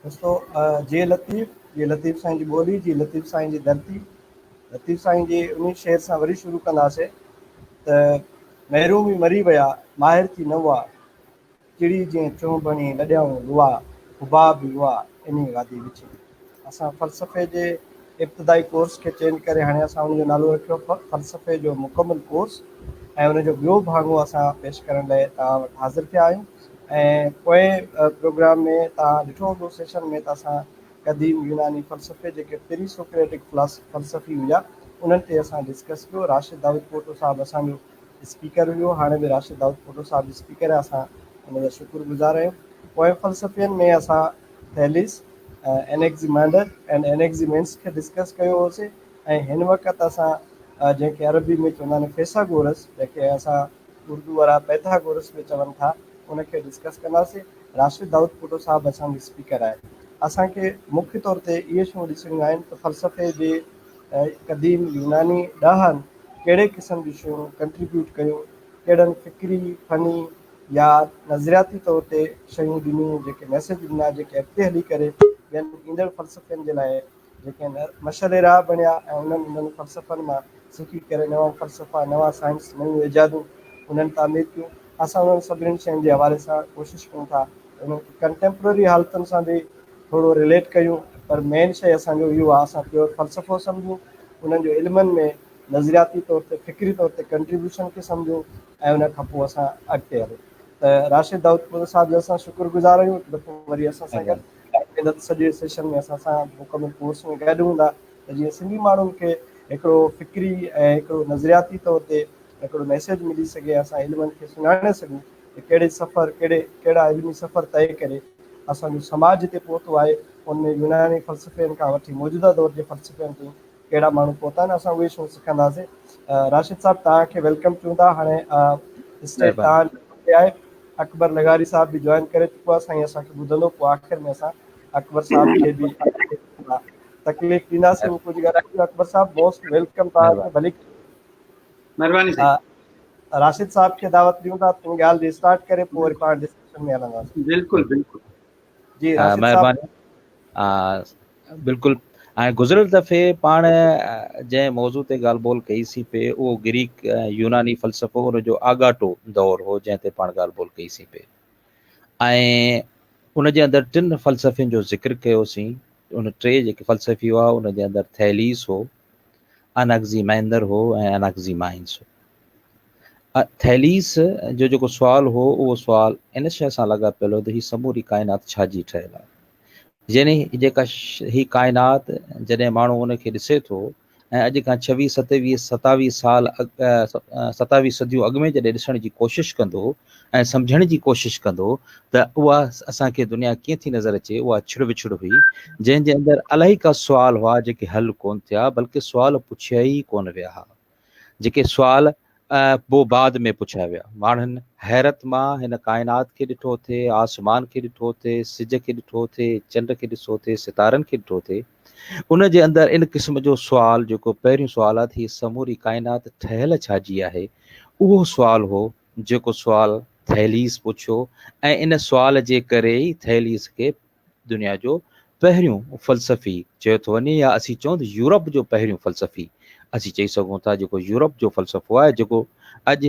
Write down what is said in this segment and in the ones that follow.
دوستو جيئي لطيف، جيئي لطيف سائين جي ٻولي، جيئي لطيف سائين جي ڌرتي. لطيف سائين جي انهي شعر سان وري شروع ڪنداسين ته محرومي مري ويا، ماهر ٿي نه هئا، چڙي جئين چونڀڻي لڏيائون لئا، حباب لئا، انهي وادي وچ ۾. اسان فلسفي جي ابتدائي ڪورس کي چينج ڪري هاڻي اسان ان جو نالو رکيو فلسفي جو مڪمل ڪورس ۽ ان جو ٻيو ڀاڱو اسان پيش ڪرڻ لاء توهان وٽ حاضر ٿيا آهيون ۽ پوئين پروگرام ۾ توهان ڏٺو هوندو سيشن ۾ ته اسان قديم يوناني فلسفي جيڪي پري سوڪريٽڪ فلسفي هيا انهن تي اسان ڊسڪس ڪيو. راشد دائود پوٽو صاحب اسان جو اسپيڪر هيو هاڻي به راشد دائود پوٽو صاحب اسپيڪر آهي اسان ان جا شڪر گذار آهيون. پوئين فلسفين ۾ اسان ٿيليس، اينيگزيمانڊر ۽ اينيگزيمينس کي ڊسڪس ڪيو هوسي ۽ هن وقت اسان جنهن کي عربي ۾ چوندا آهن فيثاغورس جنهن کي اسان اردو وارا پيٿاگورس به چون ٿا ان کي ڊسڪس ڪنداسين. راشد دائود پوٽو صاحب اسان جو اسپيڪر آهي. اسان کي مکيه طور تي اهي شيون ڏسڻيون آهن ته فلسفي جي قديم يوناني ڏاهن ڪهڙي قسم جون شيون ڪنٽريبيوٽ ڪيون، ڪهڙن فڪري، فني يا نظرياتي طور تي شيون ڏنيون جيڪي ميسيج ڏنا جيڪي اڳتي هلي ڪري ٻين ايندڙ فلسفين جي لاء جيڪي مشعل راهه بڻيا ۽ انهن انهن فلسفن مان سکي ڪري نوان فلسفا، نوان سائنس، نيون ايجادون انهن تعمير ڪيون. اسان انهن سڀني شين جي حوالي سان ڪوشش ڪيون ٿا ته انهن کي ڪنٽيمپرري حالتن سان به ٿورو رليٽ ڪيون پر مين شيء اسان جو اهو آهي اسان پيور فلسفو سمجهون، انهن جو علمن ۾ نظرياتي طور تي فڪري طور تي ڪنٽريبيوشن کي سمجهون ۽ ان کان پوء اسان اڳتي هلون ته راشد دائود پوٽو صاحب جو اسان شڪر گذار آهيون هڪ دفعو وري اسان سان گڏ اميد ته سڄي سيشن ۾ اسان سان مڪمل ڪورس ۾ گڏ هوندا ته جيئن سنڌي ماڻهن کي هڪڙو فڪري ۽ هڪڙو نظرياتي طور تي هڪڙو ميسيج ملي سگهي اسان علمن کي سڃاڻي سگهون ته ڪهڙي سفر ڪهڙي ڪهڙا علمي سفر طئي ڪري اسان جو سماج جتي پهتو آهي ان ۾ يوناني فلسفين کان وٺي موجوده دور جي فلسفين تائين ڪهڙا ماڻهو پهتا آهن اسان اهي شيون سکنداسين راشد صاحب توهان کي welcome چون ٿا هاڻي اسٽيج توهان تي آهي اڪبر لغاري صاحب به جوائن ڪري چڪو آهي سائين اسان کي ٻڌندو پوء آخر ۾ اسان اڪبر صاحب کي به تڪليف ڏينداسين هو ڪجهه ڳالهائيندو اڪبر صاحب موسٽ welcome توهان کي ڀلي مهرباني سائين راشد صاحب کي دعوت ڏيون ٿا ان ڳالهه جي اسٽارٽ ڪري پوء وري پاڻ ڊسڪشن ۾ هلنداسين بلڪل بلڪل جي راشد صاحب مهرباني بلڪل ۽ گذريل دفعي پاڻ جنهن موضوع تي ڳالهه ٻولهه ڪئي سين پئي اهو گريڪ ۽ يوناني فلسفو ان جو آڳاٽو دور هو جنهن تي پاڻ ڳالهه ٻولهه ڪئي سين پئي ۽ ان جي اندر ٽن فلسفين جو ذڪر ڪيو سين ان ٽي جيڪي فلسفي هئا ان جي اندر ٿيليس هو اناگزيمائندر هو ۽ اناگزيمائنس هو ٿيليس جو جيڪو سوال هو اهو سوال ان شيء سان لاڳاپيل هو ته هي سموري ڪائنات ڇا جي ٺهيل آهي؟ يعني جيڪا هي ڪائنات جڏهن ماڻهو ان کي ڏسي ٿو ۽ اڄ کان ڇويهه ستاويهه ستاويهه سال ستاويهه صديون اڳ ۾ جڏهن ڏسڻ جي ڪوشش ڪندو ۽ سمجهڻ جي ڪوشش ڪندو ته اها اسان کي دنيا ڪيئن ٿي نظر اچي اها ڇڙ وڇڙ هئي جنهن جي اندر الائي ڪا سوال هئا جيڪي حل ڪون ٿيا بلڪه سوال پڇيا ئي ڪون ويا ها جيڪي سوال پوء بعد ۾ پڇيا ويا. ماڻهن حيرت مان هن ڪائنات کي ڏٺو ٿي، آسمان کي ڏٺو ٿي، سج کي ڏٺو ٿي، چنڊ کي ڏسو ٿي، ستارن کي ڏٺو ٿي. ان جي اندر ان قسم جو سوال جيڪو پهريون سوال آهي ته هي سموري ڪائنات ٺهيل ڇا جي آهي؟ اهو سوال هو جيڪو سوال ٿيليس پڇيو ۽ ان سوال جي ڪري ئي ٿيليس کي دنيا جو پهريون فلسفي چيو ٿو وڃي يا اسين چئون ته يورپ جو پهريون فلسفي اسين چئي سگهون ٿا جيڪو يورپ جو فلسفو آهي جيڪو اڄ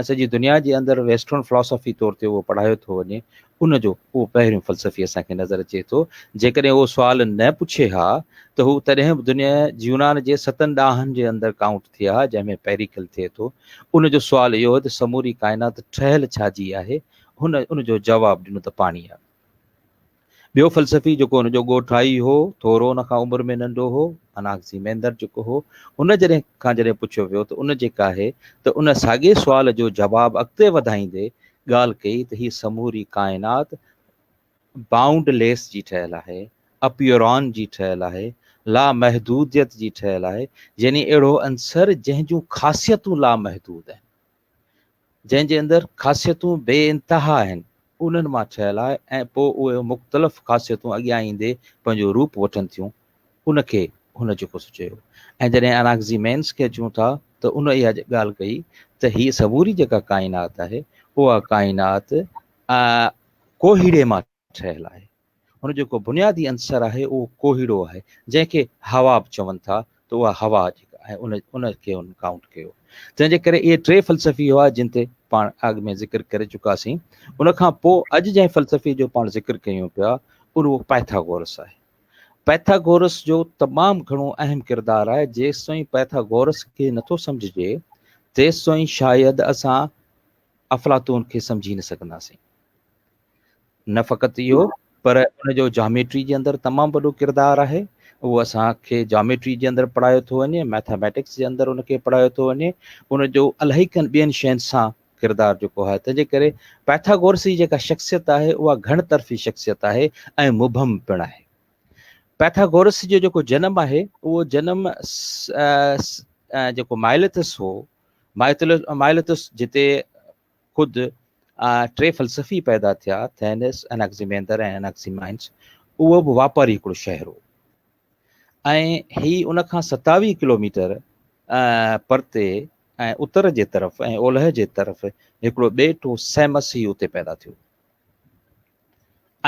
سڄي دنيا جي اندر ويسٽرن فلاسافي طور تي اهو پڙهايو ٿو وڃي ان جو اهو پهريون فلسفي اسان کي نظر اچي ٿو جيڪڏهن اهو سوال نه پڇي ها ته هو تڏهن به دنيا يونان جي ستن ڏاهن جي اندر ڪائونٽ ٿئي ها جنهن ۾ پيريڪل ٿئي ٿو ان جو سوال اهو هو ته سموري ڪائنات ٺهيل ڇا جي آهي هن ان جو جواب ڏنو ته پاڻي آهي ٻيو فلسفي جيڪو هن جو ڳوٺائي هو، ٿورو ان کان عمر ۾ ننڍو هو، اناگزيميندر جيڪو هو، ان جڏهن کان جڏهن پڇيو ويو ته ان جيڪا آهي ته ان ساڳئي سوال جو جواب اڳتي وڌائيندي ڳالهه ڪئي ته هي سموري ڪائنات بائونڊ ليس جي ٺهيل آهي، اپيوران جي ٺهيل آهي، لامحدوديت جي ٺهيل آهي، يعني اهڙو عنصر جنهن جون خاصيتون لامحدود آهن. جنهن جي اندر خاصيتون بي انتها آهن، انهن مان ٺهيل آهي ۽ پوء اهي مختلف خاصيتون اڳيان ايندي پنهنجو روپ وٺن ٿيون، ان کي هن جيڪو سو چيو. ۽ جڏهن اناگزيمينس کي اچون ٿا ته ان اها ڳالهه ڪئي ته هيء سموري جيڪا ڪائنات آهي، اها ڪائنات ڪوهيڙي مان ٺهيل آهي. هن جو جيڪو بنيادي عنصر آهي اهو ڪوهيڙو آهي، جنهن کي هوا به چون ٿا، ته اها هوا جيڪا آهي ان ان کي هن ڪائونٽ ڪيو. تنهن جي ڪري اهي ٽي فلسفي هئا جن تي پاڻ اڳ ۾ ذڪر ڪري چڪاسين. ان کان پوء اڄ جنهن فلسفي جو پاڻ ذڪر ڪيون پيا اهو پائٿاگورس آهي. پائٿاگورس جو تمام گهڻو اهم ڪردار آهي. جيستائين پائٿاگورس کي نٿو سمجهجي تيستائين شايد اسان افلاطون کي سمجهي نه سگهنداسين. نه فقط اهو پر ان جو جاميٽري جي اندر تمام وڏو ڪردار آهي. اهو اسان کي جاميٽري جي اندر پڙهايو ٿو وڃي، ميٿاميٽڪس جي اندر ان کي پڙهايو ٿو وڃي، ان جو الاهي ڪن ٻين شين سان ڪردار جيڪو آهي. تنهن جي ڪري پائٿاگورس جي جيڪا شخصيت آهي اها گهڻ طرفي شخصيت آهي ۽ مبهم پڻ آهي. پائٿاگورس جو جيڪو جنم آهي اهو جنم جيڪو مائليٿس هو، مائليٿس جتي خود ٽي فلسفي پيدا ٿيا، ٿينس، اناڪسيميندر ۽ اناڪسيمائنس، اهو به واپاري هڪڙو شهر هو ۽ هي ان کان 27 ڪلوميٽر پرتي ۽ اتر جي طرف ۽ اولهه جي طرف هڪڙو ٻيٽ هو سيمس، هي اتي پيدا ٿيو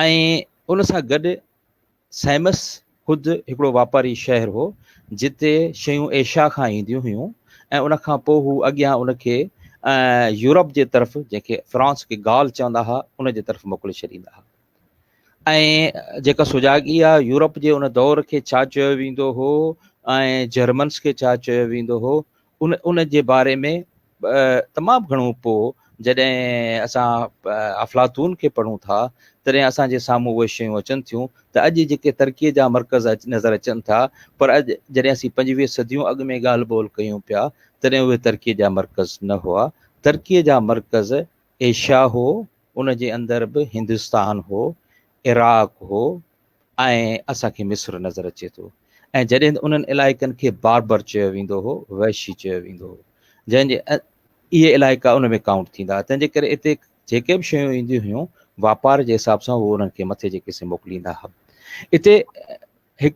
۽ ان سان گڏ سيمس خود هڪڙو واپاري شهر هو، جتي شيون ايشيا کان اينديون هيون ۽ ان کان پوء هو اڳيان ان کي يورپ جي طرف، جنهن کي فرانس کي گال چوندا ها، ان جي طرف موڪلي ڇڏيندا ها. ۽ جيڪا سجاڳي آ، يورپ جي ان دور کي ڇا چيو ويندو هو ۽ جرمنس کي ڇا چيو ويندو هو، ان ان جي باري ۾ تمام گهڻو پوء جڏهن اسان افلاطون کي پڙهون ٿا تڏهن اسان جي سامهون اهي شيون اچن ٿيون ته اڄ جيڪي ترقيء جا مرڪز نظر اچن ٿا پر اڄ جڏهن اسين 25 صديون اڳ ۾ ڳالهه ٻولهه ڪيون پيا تڏهن اهي ترقيء جا مرڪز نه هئا. ترقيء جا مرڪز ايشيا هو، ان جي اندر به هندستان هو، عراق هو، ۽ اسان کي مصر نظر اچي ٿو ۽ جڏهن ته انهن علائقن کي باربر چيو ويندو هو، وحشي چيو ويندو هو، جنهن جي اهي علائقا ان ۾ ڪائونٽ ٿيندا هئا، تنهن جي ڪري اتي جيڪي به شيون اينديون هيون واپار جي حساب سان هو انهن کي مٿي جي ڪسي موڪليندا هئا. اتي هڪ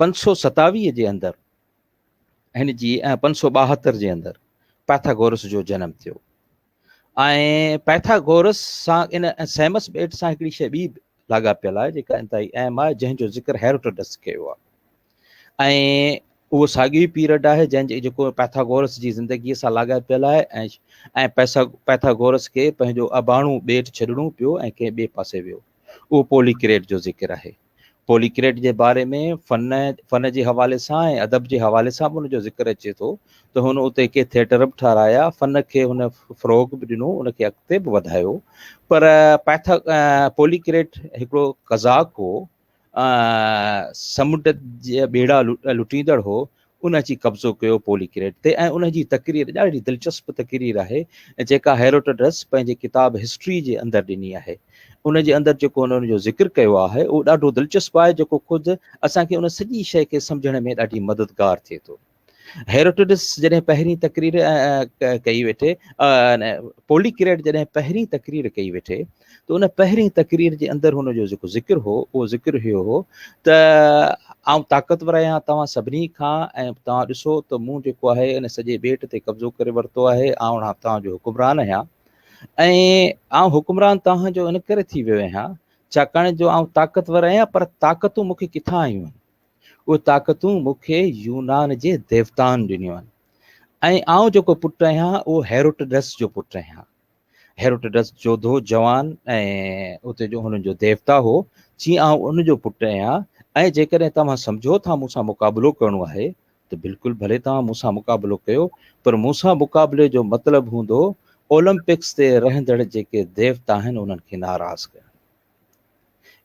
527 جي اندر هن جي 572 جي اندر پائٿاگورس جو جنم ٿيو ۽ پائٿاگورس سان ان سيمس ٻيٽ سان هڪڙي شيء ٻي لاڳاپيل آهي جيڪا انتهائي اهم آهي، جنهن جو ذڪر هيروڊوٽس ڪيو آهي ۽ اهو ساڳيو ئي پيريڊ آهي جنهن جي جيڪو پائٿاگورس جي زندگيء سان لاڳاپيل آهي ۽ پائٿاگورس کي پنهنجو اباڻو ٻيٽ ڇڏڻو پيو ۽ ڪنهن ٻئي پاسي ويو. اهو پوليڪريٽ جو ذڪر آهي. پوليڪريٽ جي باري ۾ فن فن جي حوالي سان ۽ ادب جي حوالي سان به ان جو ذڪر اچي ٿو ته هن اتي ڪي ٿيٽر به ٺهرايا، فن کي هن فروغ به ڏنو، ان کي اڳتي به وڌايو. پر پائٿا پوليڪريٽ هڪڙو قزاق هو، سمنڊ جا ٻيڙا لٽيندڙ هو، ان اچي قبضو ڪيو پوليڪريٽ تي ۽ ان جي تقرير ڏاڍي دلچسپ تقرير آهي جيڪا هيروڊوٽس پنهنجي ڪتاب هسٽري جي اندر ڏني آهي. ان جي اندر جيڪو هن ان جو ذڪر ڪيو آهي اهو ڏاڍو دلچسپ آهي جيڪو خود اسان کي ان سڄي شيء کي سمجهڻ ۾ ڏاڍي مددگار ٿئي ٿو. هيروڊوٽس جڏهن پهرين تقرير ڪئي ويٺي، پوليڪريٽ جڏهن پهرين تقرير ڪئي ويٺي ته ان پهرين تقرير جي اندر هن جو جيڪو ذڪر هو اهو ذڪر اهو هو ته آئون طاقتور آهيان توهان سڀني کان ۽ توهان ڏسو ته مون جيڪو آهي ان سڄي ٻيٽ تي قبضو ڪري ورتو آهي، آئون توهان جو حڪمران آهيان ۽ آئون حڪمران توهان جو ان ڪري ٿي ويو آهيان ڇاڪاڻ جو آئون طاقتور آهيان پر طاقتون مون کي ڪٿان آيون آهن؟ اهي طاقتون مون کي يونان جي ديوتائن ڏنيون آهن ۽ آئون جيڪو پٽ آهيان اهو هيروٽڊس جو پٽ آهيان. هيروٽڊس جوڌو جوان ۽ اتي جو هنن جو ديوتا هو، چي آئون ان جو پٽ آهيان ۽ جيڪڏهن توهان سمجهو ٿا مون سان مقابلو ڪرڻو آهي ته بلڪل ڀلي توهان مون سان مقابلو ڪيو پر مون سان مقابلي جو مطلب هوندو اولمپڪس تي رهندڙ جيڪي ديوتا آهن انهن کي ناراض ڪرڻ.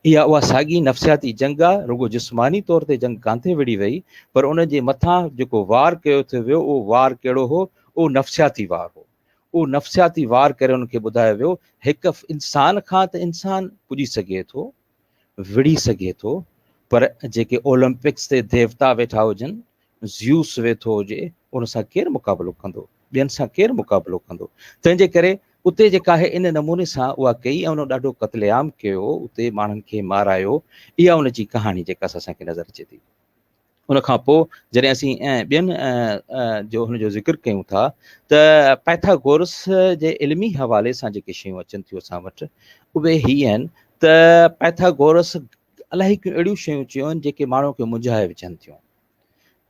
اها اها ساڳي نفسياتي جنگ آ، رڳو جسماني طور تي جنگ ڪانٿي وڙهي وئي، پر ان جي مٿان جيڪو وار ڪيو ٿي ويو، اهو وار ڪهڙو هو؟ اهو نفسياتي وار هو. اهو نفسياتي وار ڪري انهن کي ٻڌايو ويو، هڪ انسان کان ته انسان پڄي سگهي ٿو، وڙهي سگهي ٿو، پر جيڪي اولمپڪس تي ديوتا ويٺا هجن، زيوس ويٺو هجي، ان سان ڪير مقابلو ڪندو؟ ٻين سان ڪير مقابلو ڪندو؟ تنهن جي ڪري اتي جيڪا آهي ان نموني سان اها ڪئي ۽ ان ڏاڍو قتل عام ڪيو، اتي ماڻهن کي مارايو، اها ان جي ڪهاڻي جيڪا اسان کي نظر اچي ٿي. ان کان پوء جڏهن اسين ٻين جو هن جو ذڪر ڪيون ٿا ته پائٿاگورس جي علمي حوالي سان جيڪي شيون اچن ٿيون اسان وٽ اهي هي آهن ته پائٿاگورس الاهي ڪيون اهڙيون شيون چيون آهن جيڪي ماڻهو کي منجهائي وجهن ٿيون.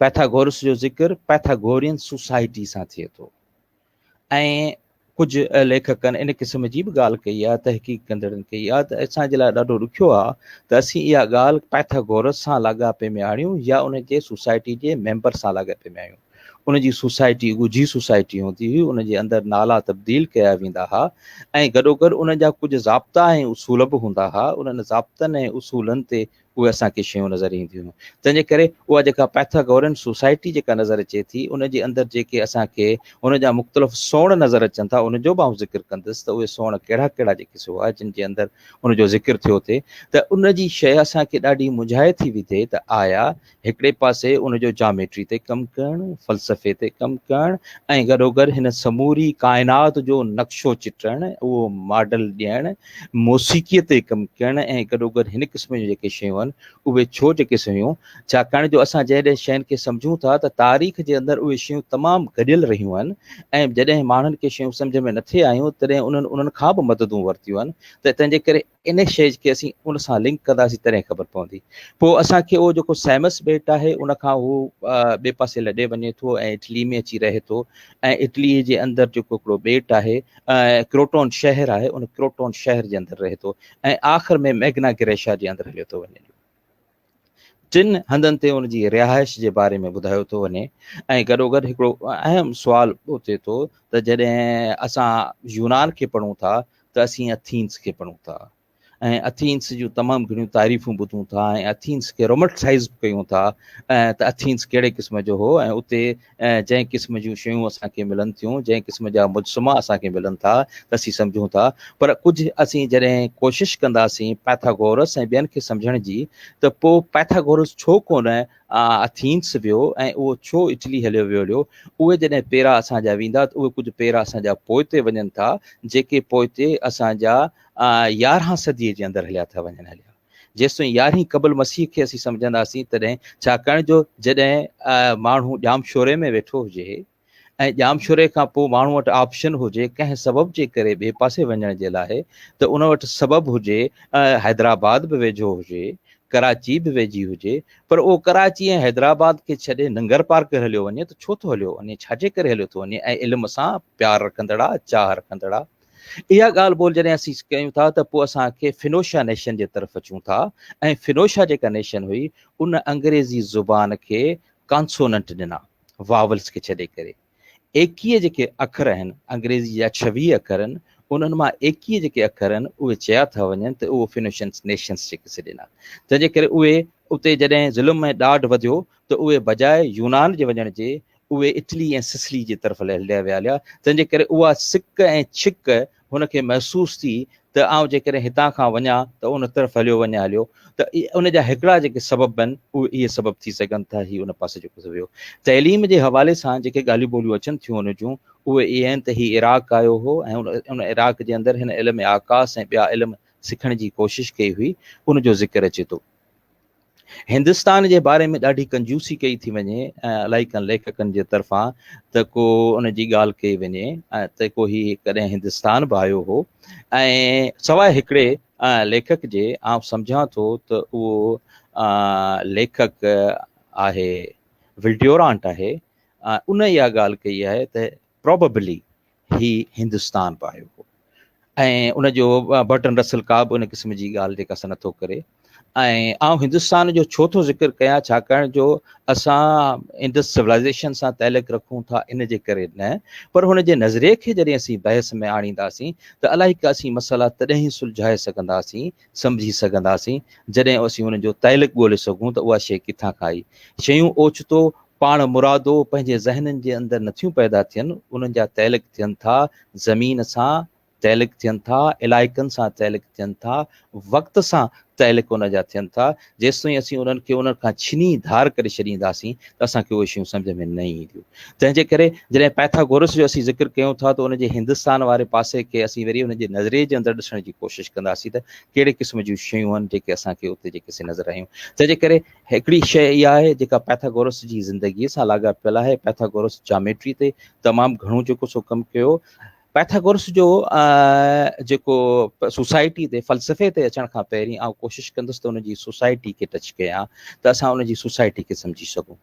پائٿاگورس جو ذڪر پائٿاگورين سوسائٽي سان ٿئي ٿو ۽ ڪجهه ليکڪن ان قسم جي به ڳالهه ڪئي آهي، تحقيق ڪندڙن ڪئي آهي ته اسان جي لاء ڏاڍو ڏکيو آهي ته اسين اها ڳالهه پائٿاگورس سان لاڳاپي ۾ آڻيون يا ان جي سوسائٽي جي ميمبر سان لاڳاپي ۾ آڻيون. ان جي سوسائٽي ڳجهي سوسائٽي هوندي هئي، ان جي اندر نالا تبديل ڪيا ويندا ها ۽ گڏوگڏ ان جا ڪجهه ضابطا ۽ اصول به هوندا ها، انهن ضابطن ۽ اصولن تي اهي اسان کي شيون نظر اينديون هيون. تنهن جي ڪري اها جيڪا پائٿاگورين سوسائٽي جيڪا نظر اچي ٿي، ان جي اندر جيڪي اسان کي ان جا مختلف سوڻ نظر اچن ٿا، ان جو به آئون ذڪر ڪندس ته اهي سوڻ ڪهڙا ڪهڙا جيڪي سو هئا جن جي اندر ان جو ذڪر ٿيو ٿي ته ان جي شيء اسان کي ڏاڍي منجهائي ٿي وڌي ته آيا هڪڙي پاسي ان جو جاميٽري تي ڪم ڪرڻ، فلسفي تي ڪم ڪرڻ ۽ گڏوگڏ هن سموري ڪائنات جو نقشو چٽڻ، اهو ماڊل ڏيڻ، موسيقيء تي ڪم ڪرڻ ۽ گڏوگڏ هن قسم جون جيڪي شيون آهن اهي ڇو جيڪي سي هيون، ڇاڪاڻ جو اسان جڏهن شين کي سمجهون ٿا ته تاريخ جي اندر اهي شيون تمام گڏيل رهيون آهن ۽ جڏهن ماڻهن کي شيون سمجهه ۾ نٿي آيون تڏهن انهن انهن کان به مددون ورتيون آهن ته تنهن جي ڪري ان شيء کي اسين ان سان لنڪ ڪنداسين تڏهن خبر پوندي. پوء اسان کي اهو جيڪو سيمس ٻيٽ آهي ان کان هو ٻئي پاسي لڏي وڃي ٿو ۽ اٽلي ۾ اچي رهي ٿو ۽ اٽلي جي اندر جيڪو هڪڙو ٻيٽ آهي ڪروٽون شهر آهي ان ڪروٽون شهر جي اندر رهي ٿو ۽ آخر ۾ ميگنا گريشا جي اندر هليو ٿو وڃي. ٽن هنڌن تي ان جي رهائش جي باري ۾ ٻڌايو ٿو وڃي ۽ گڏوگڏ هڪڙو اهم سوال اٿي ٿو ته جڏهن اسان يونان کي پڙهون ٿا ته اسين اٿينس کي پڙهون ٿا ۽ اٿينس جون تمام گهڻيون تعريفون ٻڌون ٿا ۽ اٿينس کي رومٽسائز به ڪيون ٿا ته اٿينس ڪهڙي قسم جو هو ۽ اتي جنهن قسم جون شيون اسان کي ملن ٿيون، جنهن قسم جا مجسما اسان کي ملن ٿا ته اسين سمجهون ٿا پر ڪجهه اسين جڏهن ڪوشش ڪنداسين پائٿاگورس ۽ ٻين کي سمجهڻ جي ته پوء پائٿاگورس ڇو ڪونه اٿينس ويو ۽ اهو ڇو اٽلي هليو ويو هليو اهي جڏهن پيرا اسان جا ويندا ته اهي ڪجهه پيرا اسان جا پوئتي وڃن ٿا جيڪي پوئتي اسان جا 11 صديء جي اندر هليا ٿا وڃن هليا. جيستائين يارهين قبل مسيح کي اسين سمجهنداسين تڏهن ڇاڪاڻ جو جڏهن ماڻهو ڄامشوري ۾ ويٺو هجي ۽ ڄامشوري کان پوء ماڻهو وٽ آپشن هجي ڪنهن سبب جي ڪري ٻئي پاسي وڃڻ جي لاء ته ان وٽ سبب هجي حيدرآباد به ويجهو هجي ڪراچي به ويجهي هجي پر اهو ڪراچي ۽ حيدرآباد کي ڇڏي ننگر پارڪر هليو وڃي ته ڇو ٿو هليو وڃي ڇا جي ڪري هليو ٿو وڃي ۽ علم سان پيار رکندڙ آ چاهه رکندڙ آ اها ڳالهه ٻولهه جڏهن اسين ڪيون ٿا ته پوء اسان کي فنوشا نيشن جي طرف اچون ٿا ۽ فنوشا جيڪا نيشن هئي ان انگريزي زبان کي ڪانسوننٽ ڏنا واولز کي ڇڏي ڪري 21 جيڪي اکر آهن انگريزي جا 26 اکر آهن انهن مان 21 جيڪي اکر آهن اهي چيا ٿا وڃن ته اهو فنوشنس نيشنس جيڪي سي ڏنا تنهن جي ڪري اهي اتي جڏهن ظلم ۽ ڏاڍ وڌيو ته اهي بجاء يونان جي وڃڻ جي اهي اٽلي ۽ سسلي جي طرف هليا ويا هليا، تنهن جي ڪري اها سڪ ۽ ڇڪ هن کي محسوس ٿي ته آئون جيڪڏهن هتان کان وڃان ته ان طرف هليو وڃان هليو ته ان جا هڪڙا جيڪي سبب آهن اهي اهي سبب ٿي سگهن ٿا هي ان پاسي جيڪو ويو. تعليم جي حوالي سان جيڪي ڳالهيون ٻولهيون اچن ٿيون ان جون اهي اهي آهن ته هي عراق آيو هو ۽ ان عراق جي اندر هن علم آڪاس ۽ ٻيا علم سکڻ جي ڪوشش ڪئي هئي ان جو ذڪر اچي ٿو. هندستان جي باري ۾ ڏاڍي ڪنجوسي ڪئي ٿي وڃي ۽ الائي ڪن ليکڪن جي طرفان ته ڪو ان جي ڳالهه ڪئي وڃي ته ڪو هي ڪڏهن هندستان به آيو هو ۽ سواء هڪڙي ليکڪ جي آئون سمجهان ٿو ته اهو ليکڪ آهي ولڊيورانٽ آهي ان اها ڳالهه ڪئي آهي ته پراببلي هي هندستان به آيو هو ۽ ان جو برٽن رسل ڪا به ان قسم جي ڳالهه جيڪا سا نٿو ڪري ۽ آئون هندستان جو ڇو ٿو ذڪر ڪيان ڇاڪاڻ جو اسان انڊس سولائزيشن سان تعلق رکون ٿا ان جي ڪري نه پر هن جي نظريي کي جڏهن اسين بحث ۾ آڻينداسين ته الائي ڪا اسين مسئلا تڏهن ئي سلجهائي سگهنداسين سمجهي سگهنداسين جڏهن اسين ان جو تعلق ڳولي سگهون ته اها شيء ڪٿان کان آئي شيون اوچتو پاڻ مرادو پنهنجي ذهنن جي اندر نٿيون پيدا ٿين، انهن جا تعلق ٿين ٿا زمين سان تعلق ٿين ٿا، علائقن سان تعلق ٿين ٿا، وقت سان تعلق ان جا ٿين ٿا، جيستائين اسين انهن کي انهن کان ڇني ڌار ڪري ڇڏينداسين ته اسان کي اهي شيون سمجهه ۾ نه اينديون. تنهن جي ڪري جڏهن پائٿاگورس جو اسين ذڪر ڪيون ٿا ته ان جي هندستان واري پاسي کي اسين وري ان جي نظريي جي اندر ڏسڻ جي ڪوشش ڪنداسين ته ڪهڙي قسم جون شيون آهن جيڪي اسان کي اتي جيڪي سي نظر آيون. تنهن جي ڪري هڪڙي شيء اها آهي جيڪا پائٿاگورس جي زندگيء سان لاڳاپيل آهي. پائٿاگورس جاميٽري تي تمام گهڻو جيڪو سو ڪم ڪيو. پيٿاگورس جو جيڪو سوسائٽي تي فلسفي تي اچڻ کان پهرين آئون ڪوشش ڪندس ته ان جي سوسائٽي کي ٽچ ڪيان ته اسان ان جي سوسائٽي کي سمجهي سگهون.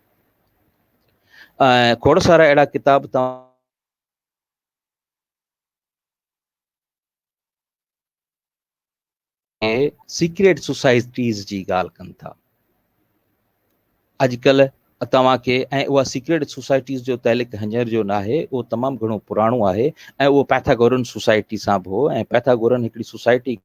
کوڙ سارا اهڙا ڪتاب توهان سيڪريٽ سوسائٽيز جي ڳالهه ڪن ٿا اڄڪلهه توهان کي ۽ اها سيڪريٽ سوسائٽيز جو تعلق هينئر جو ناهي اهو تمام گهڻو پراڻو آهي ۽ اهو پيٿاگورن سوسائٽي سان به هو ۽ پيٿاگورن هڪڙي سوسائٽي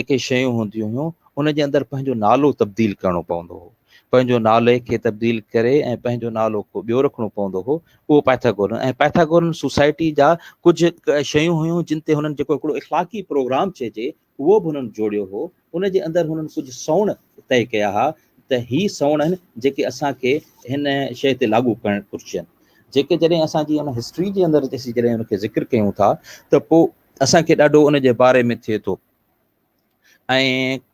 جيڪي شيون هونديون هيون ان جي اندر پنهنجو نالو تبديل ڪرڻو پوندو هو. پنهنجو نالي کي تبديل ڪري ۽ پنهنجو نالو ڪو ٻيو رکڻو پوندو هو. اهو پائٿاگورن ۽ پائٿاگورن سوسائٽي جا ڪجهه شيون هيون جن تي هنن جيڪو هڪڙو اخلاقي پروگرام چئجي اهو به هنن جوڙيو هو. ان جي اندر هنن ڪجهه سوڻ طئي ڪيا ها ته هي سوڻ آهن جيڪي اسان کي هن شيء تي لاڳو ڪرڻ گهرجن. جيڪي جڏهن اسان جي ان هسٽري جي اندر اسين جڏهن ان کي ذڪر ڪيون ٿا ته پوء اسان کي ڏاڍو ان جي باري ۾ ٿئي ٿو ۽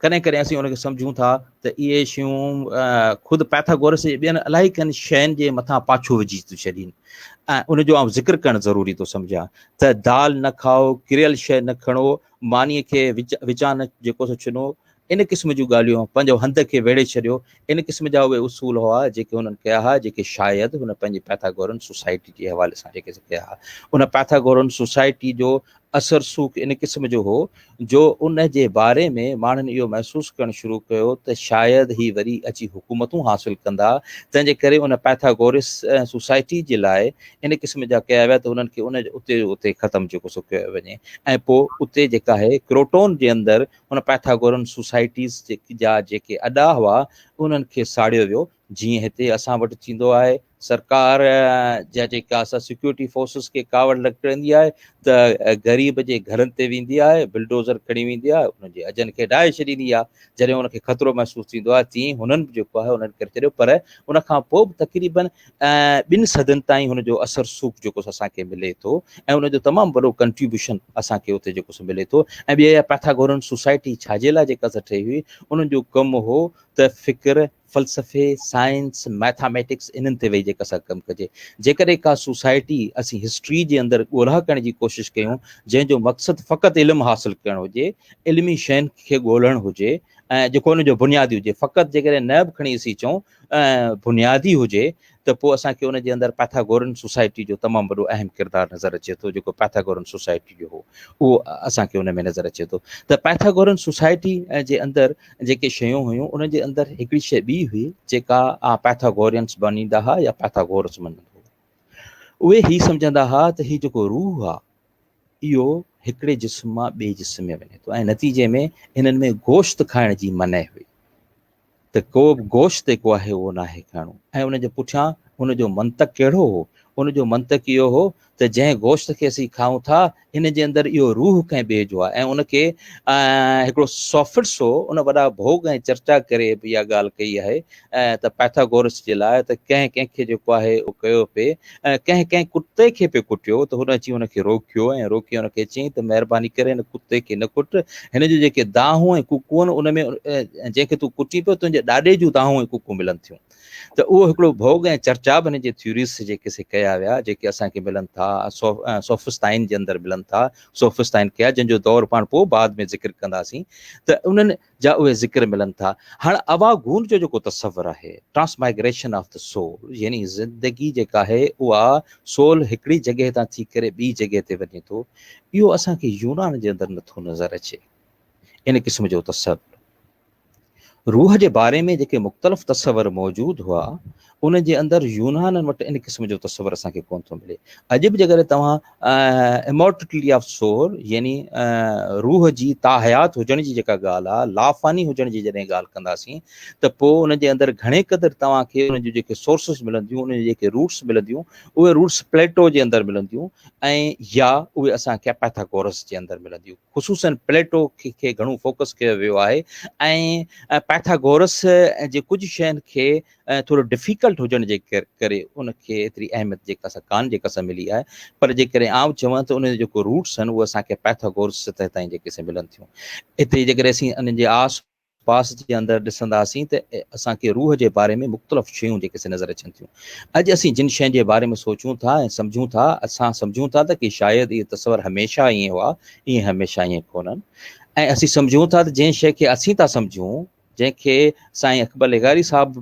ڪڏهن ڪڏهن اسين ان کي سمجهون ٿا ته اهي شيون خود پيٿاگورس جي ٻين الاهي ڪن شين جي مٿان پاڇو وجهي ٿيون ڇڏين ۽ ان جو آئون ذڪر ڪرڻ ضروري ٿو سمجهان ته دال نه کائو، ڪريل شيء نه کڻو، مانيء کي وچان نه جيڪو سو ڇنو، ان قسم جون ڳالهيون، پنهنجو هنڌ کي ويڙهي ڇڏيو، ان قسم جا اهي اصول هئا جيڪي هنن ڪيا ها، جيڪي شايد هن پنهنجي پيٿاگورن سوسائٽي جي حوالي سان جيڪي ڪيا ها. ان پيٿاگورن سوسائٽي جو اثر رسوخ ان قسم جو هو جو ان جي باري ۾ ماڻهن اهو محسوس ڪرڻ شروع ڪيو ته شايد هي وري اچي حڪومتون حاصل ڪندا، تنهن جي ڪري ان پيٿاگورس سوسائٽي جي لاء ان قسم جا ڪيا ويا ته انهن کي ان اتي جو اتي ختم جيڪو سو ڪيو وڃي ۽ پوء اتي جيڪا آهي ڪروٽون جي اندر ان پائٿاگورن سوسائٽيز جا جيڪي اڏا هئا انهن کي ساڙيو ويو جيئن هتي اسان وٽ ٿيندو آهي سرڪار جا جيڪا اسان سيڪيورٽي فورسز کي ڪاوڙ لڳندي آهي ته غريب جي گهرن تي ويندي آهي بلڊوزر کڻي ويندي آهي انهن جي اجن کي ڊاهي ڇڏيندي آهي جڏهن ان کي خطرو محسوس ٿيندو آهي تيئن هنن به جيڪو آهي انهن ڪري ڇڏيو پر ان کان پوء به تقريبن ٻن صدين تائين هن جو اثر رسوخ جيڪو اسان کي ملي ٿو ۽ ان جو تمام وڏو ڪنٽريبيوشن اسان کي اتي جيڪو سو ملي ٿو ۽ ٻي اها پيٿاگورن سوسائٽي ڇا جي لاء جيڪا سا ٺهي هئي انهن جو ڪم هو ته فڪر فلسفي سائنس ميٿاميٽڪس انهن تي ويهي جيڪا سا ڪم ڪجي جيڪڏهن ڪا سوسائٽي اسين هسٽري جي اندر ڳولها ڪرڻ جي ڪوشش ڪيون جنهن جو مقصد فقط علم حاصل ڪرڻ هجي علمي شين کي ڳولڻ هجي ۽ جيڪو ان جو بنيادي هجي فقط جيڪڏهن نه به کڻي اسين چئون بنيادي هجي ته پوء اسان کي ان جي اندر پيٿاگورن سوسائٽي جو تمام وڏو اهم ڪردار نظر اچي ٿو جيڪو پيٿاگورن سوسائٽي جو هو اهو اسان کي ان ۾ نظر اچي ٿو ته پيٿاگورن سوسائٽي جي اندر جيڪي شيون هيون ان جي اندر هڪڙي شيء ٻي هئي جيڪا پيٿاگورينس مڃيندا هئا يا پيٿاگورس مڃندو هو اهي هي سمجهندا هئا ته هي جيڪو روح آهي اهو هڪڙي جسم مان ٻئي جسم ۾ وڃي ٿو ۽ نتيجي ۾ هنن ۾ گوشت کائڻ جي منع هئي ته ڪو به گوشت جيڪو آهي اهو ناهي کائڻو ۽ ان جي پٺيان ان جو منطق ڪهڙو هو؟ ان جو منطق اهو هو ته جنهن گوشت کي اسين کائون ٿا ان جي اندر اهو روح ڪنهن ٻئي جو آهي ۽ ان کي هڪڙو سافٽس هو ان وڏا ڀوڳ ۽ چرچا ڪري به اها ڳالهه ڪئي آهي ته پائٿاگورس جي لاء ته ڪنهن ڪنهن کي جيڪو آهي اهو ڪيو پئي ۽ ڪنهن ڪنهن ڪتي کي پئي ڪٽيو ته هن اچي ان کي روڪيو ۽ روڪي ان کي چيائين ته مهرباني ڪري هن ڪتي کي نه ڪٽ، هن جون جيڪي دانهون ۽ ڪوڪون آهن ان ۾ جنهن کي تون ڪٽين پيو تنهنجي ڏاڏي جون دانهون ۽ ڪوڪون ملن ٿيون. ته اهو هڪڙو ڀوڳ ۽ چرچا به هن جي ٿيوريز جيڪي سي ڪيا ويا جيڪي اسان کي ملن ٿا سوفسطائين جي اندر ملن ٿا، سوفسطائين ڪيا جن جو دور پاڻ پوء بعد ۾ ذڪر ڪنداسين ته انهن جا اهي ذڪر ملن ٿا. هاڻ اواگون جو جيڪو تصور آهي، Transmigration of the Soul، يعني زندگي جيڪا آهي اها سول هڪڙي جڳهه تان ٿي ڪري ٻي جڳهه تي وڃي ٿو، اهو اسان کي يونان جي اندر نٿو نظر اچي. ان قسم جو تصور. روح جي باري ۾ جيڪي مختلف تصور موجود هئا، ان جي اندر يونانن وٽ ان قسم جو تصور اسان کي ڪونه ٿو ملي. اڄ به جيڪڏهن توهان Immortality of Soul يعني روح جي تاحيات هجڻ جي جيڪا ڳالهه آهي، لافاني هجڻ جي جڏهن ڳالهه ڪنداسين ته پوء ان جي اندر گهڻي قدر توهان کي ان جون جيڪي سورسز ملنديون، ان جون جيڪي روٽس ملنديون، اهي روٽس پليٽو جي اندر ملنديون ۽ يا اهي اسان کي پائٿاگورس جي اندر ملنديون. خصوصاً پليٽو کي گهڻو فوڪس ڪيو ويو آهي ۽ پائٿاگورس جي ڪجهه شين کي ٿورو ڊفيڪلٽ هجڻ جي ڪري ان کي ايتري اهميت جيڪا سا ڪانه جيڪا سا ملي آهي پر جيڪڏهن آئون چوان ته ان جا جيڪو روٽس آهن اهي اسان کي پائٿاگورس سطح تائين جيڪي سي ملن ٿيون. اتي جيڪڏهن اسين ان جي آس پاس جي اندر ڏسنداسين ته اسان کي روح جي باري ۾ مختلف شيون جيڪي سي نظر اچن ٿيون. اڄ اسين جن شين جي باري ۾ سوچون ٿا ۽ سمجهون ٿا، اسان سمجهون ٿا ته ڪي شايد اهي تصور هميشه ائين هئا، اهي هميشه ائين ڪونهن ۽ اسين سمجهون ٿا ته جنهن شيء کي اسين ٿا سمجهون، جنهن کي سائين اڪبر لغاري صاحب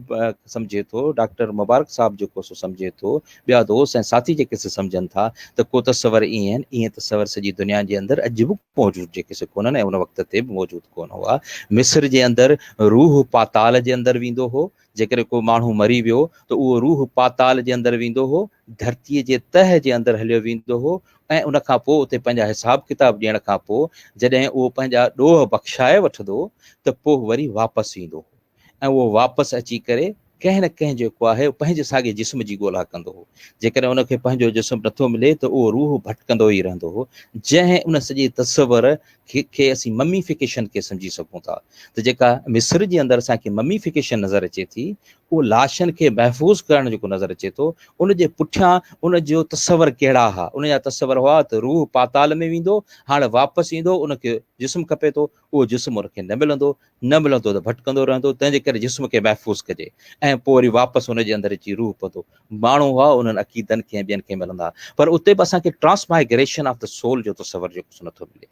سمجهي ٿو، ڊاڪٽر مبارڪ صاحب جيڪو سو سمجهي ٿو، ٻيا دوست ۽ ساٿي جيڪي سي سمجهن ٿا ته ڪو تصور ائين آهن، اهي تصور سڄي دنيا جي اندر اڄ به موجود جيڪي سي ڪونهن ۽ ان وقت تي به موجود ڪونه هئا. مصر جي اندر روح پاتال جي اندر ويندو هو، جيڪڏهن ڪو ماڻهو مري ويو ته اهو روح پاتال جي اندر ويندو هو، ڌرتيء جي تهه جي اندر هليو ويندو هو ۽ ان کان پوء اتي پنهنجا حساب ڪتاب ڏيڻ کان پوء جڏهن اهو پنهنجا ڏوهه بخشائي وٺندو ته پوء وري واپس ايندو هو ۽ اهو واپس اچي ڪري ڪنهن نه ڪنهن جيڪو آهي پنهنجي ساڳئي جسم جي ڳولا ڪندو هو. جيڪڏهن ان کي پنهنجو جسم نٿو ملي ته اهو روح ڀٽڪندو ئي رهندو هو، جنهن ان سڄي تصور کي اسين مميفڪيشن کي سمجهي سگهون ٿا ته جيڪا مصر جي اندر اسان کي مميفڪيشن نظر اچي ٿي اهو لاشن کي محفوظ ڪرڻ جيڪو نظر اچي ٿو ان جي پٺيان ان جو تصور ڪهڙا ها ان جا تصور هئا ته روح پاتال ۾ ويندو هاڻ واپس ايندو ان کي جسم کپي ٿو اهو جسم ان کي نه ملندو نه ملندو ته ڀٽڪندو رهندو تنهن جي ڪري جسم کي محفوظ ڪجي ۽ پوء وري واپس ان جي اندر اچي روح پوندو ماڻهو هئا انهن عقيدن کي ۽ ٻين کي ملندا پر اتي به اسان کي ٽرانسمائگريشن آف the سول جو تصور جيڪو نٿو ملي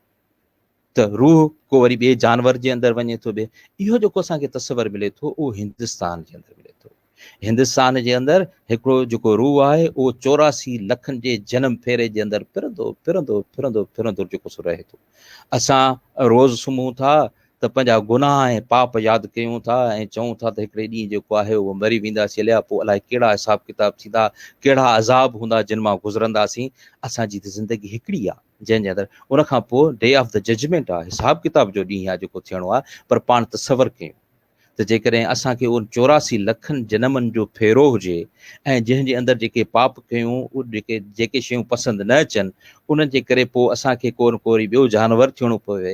ته روح ڪو وري ٻئي جانور جي اندر وڃي ٿو ٻئي اهو جيڪو اسان کي تصور ملي ٿو اهو هندستان جي اندر ملي ٿو هندستان جي اندر هڪڙو جيڪو روح آهي اهو 84 لکن جي جنم ڦيري جي اندر ڦرندو ڦرندو ڦرندو ڦرندو جيڪو سو رهي ٿو اسان روز سمهون ٿا ته پنهنجا گناهه ۽ پاپ ياد ڪيون ٿا ۽ چئون ٿا ته هڪڙي ڏينهن جيڪو آهي اهو مري وينداسين اليا پوء الائي ڪهڙا حساب ڪتاب ٿيندا ڪهڙا عذاب هوندا جن مان گذرنداسين اسان جي ته زندگي هڪڙي آهي جنهن جي اندر ان کان پوء ڊي آف the judgement آهي حساب ڪتاب جو ڏينهن آهي جيڪو ٿيڻو آهي پر پاڻ تصور ڪيون ته جيڪڏهن اسان کي ان 84 لکن جنمن جو ڦيرو هجي ۽ جنهن جي اندر جيڪي پاپ ڪيون جيڪي جيڪي شيون پسند نه اچن انهن جي ڪري پوء اسان کي ڪو نه ڪو وري ٻيو جانور ٿيڻو پوي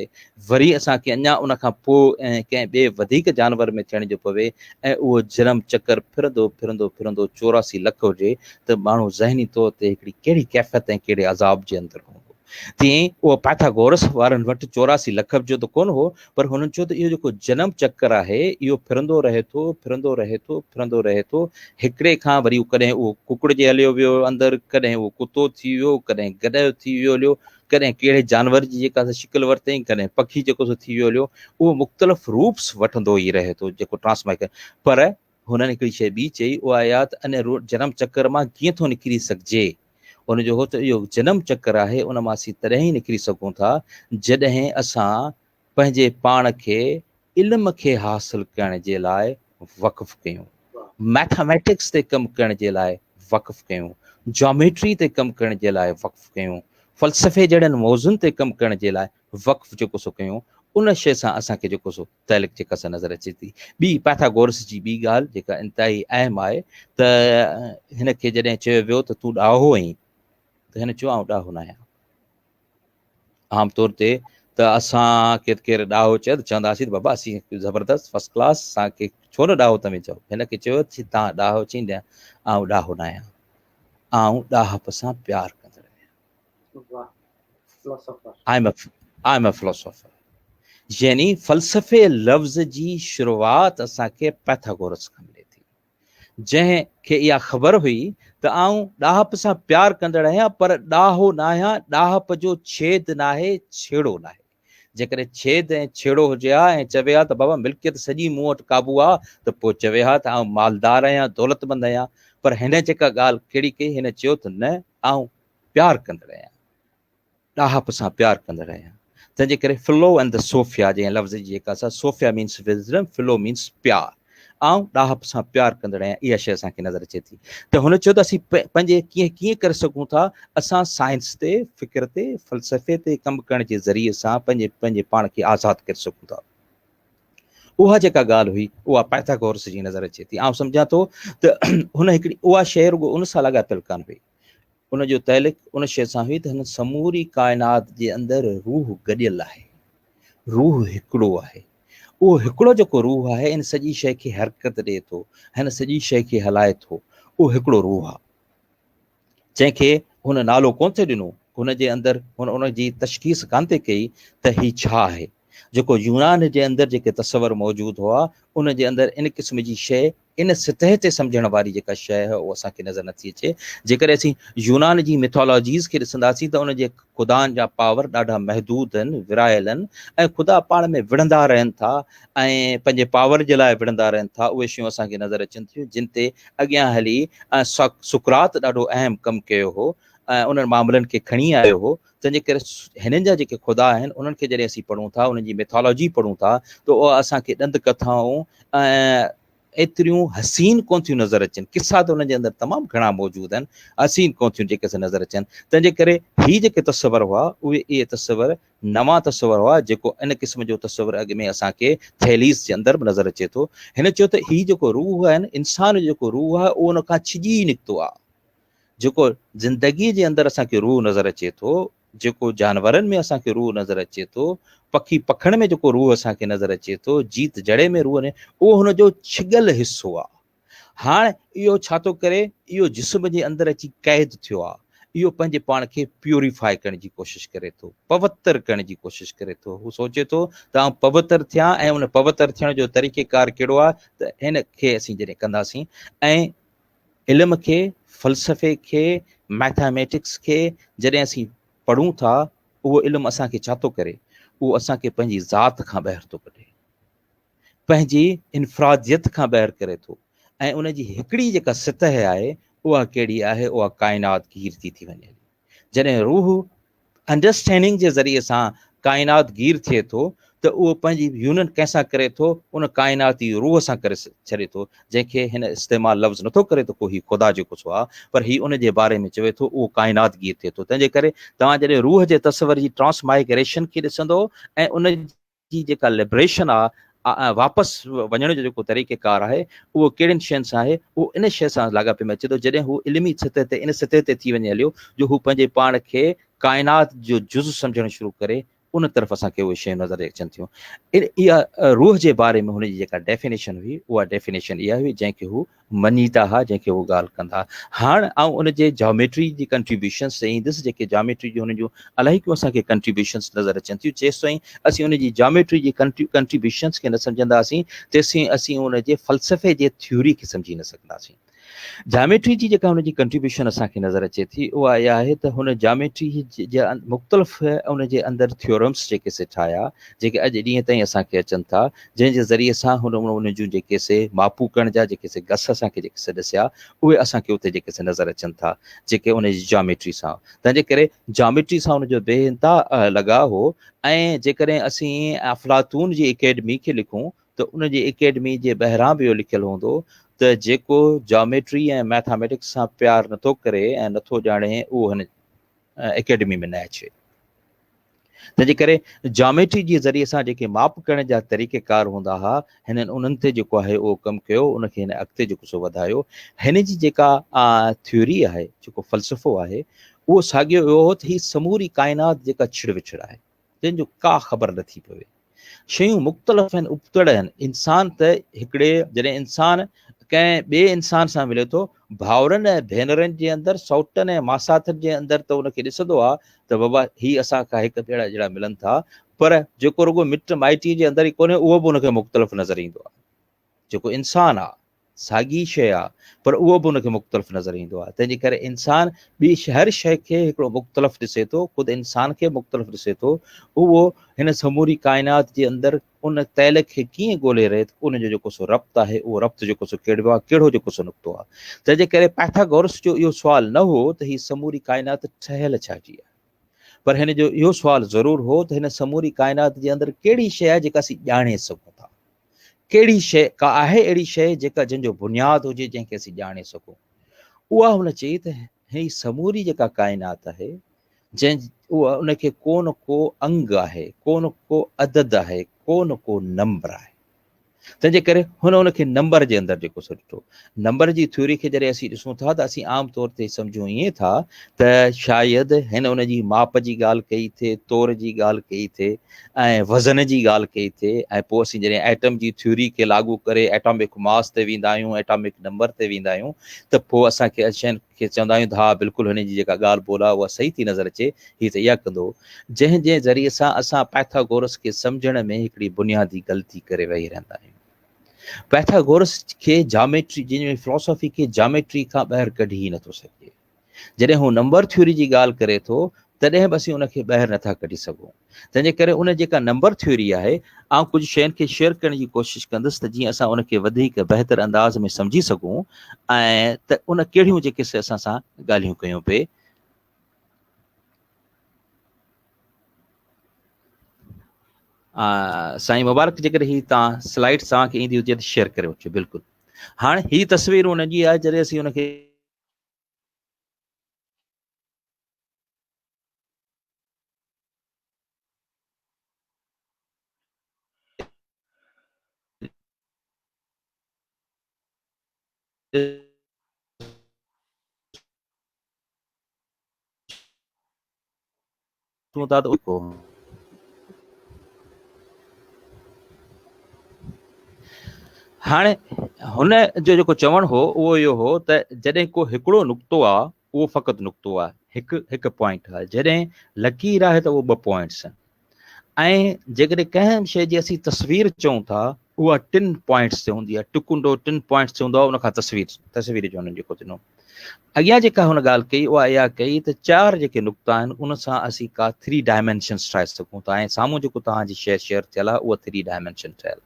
وري اسان کي اڃا ان کان پوء ڪنهن ٻئي وڌيڪ جانور ۾ ٿيڻ جو پوي ۽ اهو جنم چڪر ڦرندو ڦرندو ڦرندو 84 لک هجي ته ماڻهو ذهني طور تي هڪڙي ڪهڙي ڪيفيت ۽ ڪهڙي عذاب جي اندر هوندو. تيئن اهو پائٿاگورس وارن وٽ 84 لک جو ته ڪونه هو، پر هنن چيو ته اهو جيڪو جنم چڪر آهي، اهو ڦرندو رهي ٿو، ڦرندو رهي ٿو، ڦرندو رهي ٿو. هڪڙي کان وري ڪڏهن اهو ڪڪڙ جي هليو ويو اندر، ڪڏهن اهو ڪتو ٿي ويو، ڪڏهن گڏهه ٿي ويو هليو، ڪڏهن ڪهڙي جانور جي جيڪا سا شڪل ورتائين، ڪڏهن پکي جيڪو سو ٿي ويو هليو. اهو مختلف روپس وٺندو ئي رهي ٿو جيڪو ٽرانسمائگريشن. پر هنن هڪڙي شيء ٻي چئي، اها اها ته ان جنم چڪر مان ڪيئن ٿو نڪري سگهجي؟ ان جو هو ته اهو جنم چڪر آهي، ان مان اسين تڏهن ئي نڪري سگهون ٿا، جڏهن اسان پنهنجي پاڻ کي علم کي حاصل ڪرڻ جي لاء وقف ڪيون، مئٿاميٽڪس تي ڪم ڪرڻ جي لاء وقف ڪيون، جاميٽري تي ڪم ڪرڻ جي لاء وقف ڪيون، فلسفي جهڙن موضوعن تي ڪم ڪرڻ جي لاء وقف جيڪو سو ڪيون، ان شيء سان اسان کي جيڪو سو تعلق جيڪا سا نظر اچي ٿي. ٻي پائٿاگورس جي ٻي ڳالهه جيڪا انتهائي اهم آهي ته هن کي جڏهن چيو ويو ته تون ڏاهو آهين ته هن چيو آئون ڏاهو ناهيان. عام طور تي ته اسان کي ڪير ڏاهو چئي ته چونداسين ته بابا اسين زبردست فرسٽ ڪلاس اسان کي ڇو نه ڏاهو توهين چئو. هن کي چيو ته تان ڏاهو چئين نه آئون ڏاهو ناهيان، آئون ڏاهپ سان پيار ڪندڙ آهيان. I am a philosopher. يعني فلسفي لفظ جي شروعات اسان کي پيٿاگورس کان ملي ٿي، جنهن کي اها خبر هئي ته آئون ڏاهپ سان پيار ڪندڙ آهيان پر ڏاهو ناهيان، ڏاهپ جو ڇيد ناهي، ڇيڙو ناهي. جيڪڏهن ڇيد ۽ ڇيڙو هجي ها ۽ چوي ها ته بابا ملڪيت سڄي مون وٽ قابو آ ته پوء چوي ها ته آئون مالدار آهيان، دولتمند آهيان، پر هن جيڪا ڳالهه ڪهڙي ڪئي، هن چيو ته نه آئون پيار ڪندڙ آهيان، ڏاهپ سان پيار ڪندڙ آهيان. تنهن جي ڪري فلو اينڊ the Sophia جنهن لفظ جي جيڪا سا Sophia means wisdom, philo means پيار. آئون ڏاهپ سان پيار ڪندڙ آهيان اها شيء اسان کي نظر اچي ٿي ته هن چيو ته اسين پنهنجي ڪيئن ڪيئن ڪري سگهون ٿا، اسان سائنس تي، فڪر تي، فلسفي تي ڪم ڪرڻ جي ذريعي سان پنهنجي پنهنجي پاڻ کي آزاد ڪري سگهون ٿا. اها جيڪا ڳالهه هئي اها پائٿاگورس جي نظر اچي ٿي. آئون سمجهان ٿو ته هن هڪڙي اها شيء رڳو ان سان لاڳاپيل ڪانه هئي. ان جو تعلق ان شيء سان هئي ته هن سموري ڪائنات جي اندر روح گڏيل آهي. روح هڪڙو آهي. اهو هڪڙو جيڪو روح آهي ان سڄي شيء کي حرڪت ڏئي ٿو، هن سڄي شيء کي هلائي ٿو. اهو هڪڙو روح آهي. جنهن کي هن نالو ڪونه ٿي ڏنو. هن جي اندر هن ان جي تشخيص ڪانه ٿي ڪئي ته هي ڇا آهي. جيڪو يونان جي اندر جيڪي تصور موجود هئا ان جي اندر ان قسم جي شيء ان سطح تي سمجهڻ واري جيڪا شيء آهي اها اسان کي نظر نٿي اچي. جيڪڏهن اسين يونان جي ميٿالاجيز کي ڏسنداسين ته ان جي خدائن جا پاور ڏاڍا محدود آهن، ورهايل آهن ۽ خدا پاڻ ۾ وڙهندا رهن ٿا ۽ پنهنجي پاور جي لاء وڙهندا رهن ٿا. اهي شيون اسان کي نظر اچن ٿيون جن تي اڳيان هلي سقراط ڏاڍو اهم ڪم ڪيو هو ۽ انهن معاملن کي کڻي آيو هو. تنهن جي ڪري هنن جا جيڪي خدا آهن انهن کي جڏهن اسين پڙهون ٿا انهن جي ميٿالاجي پڙهون ٿا ته اها اسان کي ڏند ڪٿائون ۽ ايتريون حسين ڪون ٿيون نظر اچن. قصا ته انهن جي اندر تمام گهڻا موجود آهن، حسين ڪون ٿيون جيڪي اسان نظر اچن. تنهن جي ڪري هي جيڪي تصور هئا اهي اهي تصور نوان تصور هئا جيڪو ان قسم جو تصور اڳ ۾ اسان کي ٿيليس جي اندر به نظر اچي ٿو. هن چيو ته هي جيڪو روح آهن انسان جو جيڪو روح آهي اهو ان کان ڇڄي نڪتو آهي. جيڪو زندگيء جي اندر اسان کي روح نظر اچي ٿو، جيڪو جانورن ۾ اسان کي روح نظر اچي ٿو، پکي پکڻ ۾ جيڪو روح اسان کي نظر اچي ٿو، جيت جڙي ۾ روح اهو هن جو ڇڳل حصو آ. هاڻ اهو ڇا ٿو ڪري، اهو جسم جي اندر اچي قيد ٿيو آ. اهو پنهنجي پاڻ کي پيوريفائي ڪرڻ جي ڪوشش ڪري ٿو، پوتر ڪرڻ جي ڪوشش ڪري ٿو. هو سوچي ٿو ته آئون پوتر ٿيان ۽ ان پوتر ٿيڻ جو طريقيڪار ڪهڙو آ ته هن کي اسين جڏهن ڪنداسين ۽ علم کي، فلسفي کي، مئٿاميٽڪس کي جڏهن اسين پڙهون ٿا، اهو علم اسان کي ڇا ٿو ڪري؟ اهو اسان کي پنهنجي ذات کان ٻاهر ٿو ڪڍي، پنهنجي انفراديت کان ٻاهر ڪري ٿو ۽ ان جي هڪڙي جيڪا سطح آهي، اها ڪهڙي آهي؟ اها ڪائنات گير ٿي ٿي وڃي. جڏهن روح انڊرسٽينڊنگ جي ذريعي سان ڪائنات گير ٿئي ٿو ته اهو پنهنجي يونين ڪنهن سان ڪري ٿو؟ ان ڪائناتي روح سان ڪري ڇڏي ٿو، جنهن کي هن استعمال لفظ نٿو ڪري ته ڪو هي خدا جيڪو سو آهي، پر هي ان جي باري ۾ چوي ٿو اهو ڪائنات گير ٿئي ٿو. تنهن جي ڪري توهان جڏهن روح جي تصور جي ٽرانسمائگريشن کي ڏسندو ۽ ان جي جيڪا لبريشن آ واپس وڃڻ جو جيڪو طريقه ڪار آهي اهو ڪهڙين شين سان آهي اهو ان شيء سان لاڳاپي ۾ اچي ٿو جڏهن هو علمي سطح تي ان سطح تي ٿي وڃي هليو جو هو پنهنجي پاڻ کي ڪائنات جو جز سمجهڻ شروع ڪري ان طرف اسان کي اهي شيون نظر اچن ٿيون. اها روح جي باري ۾ هن جي جيڪا ڊيفينيشن هئي اها ڊيفينيشن اها هئي جنهن کي هو مڃيندا ها جنهن کي هو ڳالهه ڪندا ها. هاڻ آئون ان جي جاميٽري جي ڪنٽريبيوشنس تي ايندس جيڪي جاميٽري جون هن جون الائي ڪيون اسان کي ڪنٽريبيوشنس نظر اچن ٿيون جيستائين اسين ان جي جاميٽري جي ڪنٽريبيوشنس کي نه سمجهنداسين تيسين اسين ان جي فلسفي جي ٿيوري کي سمجهي نه سگهنداسين. جاميٽري جي جيڪا هن جي ڪنٽريبيوشن اسان کي نظر اچي ٿي اها اها آهي ته هن جاميٽري جي مختلف ان جي اندر ٿيورمس جيڪي سي ٺاهيا جيڪي اڄ ڏينهن تائين اسان کي اچن ٿا جنهن جي ذريعي سان هن انهن جون جيڪي سي ماپون ڪرڻ جا جيڪي سي گس اسان کي جيڪي سي ڏسيا اهي اسان کي اتي جيڪي سي نظر اچن ٿا جيڪي ان جي جاميٽري سان تنهن جي ڪري جاميٽري سان ان جو بي انتها لڳاء هو ۽ جيڪڏهن اسين افلاطون جي اڪيڊمي کي لکون ته ان جي اڪيڊمي جي ٻاهران به اهو لکيل هوندو ته جيڪو جاميٽري ۽ مئٿاميٽڪس سان پيار نٿو ڪري ۽ نٿو ڄاڻي اهو هن اڪيڊمي ۾ نه اچي. تنهن جي ڪري جاميٽري جي ذريعي سان جيڪي ماپ ڪرڻ جا طريقه ڪار هوندا ها هنن انهن تي جيڪو آهي اهو ڪم ڪيو ان کي هن اڳتي جيڪو سو وڌايو. هن جي جيڪا ٿيوري آهي جيڪو فلسفو آهي اهو ساڳيو اهو هو ته هي سموري ڪائنات جيڪا ڇڙ وڇڙ آهي جنهن جو ڪا خبر نٿي پوي. شيون مختلف آهن، ابتڙ آهن. انسان ته هڪڙي جڏهن انسان ڪنهن ٻئي انسان سان ملي ٿو، ڀائرن ۽ ڀينرن جي اندر، سئوٽن ۽ ماساتن جي اندر ته ان کي ڏسندو آهي ته بابا هي اسان کان هڪ ٻيڙا جهڙا ملن ٿا، پر جيڪو رڳو مٽ مائٽيء جي اندر ئي ڪونهي اهو به ان کي مختلف نظر ايندو آهي. جيڪو انسان آ، ساڳي شيء آ، پر اهو به ان کي مختلف نظر ايندو آ. تنهن جي ڪري انسان ٻي هر شيء کي هڪڙو مختلف ڏسي ٿو، خود انسان کي مختلف ڏسي ٿو. اهو هن سموري ڪائنات جي اندر ان تعلق کي ڪيئن ڳولي رهي ته ان جو جيڪو سو ربط آهي، اهو ربط جيڪو سو ڪهڙو آ، ڪهڙو جيڪو سو نقطو آ. تنهن جي ڪري پائٿاگورس جو اهو سوال نه هو ته هي سموري ڪائنات ٺهيل ڇا جي آهي؟ پر هن جو اهو سوال ضرور هو ته هن سموري ڪائنات جي اندر ڪهڙي شيء آهي جيڪا اسين ڄاڻي سگهون ٿا؟ ڪهڙي شيء، ڪا آهي اهڙي شيء جيڪا جنهن جو بنياد هجي جنهن کي اسين ڄاڻي سگهون؟ اها هن چئي ته هي سموري جيڪا ڪائنات آهي جنهن اها ان کي ڪو نه ڪو انگ آهي، ڪو نه ڪو عدد آهي، ڪو نه ڪو نمبر آهي. تنهن جي ڪري هن ان کي نمبر جي اندر جيڪو سو ڏٺو. نمبر جي ٿيوري کي جڏهن اسين ڏسون ٿا ته اسين عام طور تي سمجهون ائين ٿا ته شايد هن ان جي ماپ جي ڳالهه ڪئي ٿئي، تور جي ڳالهه ڪئي ٿئي ۽ وزن جي ڳالهه ڪئي ٿئي ۽ پوء اسين جڏهن ائٽم جي ٿيوري کي لاڳو ڪري ائٽامڪ ماس تي ويندا آهيون، ائٽامڪ نمبر تي ويندا آهيون ته پوء اسان کي شين کي چوندا آهيون ته ها بلڪل هن جي جيڪا ڳالهه ٻولهه آهي اها صحيح ٿي نظر اچي، هي ته اها ڪندو هو. جنهن جي ذريعي سان اسان پائٿاگورس کي سمجهڻ ۾ هڪڙي بنيادي غلطي ڪري ويهي رهندا آهيون. پائٿاگورس کي جاميٽري جنهن ۾ فلاسافي کي جاميٽري کان ٻاهر ڪڍي ئي نٿو سگهجي. جڏهن هو نمبر ٿيوري جي ڳالهه ڪري ٿو تڏهن به اسين ان کي ٻاهر نٿا ڪڍي سگهون. تنهن جي ڪري ان جيڪا نمبر ٿيوري آهي، آئون ڪجهه شين کي شيئر ڪرڻ جي ڪوشش ڪندس ته جيئن اسان ان کي وڌيڪ بهتر انداز ۾ سمجهي سگهون ۽ ته ان ڪهڙيون جيڪي سي اسان سان ڳالهيون ڪيون پئي. سائين مبارڪ جيڪڏهن هي تان سلائيڊ توهان کي ايندي هجي ته شيئر ڪري وٺجو. بلڪل هاڻ هي تصوير ان جي آهي جڏهن اسين ان کي ڏسون ٿا ته هاڻي هن جو جيڪو چوڻ هو اهو اهو هو ته جڏهن ڪو هڪڙو نقطو آ اهو فقط نقطو آ، هڪ هڪ پوائنٽ آ، جڏهن لڪير آهي ته اهو ٻه پوائنٽس آهن ۽ جيڪڏهن ڪنهن به شيء جي اسين تصوير چئون ٿا اها ٽن پوائنٽس تي هوندي آهي، ٽڪنڊو ٽن پوائنٽس تي هوندو آهي، ان کان تصوير تصوير جو هنن جيڪو ڏنو. اڳيان جيڪا هن ڳالهه ڪئي اها اها ڪئي ته چار جيڪي نقطا آهن ان سان اسين ڪا ٿري ڊائمينشنس ٺاهي سگهون ٿا ۽ سامهون جيڪو توهان جي شيء شيئر ٿيل آهي اها ٿري ڊائمينشن ٺهيل.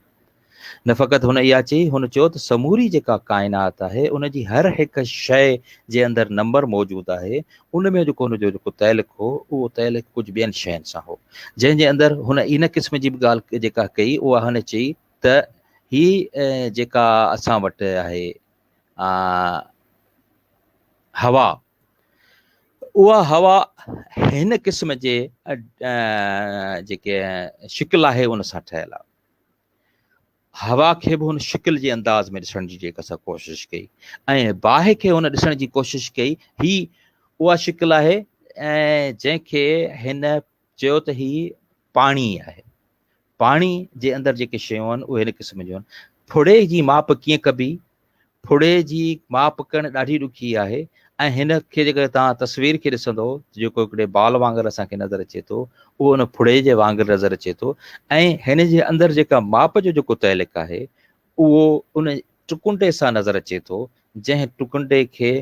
نه فقط هن اها چئي، هن چيو ته سموري جيڪا ڪائنات آهي ان جي هر هڪ شيء جي اندر نمبر موجود آهي، ان ۾ جيڪو هن جو جيڪو تعلق هو اهو تعلق ڪجهه ٻين شين سان هو، جنهن جي اندر هن ان قسم جي به ڳالهه جيڪا ڪئي اها هن چئي ته هي جيڪا اسان وٽ آهي هوا، اها هوا هن قسم جي جيڪي شڪل آهي ان سان ٺهيل آهي. هوا کي به هن شڪل جي انداز ۾ ڏسڻ جي جيڪا سا ڪوشش ڪئي ۽ باهه کي هن ڏسڻ جي ڪوشش ڪئي. هي اها شڪل آهي ۽ جنهن کي هن چيو ته هي پاڻي آهي. پاڻي جي اندر جيڪي شيون آهن اهي هن قسم جون آهن. ڦڙي جي ماپ ڪيئن ڪبي؟ ڦڙي جي ماپ ڪرڻ ڏاڍي ڏکي آهي ۽ هن کي جيڪڏهن توهان تصوير کي ڏسندو ته جيڪو هڪڙي بال وانگر اسان کي نظر اچي ٿو اهو ان ڦڙي جي وانگر نظر اچي ٿو ۽ هن جي اندر جيڪا ماپ جو جيڪو تعلق آهي اهو ان ٽڪنڊي سان نظر اچي ٿو جنهن ٽڪنڊي کي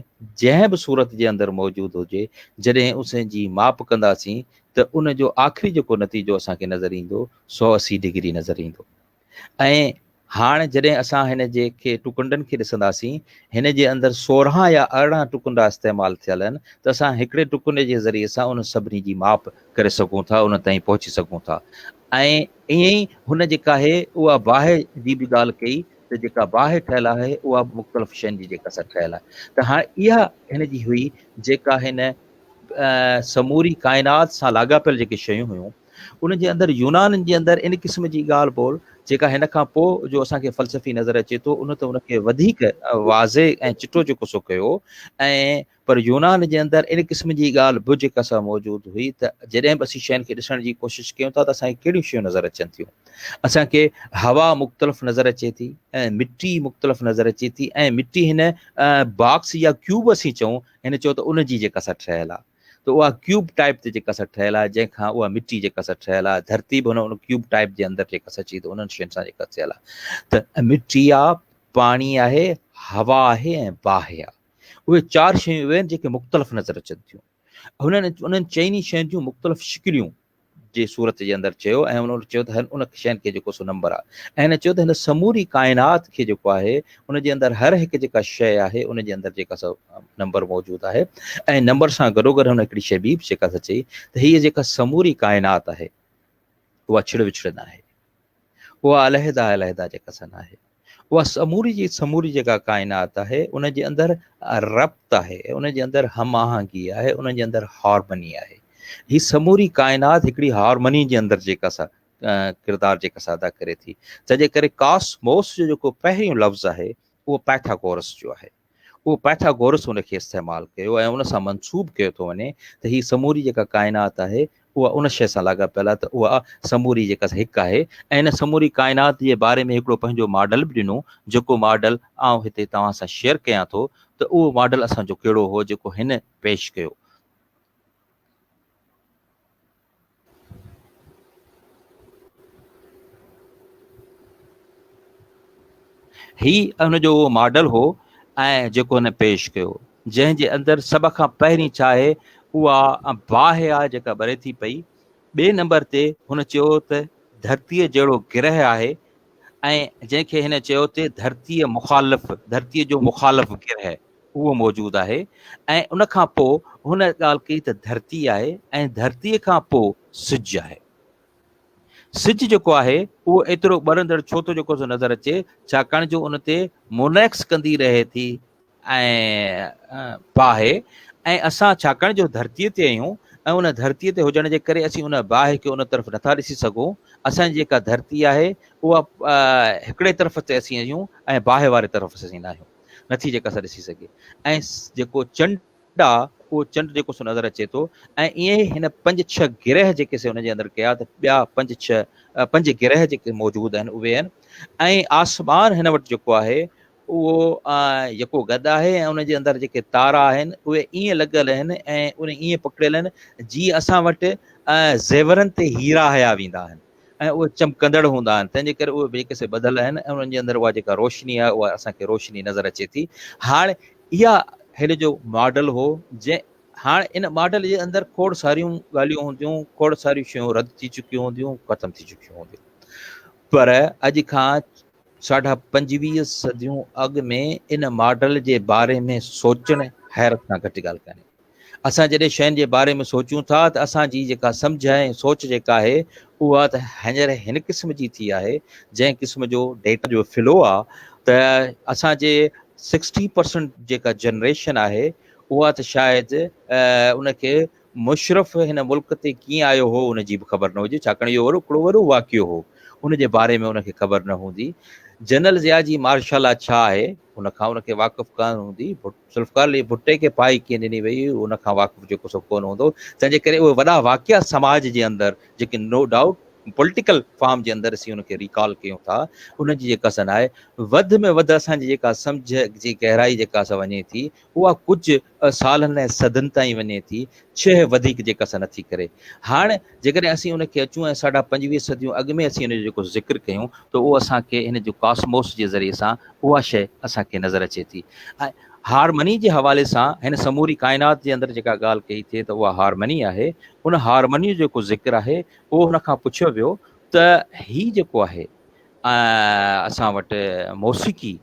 جنهن به صورت جي اندر موجود هجي جڏهن ان جي ماپ ڪنداسين ته ان جو آخري جيڪو نتيجو اسان کي نظر ايندو 180 ڊگري نظر ايندو. ۽ هاڻ جڏهن اسان هن جي کي ٽڪنڊن کي ڏسنداسين، هن جي اندر 16 يا 18 ٽڪنڊا استعمال ٿيل آهن ته اسان هڪڙي ٽڪنڊي جي ذريعي سان انهن سڀني جي ماپ ڪري سگهون ٿا، انهن تائين پهچي سگهون ٿا. ۽ ائين ئي هن جيڪا آهي اها باهه جي به ڳالهه ڪئي ته جيڪا باهه ٺهيل آهي اها به مختلف شين جي جيڪا سا ٺهيل آهي. ته هاڻ اها هن جي هئي جيڪا هن سموري ڪائنات سان لاڳاپيل جيڪي شيون هيون، ان جي اندر يونانين جي اندر ان قسم جي ڳالهه ٻولهه جيڪا هن کان پوء جو اسان کي فلسفي نظر اچي ٿو ان ته ان کي وڌيڪ واضح ۽ چٽو جيڪو سو ڪيو ۽ پر يونان جي اندر ان قسم جي ڳالهه به جيڪا سا موجود هئي ته جڏهن به اسين شين کي ڏسڻ جي ڪوشش ڪيون ٿا ته اسان کي ڪهڙيون شيون نظر اچن ٿيون. اسان کي هوا مختلف نظر اچي ٿي ۽ مٽي مختلف نظر اچي ٿي ۽ مٽي هن باڪس يا ڪيوب اسين چئون هن چيو ته ان جي جيڪا سا ٺهيل آهي ته اها ڪيوب ٽائيپ تي جيڪا سا ٺهيل آهي جنهن کان اها مٽي جيڪا سا ٺهيل آهي ڌرتي به هن ان ڪيوب ٽائيپ جي اندر جيڪا سا چئي ته انهن شين سان جيڪا ٿيل آهي ته مٽي آ پاڻي آهي هوا آهي ۽ باهه آهي اهي چار شيون اهي آهن جيڪي مختلف نظر اچن ٿيون هنن انهن چئني شين جون مختلف شڪليون جي صورت جي اندر چيو ۽ هن چيو ته ان شين کي جيڪو سو نمبر آهي ۽ هن چيو ته هن سموري ڪائنات کي جيڪو آهي ان جي اندر هر هڪ جيڪا شيء آهي ان جي اندر جيڪا سو نمبر موجود آهي ۽ نمبر سان گڏوگڏ هن هڪڙي شيء ٻي به جيڪا سا چئي ته هيء جيڪا سموري ڪائنات آهي اها ڇڙ وڇڙ ناهي اها علحده علحده جيڪا سا ناهي اها سموري جي سموري جيڪا ڪائنات آهي ان جي اندر ربط آهي ان جي اندر هم آهنگي آهي ان جي اندر هارمني آهي هي سموري ڪائنات هڪڙي هارمني جي اندر جيڪا سا ڪردار جيڪا سا ادا ڪري ٿي تنهن جي ڪري ڪاسموس جو جيڪو پهريون لفظ آهي اهو پائٿاگورس جو آهي اهو پائٿاگورس ان کي استعمال ڪيو ۽ ان سان منسوب ڪيو ٿو وڃي ته هي سموري جيڪا ڪائنات آهي اها ان شيء سان لاڳاپيل آهي ته اها سموري جيڪا هڪ آهي ۽ ان سموري ڪائنات جي باري ۾ هڪڙو پنهنجو ماڊل به ڏنو جيڪو ماڊل آئون هتي توهان سان شيئر ڪيان ٿو ته اهو ماڊل اسان جو ڪهڙو هو جيڪو هن پيش ڪيو. هي ان جو اهو ماڊل هو ۽ جيڪو هن پيش ڪيو جنهن جي اندر سڀ کان پهرين ڇا آهي اها باهه آهي جيڪا ٻري ٿي پئي ٻئي نمبر تي هن چيو ته ڌرتيء جهڙو گرهه آهي ۽ جنهن کي هن چيو ته ڌرتيء مخالف ڌرتيء جو مخالف گرهه اهو موجود آهي ۽ ان کان پوء هن ڳالهه ڪئي ته ڌرتي آهي ۽ ڌرتيء کان پوء سج آهي. سج جيڪو آهي اهو ايترو ٻرندڙ ڇو ٿو جيڪو سو نظر اچي ڇاڪاڻ جو ان تي مونيڪس ڪندي رهي ٿي ۽ باهه ۽ اسان ڇاڪاڻ جو ڌرتيء تي آهيون ۽ ان ڌرتيء تي هجڻ جي ڪري اسين ان باهه کي ان طرف نٿا ڏسي سگهون اسان جي جيڪا ڌرتي آهي اها هڪڙي طرف تي اسين آهيون ۽ باهه واري طرف اسين ناهيون نٿي جيڪا اسان ڏسي سگهي ۽ جيڪو چنڊ آ اهو چنڊ جيڪو سو نظر اچي ٿو ۽ ائين ئي هن پنج ڇهه گرهه جيڪي سي ان جي اندر ڪيا ته ٻيا پنج ڇهه پنج گرهه جيڪي موجود آهن اهي آهن ۽ آسمان هن وٽ جيڪو آهي اهو يڪو گڏ آهي ۽ ان جي اندر جيڪي تارا آهن اهي ائين لڳل آهن ۽ ان ائين پڪڙيل آهن جيئن اسان وٽ زيورن تي هيرا هيا ويندا آهن ۽ اهي چمڪندڙ هوندا آهن تنهن جي ڪري اهي جيڪي سي ٻڌل آهن ۽ انهن جي اندر اها جيڪا روشني آهي اها اسان کي روشني نظر اچي ٿي هاڻ اها هن جو ماڊل هو جنهن هاڻ ان ماڊل جي اندر کوڙ ساريون ڳالهيون هونديون کوڙ ساريون شيون رد ٿي چڪيون هونديون ختم ٿي چڪيون هونديون پر اڄ کان ساڍا پنجويهه صديون اڳ ۾ ان ماڊل جي باري ۾ سوچڻ حيرت کان گهٽ ڳالهه ڪانهي اسان جڏهن شين جي باري ۾ سوچون ٿا ته اسان جي جيڪا سمجهه ۽ سوچ جيڪا آهي اها ته هينئر هن قسم جي ٿي آهي جنهن قسم جو ڊيٽا جو فلو آ ته اسان جي سڪسٽي پرسنٽ جيڪا جنريشن آهي اها ته شايد ان کي مشرف هن ملڪ تي ڪيئن آيو هو ان جي به خبر نه هجي ڇاڪاڻ اهو وڏو هڪڙو وڏو واقعو هو ان جي باري ۾ ان کي خبر نه هوندي جنرل ضياء جي مارشل لا ڇا آهي ان کان ان کي واقف ڪانه هوندي ذوالفقار علي ڀٽي کي پائي ڪيئن ڏني وئي ان کان واقف جيڪو سو ڪونه هوندو تنهن جي ڪري اهي وڏا واقعا سماج جي اندر جيڪي نو ڊائوٽ پوليٽيڪل فارم جي اندر اسين ان کي ريڪال ڪيون ٿا انهن جي جيڪا سن آهي وڌ ۾ وڌ اسان جي جيڪا سمجهه جي گهرائي جيڪا سا وڃي ٿي اها ڪجهه سالن ۽ صدين تائين وڃي ٿي ڇهه وڌيڪ جيڪا سا نٿي ڪري هاڻ جيڪڏهن اسين ان کي اچون ۽ ساڍا پنجويهه صديون اڳ ۾ اسين ان جو جيڪو ذڪر ڪيون ته اهو اسان کي هن جو ڪاسموس جي ذريعي سان اها شيء اسان کي نظر اچي ٿي ۽ هارمني جي حوالي سان هن سموري ڪائنات جي اندر جيڪا ڳالهه ڪئي ٿئي ته اها هارمني آهي ان هارمني جو جيڪو ذڪر آهي اهو هن کان پڇيو ويو ته هي جيڪو آهي اسان وٽ موسيقي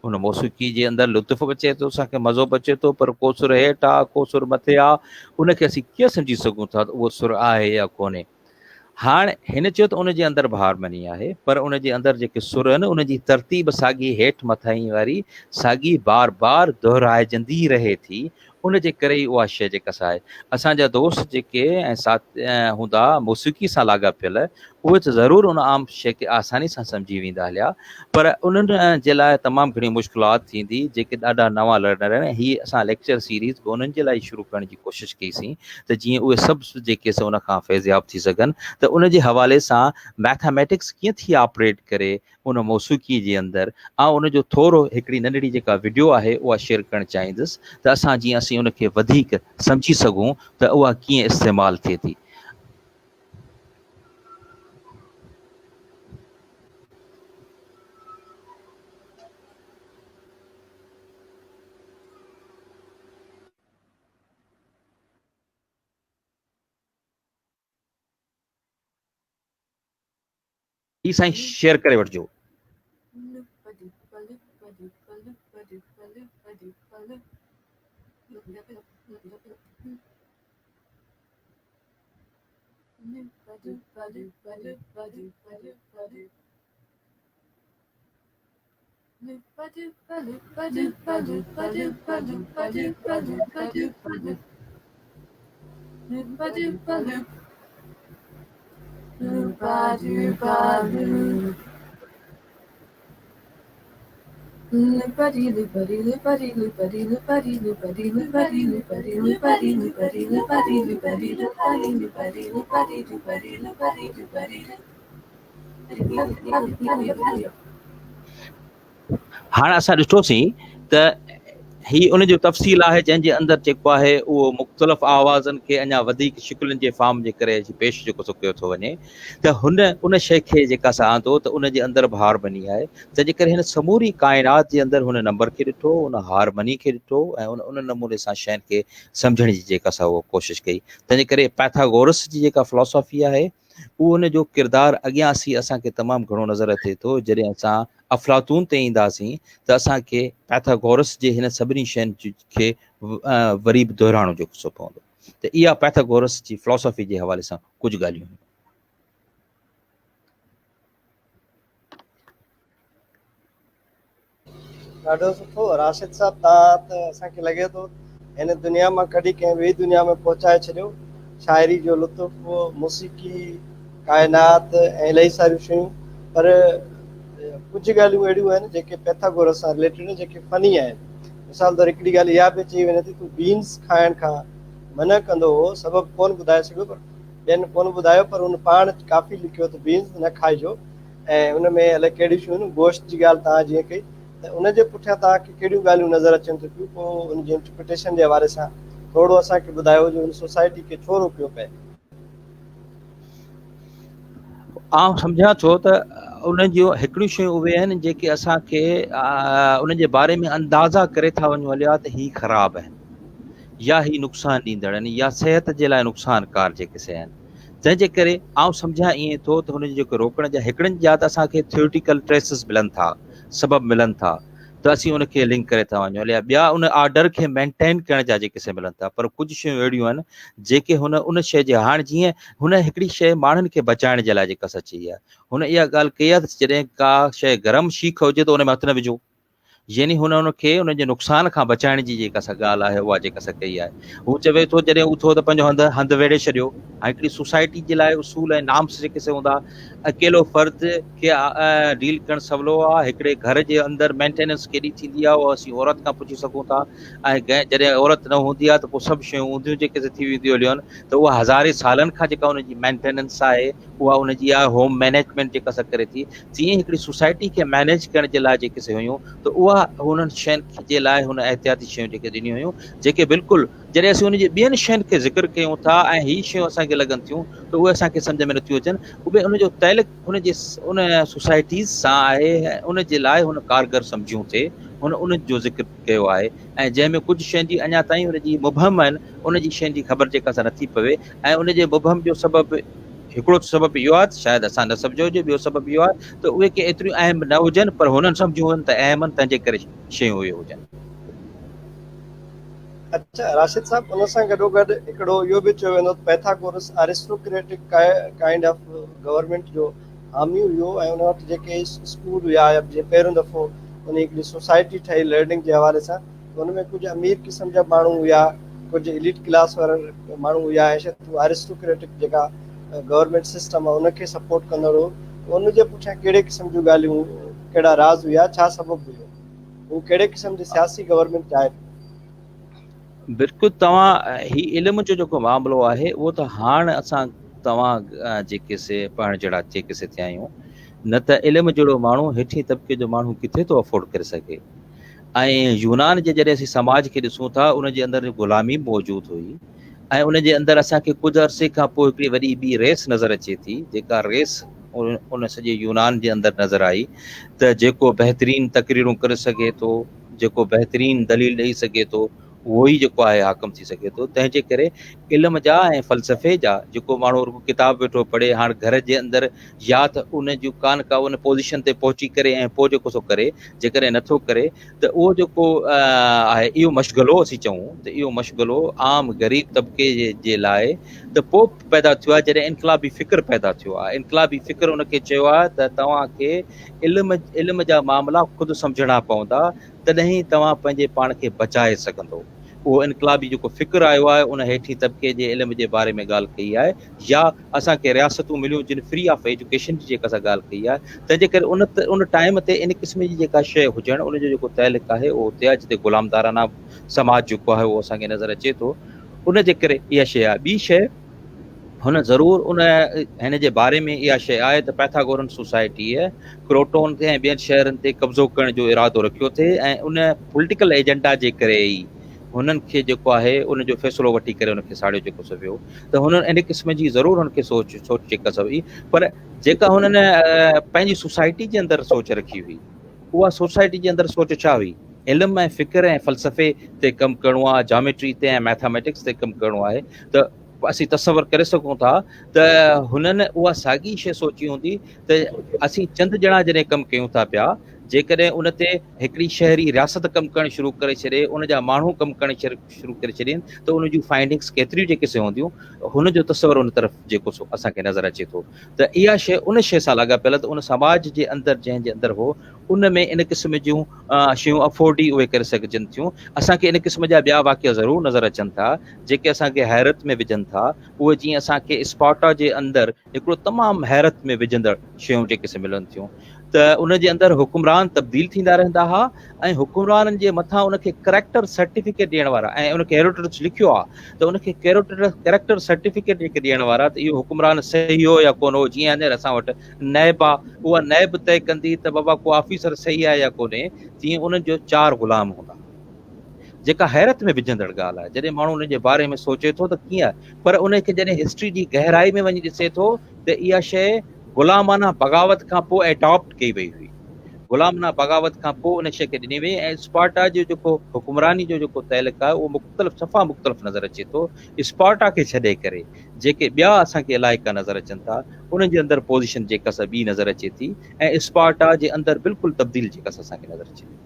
ان موسيقي جي اندر لطف به اچي ٿو اسان کي مزو به اچي ٿو پر ڪو سر هيٺ آ ڪو سر مٿي آ ان کي اسين ڪيئن سمجهي سگهون ٿا ته اهو سر آهي يا ڪونهي هاڻ هن چيو ته ان جي اندر به هارمني آهي پر ان جي اندر جيڪي سر آهن ان جي ترتيب ساڳي هيٺ مٿاهين واري ساڳي بار بار دهرائجندي رهي ٿي ان جي ڪري ئي اها شيء جيڪا سا آهي اسان جا دوست جيڪي ۽ ساٿ هوندا موسيقي سان لاڳاپيل اهي ته ضرور ان عام شيء کي آساني سان سمجهي ويندا هليا پر انهن جي لاء تمام گهڻي مشڪلات ٿيندي جيڪي ڏاڍا نوان لرنر آهن هي اسان ليڪچر سيريز به انهن جي لاء ئي شروع ڪرڻ جي ڪوشش ڪئي سين ته جيئن اهي سڀ جيڪي سي ان کان فيضياب ٿي سگهن ته ان جي حوالي سان ميٿاميٽڪس ڪيئن ٿي آپريٽ ڪري ان موسيقي جي اندر آئون ان جو ٿورو هڪڙي ننڍڙي جيڪا وڊيو آهي اها شيئر ڪرڻ چاهيندس ته اسان جيئن اسين ان کي وڌيڪ سمجهي سگهون ته اها ڪيئن استعمال ٿئي ٿي. هي سائين شيئر ڪري وٺجو. هاڻ اسان ڏٺوسين ته هي ان جو تفصيل آهي جنهن جي اندر جيڪو آهي اهو مختلف آوازن کي اڃا وڌيڪ شڪلن جي فارم جي ڪري پيش جيڪو سو ڪيو ٿو وڃي ته هن ان شيء کي جيڪا سا آندو ته ان جي اندر به هارمني آهي تنهن جي ڪري هن سموري ڪائنات جي اندر هن نمبر کي ڏٺو ان هارمني کي ڏٺو ۽ ان ان نموني سان شين کي سمجهڻ جي جيڪا سا اها ڪوشش ڪئي تنهن جي ڪري پيٿاگورس جي جيڪا فلاسافي آهي اهو ان جو ڪردار اڳيان اسين اسان کي تمام گهڻو نظر اچي ٿو جڏهن اسان افلاطون تي اينداسين ته اسان کي پيٿاگورس جي هن سڀني شين کي وري به دهرائڻو جيڪو سو پوندو ته اها پيٿاگورس جي فلاسافي جي حوالي سان ڪجهه ڳالهيون هيون. ڏاڍو سٺو راشد صاحب توهان ته اسان کي لڳي ٿو هن دنيا مان ڪڍي ڪنهن ٻي دنيا ۾ پهچائي ڇڏيو شاعري جو لطف موسيقي ڪائنات ۽ الاهي ساريون شيون پر ڪجهه ڳالهيون اهڙيون آهن جيڪي پيٿاگورس سان رليٽيڊ آهن جيڪي فني آهن مثال طور هڪڙي ڳالهه اها به چئي وڃي ٿي ته بينز کائڻ کان منع ڪندو هو سبب ڪونه ٻڌائي سگهيو پر ٻين ڪونه ٻڌايو پر هن پاڻ ڪافي لکيو ته بينز نه کائجو ۽ ان ۾ الائي ڪهڙيون شيون آهن گوشت جي ڳالهه توهان جيئن ڪئي ته ان جي پٺيان توهان کي ڪهڙيون ڳالهيون نظر اچن ٿيون پيون پوء ان جي انٽرپريٽيشن جي حوالي سان ٿورو اسان کي ٻڌايو جو ان سوسائٽي کي ڇو روڪيو پئي. آئون سمجهان ٿو ته انهن جون هڪڙيون شيون اهي آهن جيڪي اسان کي انهن جي باري ۾ اندازا ڪري ٿا وڃون هليا ته هي خراب آهن يا هي نقصان ڏيندڙ آهن يا صحت جي لاء نقصان ڪار جيڪي سي آهن تنهن جي ڪري آئون سمجهان ائين ٿو ته هن جي جيڪو روڪڻ جا هڪڙن جا ته اسان کي ٿيوريٽيڪل ٽريسز ملن ٿا سبب ملن ٿا ته اسين ان کي لنڪ ڪري ٿا وڃون يا ٻيا ان آرڊر کي مينٽين ڪرڻ جا جيڪي سي ملن ٿا پر ڪجهه شيون اهڙيون آهن جيڪي هن ان شيء جي هاڻ جيئن هن هڪڙي شيء ماڻهن کي بچائڻ جي لاء جيڪا سا چئي آهي هن اها ڳالهه ڪئي آهي ته جڏهن ڪا شيء گرم شيخ هجي ته ان ۾ هٿ نه وجهو يعني هن ان کي ان جي نقصان کان بچائڻ جي جيڪا سا ڳالهه آهي اها جيڪا سا ڪئي آهي هو چوي ٿو جڏهن اٿو ته پنهنجو هنڌ هنڌ ويڙهي ڇڏيو هاڻي هڪڙي سوسائٽي جي لاء اصول ۽ نامس جيڪي سي هوندا اڪيلو فرد کي ڊيل ڪرڻ سولو آهي هڪڙي گهر جي اندر مينٽيننس ڪيڏي ٿيندي آهي اهو اسين عورت کان پڇي سگهون ٿا ۽ جڏهن عورت نه هوندي آهي ته پوء سڀ شيون اونڌيون جيڪي سي ٿي وينديون هليون آهن ته اها هزارين سالن کان جيڪا ان جي مينٽيننس آهي اها ان جي آهي هوم مينيجمينٽ جيڪا سا ڪري ٿي تيئن هڪڙي سوسائٽي کي مينيج ڪرڻ جي لاء جيڪي سي هيون ته اها انهن شين جي لاء هن احتياطي شيون جيڪي ڏنيون هيون جيڪي بلڪل جڏهن اسين ان جي ٻين شين کي ذڪر ڪيون ٿا ۽ هي شيون اسان کي لڳن ٿيون ته اهي اسان کي سمجهه ۾ نٿيون اچن اهي ان جو تعلق ان جي ان سوسائٽيز سان آهي ۽ ان جي لاء هن ڪارگر سمجهيون ٿي هن ان جو ذڪر ڪيو آهي ۽ جنهن ۾ ڪجهه شين جي اڃا تائين ان جي مبهم آهن ان جي شين جي خبر جيڪا سا نٿي پوي ۽ ان جي مبهم جو سبب هڪڙو ته سبب اهو آهي ته شايد اسان نه سمجهيو هجي، ٻيو سبب اهو آهي ته اهي ڪي ايتريون اهم نه هجن پر هنن سمجهيون هجن ته اهم آهن تنهن جي ڪري شيون اهي هجن. اڇا راشد صاحب ان سان گڏوگڏ هڪڙو اهو به چيو ويندو ته پيٿاگورس ارسٽوڪريٽڪ ڪائنڊ آف گورنمينٽ جو حامي هيو ۽ ان وٽ جيڪي اسڪول هيا يا جيئن پهريون دفعو ان هڪڙي سوسائٽي ٺاهي لرننگ جي حوالي سان ان ۾ ڪجهه امير قسم جا ماڻهو هيا، ڪجهه ايليٽ ڪلاس وارا ماڻهو هيا ۽ شايد هو ارسٽوڪريٽڪ جيڪا گورنمينٽ سسٽم آهي ان کي سپورٽ ڪندڙ هو ته ان جي پٺيان ڪهڙي قسم جون ڳالهيون ڪهڙا راز هيا ڇا سبب هيو هو ڪهڙي قسم جي سياسي گورنمينٽ چاهي پيو. بلڪل توهان هي علم جو جيڪو معاملو آهي اهو ته هاڻ اسان توهان جيڪي سي پڙهڻ جهڙا جيڪي سي ٿيا آهيون نه ته علم جهڙو ماڻهو هيٺين طبقي جو ماڻهو ڪٿي ٿو افورڊ ڪري سگهي ۽ يونان جي جڏهن اسين سماج کي ڏسون ٿا ان جي اندر غلامي به موجود هئي ۽ ان جي اندر اسان کي ڪجهه عرصي کان پوء هڪڙي وڏي ٻي ريس نظر اچي ٿي جيڪا ريس ان سڄي يونان جي اندر نظر آئي ته جيڪو بهترين تقريرون ڪري سگهي ٿو جيڪو بهترين دليل ڏئي سگهي ٿو اهو ئي جيڪو آهي حاڪم ٿي سگهي ٿو تنهن جي ڪري علم جا ۽ فلسفي جا جيڪو ماڻهو رڳو ڪتاب ويٺو پڙهي هاڻ گهر جي اندر يا ته ان جون ڪا نه ڪا ان پوزيشن تي پهچي ڪري ۽ پوء جيڪو سو ڪري جيڪڏهن نٿو ڪري ته اهو جيڪو آهي اهو مشغلو اسين چئون ته اهو مشغلو عام غريب طبقي جي لاء ته پوء پيدا ٿيو آهي جڏهن انقلابي فڪر پيدا ٿيو آهي انقلابي فڪر ان کي چيو آهي ته توهان کي علم علم جا معاملا خود سمجهڻا پوندا تڏهن ئي توهان پنهنجي پاڻ کي بچائي سگهندو. اهو انقلابي جيڪو فڪر آيو آهي ان هيٺين طبقي جي علم جي باري ۾ ڳالهه ڪئي آهي يا اسان کي رياستون مليون جن فري آف ايجوڪيشن جي جيڪا اسان ڳالهه ڪئي آهي تنهن جي ڪري ان ان ٽائيم تي ان قسم جي جيڪا شيء هجڻ ان جو جيڪو تعلق آهي اهو اتي آهي جتي غلامدارانه سماج جيڪو آهي اهو اسان کي نظر اچي ٿو ان جي ڪري اها شيء آهي. ٻي شيء هن ضرور ان هن جي باري ۾ اها شيء آهي ته پيٿاگورن سوسائٽيء ڪروٽون تي ۽ ٻين شهرن تي قبضو ڪرڻ جو ارادو رکيو ٿي ۽ ان پوليٽيڪل ايجنڊا جي ڪري ئي هنن کي جيڪو آهي ان جو فيصلو وٺي ڪري ان کي ساڙيو جيڪو سو ويو ته هنن ان قسم جي ضرور هن کي سوچ سوچ جيڪا سو هئي پر جيڪا هنن پنهنجي سوسائٽي جي اندر سوچ رکي هئي اها سوسائٽي جي اندر سوچ ڇا هئي؟ علم ۽ فڪر ۽ فلسفي تي ڪم ڪرڻو آهي، جاميٽري تي ۽ مئٿاميٽڪس تي ڪم ڪرڻو آهي ته اسين تصور ڪري سگهون ٿا ته هنن اها ساڳي شيء سوچي هوندي ته اسين چند ڄڻا جڏهن ڪم ڪيون ٿا پيا جيڪڏهن ان تي هڪڙي شهري رياست ڪم ڪرڻ شروع ڪري ڇڏي ان جا ماڻهو ڪم ڪرڻ شروع ڪري ڇڏين ته ان جون فائنڊنگس ڪيتريون جيڪي سي هونديون هن جو تصور ان طرف جيڪو سو اسان کي نظر اچي ٿو ته اها شيء ان شيء سان لاڳاپيل ته ان سماج جي اندر جنهن جي اندر هو ان ۾ ان قسم جون شيون افورڊ ئي اهي ڪري سگهجن ٿيون. اسان کي ان قسم جا ٻيا واقعا ضرور نظر اچن ٿا جيڪي اسان کي حيرت ۾ وجهن ٿا. اهي جيئن اسان کي اسپارٽا جي اندر هڪڙو تمام حيرت ۾ وجهندڙ شيون جيڪي سي ملن ٿيون ته ان جي اندر حڪمران تبديل ٿيندا رهندا ها ۽ حڪمرانن جي مٿان ان کي ڪريڪٽر سرٽيفڪيٽ ڏيڻ وارا ۽ ان کي هيروڊوٽس لکيو آهي ته ان کي ڪريڪٽر سرٽيفڪيٽ جيڪي ڏيڻ وارا ته اهو حڪمران صحيح هو يا ڪونه هو جيئن هينئر اسان وٽ نيب آهي اها نيب طئي ڪندي ته بابا ڪو آفيسر صحيح آهي يا ڪونهي تيئن انهن جو چار غلام هوندا جيڪا حيرت ۾ وجهندڙ ڳالهه آهي جڏهن ماڻهو ان جي باري ۾ سوچي ٿو ته ڪيئن آهي پر ان کي جڏهن هسٽري جي گهرائي ۾ وڃي ڏسي ٿو ته اها شيء غلامانه بغاوت کان پوء اڊاپٽ ڪئي وئي هئي. غلامانه بغاوت کان پوء ان شيء کي ڏني وئي ۽ اسپارٽا جو جيڪو حڪمراني جو جيڪو تعلق آهي اهو مختلف صفا مختلف نظر اچي ٿو. اسپارٽا کي ڇڏي ڪري جيڪي ٻيا اسان کي علائقا نظر اچن ٿا انهن جي اندر پوزيشن جيڪا سا ٻي نظر اچي ٿي ۽ اسپارٽا جي اندر بلڪل تبديل جيڪا سا اسان کي نظر اچي ٿي.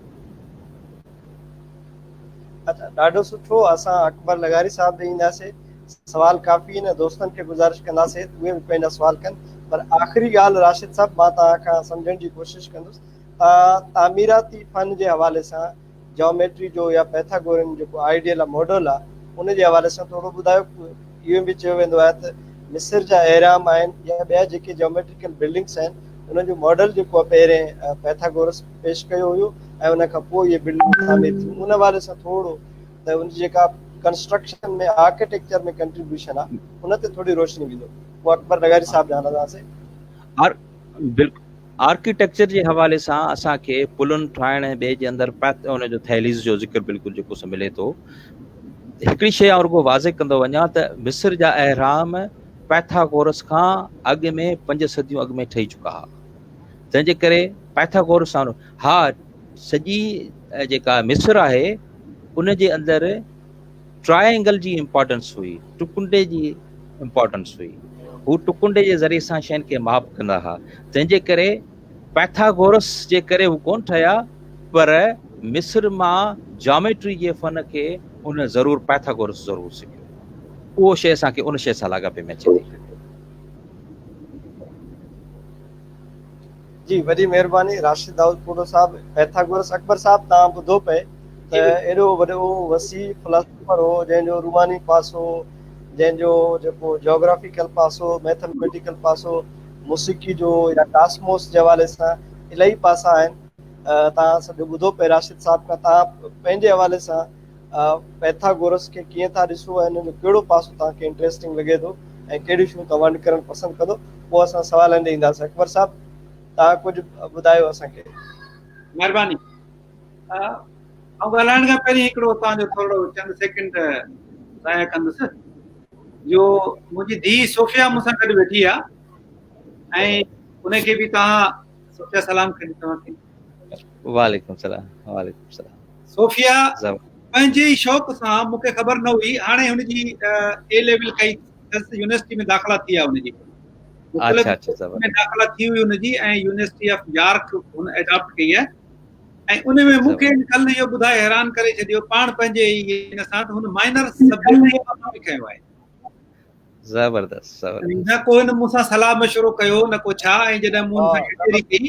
اچا ڏاڍو سٺو اسان اڪبر لغاري صاحب ڏي اينداسي سوال ڪافي آهن دوستن کي گذارش ڪنداسي ته اهي به پنهنجا سوال ڪن پر آخري ڳالهه راشد صاحب مان توهان کان سمجهڻ جي ڪوشش ڪندس توهان تعميراتي فن جي حوالي سان جاميٽري جو يا پيٿاگورين جيڪو آئيڊيل آهي ماڊل آهي ان جي حوالي سان ٿورو ٻڌايو اهو به چيو ويندو آهي ته مصر جا اهرام آهن يا ٻيا جيڪي جاميٽريڪل بلڊنگس آهن انهن جو ماڊل جيڪو آهي پهرين پيٿاگورس پيش ڪيو هيو ۽ ان کان پوء اهي بلڊنگون تعمير ٿيون ان حوالي سان ٿورو ته ان جي جيڪا ڪنسٽرڪشن ۾ آرڪيٽيڪچر ۾ ڪنٽريبيوشن آهي ان تي ٿوري روشني وجهو پوء اڪبر لغاري صاحب ڏانهن هلنداسين. بلڪل آرڪيٽيڪچر جي حوالي سان اسان کي پلن ٺاهڻ ۽ ٻئي جي اندر ان جو ٿيليز جو ذڪر بلڪل جيڪو سو ملي ٿو. هڪڙي شيء آئون رڳو واضح ڪندو وڃان ته مصر جا اهرام پيٿاگورس کان اڳ ۾ پنج صديون اڳ ۾ ٺهي چڪا هئا. تنهن جي ڪري پيٿاگورس سان ها سڄي جيڪا مصر آهي ان جي اندر ٽرائينگل جي امپارٽنس هئي ٽڪنڊي جي امپارٽنس هئي هو ٽڪنڊي جي ذريعي سان شين کي ماپ ڪندا هئا تنهن جي ڪري پيٿاگورس جي ڪري هو ڪون ٺهيا پر مصر مان جاميٽري جي فن کي ان ضرور پيٿاگورس ضرور سکيو اهو شيء اسان کي ان شيء سان لاڳاپي ۾ اچي ٿي. جي وڏي مهرباني راشد دائود پوٽو صاحب پيٿاگورس اڪبر صاحب توهان ٻڌو پئي ته ايڏو وڏو وسيع فلاسفر هو جنهن جو روحاني پاسو جنهن جو جيڪو جاگرافيڪل پاسو ميٿميٽيڪل پاسو موسيقي جو يا ڪاسموس جي حوالي سان الاهي پاسا آهن توهان سڄو ٻڌو پئي راشد صاحب کان توهان پنهنجي حوالي سان پيٿاگورس کي ڪيئن ٿا ڏسو ۽ ان جو ڪهڙو پاسو توهان کي انٽريسٽنگ لڳي ٿو ۽ ڪهڙيون شيون توهان ونڊ ڪرڻ پسند ڪندو پوء اسان سوالن ڏي اينداسين اڪبر صاحب توهان ڪجهه ٻڌايو اسان کي. مهرباني آئون ڳالهائڻ کان پهرين هڪڙو توهان جو ٿورڙو چند سيڪنڊ ضايع ڪندس جو منهنجي ڌيء صوفيا مون سان گڏ ويٺي آ ۽ ان کي به توهان صوفيا سلام کڻي توهان کي. وعليڪم السلام وعليڪم السلام. صوفيا پنهنجي ئي شوق سان مون کي خبر نه هئي هاڻي هن جي اي ليول ڪئي اٿس يونيورسٽي ۾ داخلا ٿي آهي هن جي اچھا اچھا ۾ داخلا ٿي هئي هن جي ۽ يونيورسٽي آف يارڪ هن اڊاپٽ ڪئي آهي ۽ ان ۾ مون کي ڪل اهو ٻڌائي حيران ڪري ڇڏيو پاڻ پنهنجي ئي ان سان ته هن مائنر سبجيڪٽ به کنيو آهي. زبردست زبردست نه ڪو هن مون سان صلاح مشورو ڪيو نه ڪو ڇا ۽ جڏهن مون هن سان ڪچهري ڪئي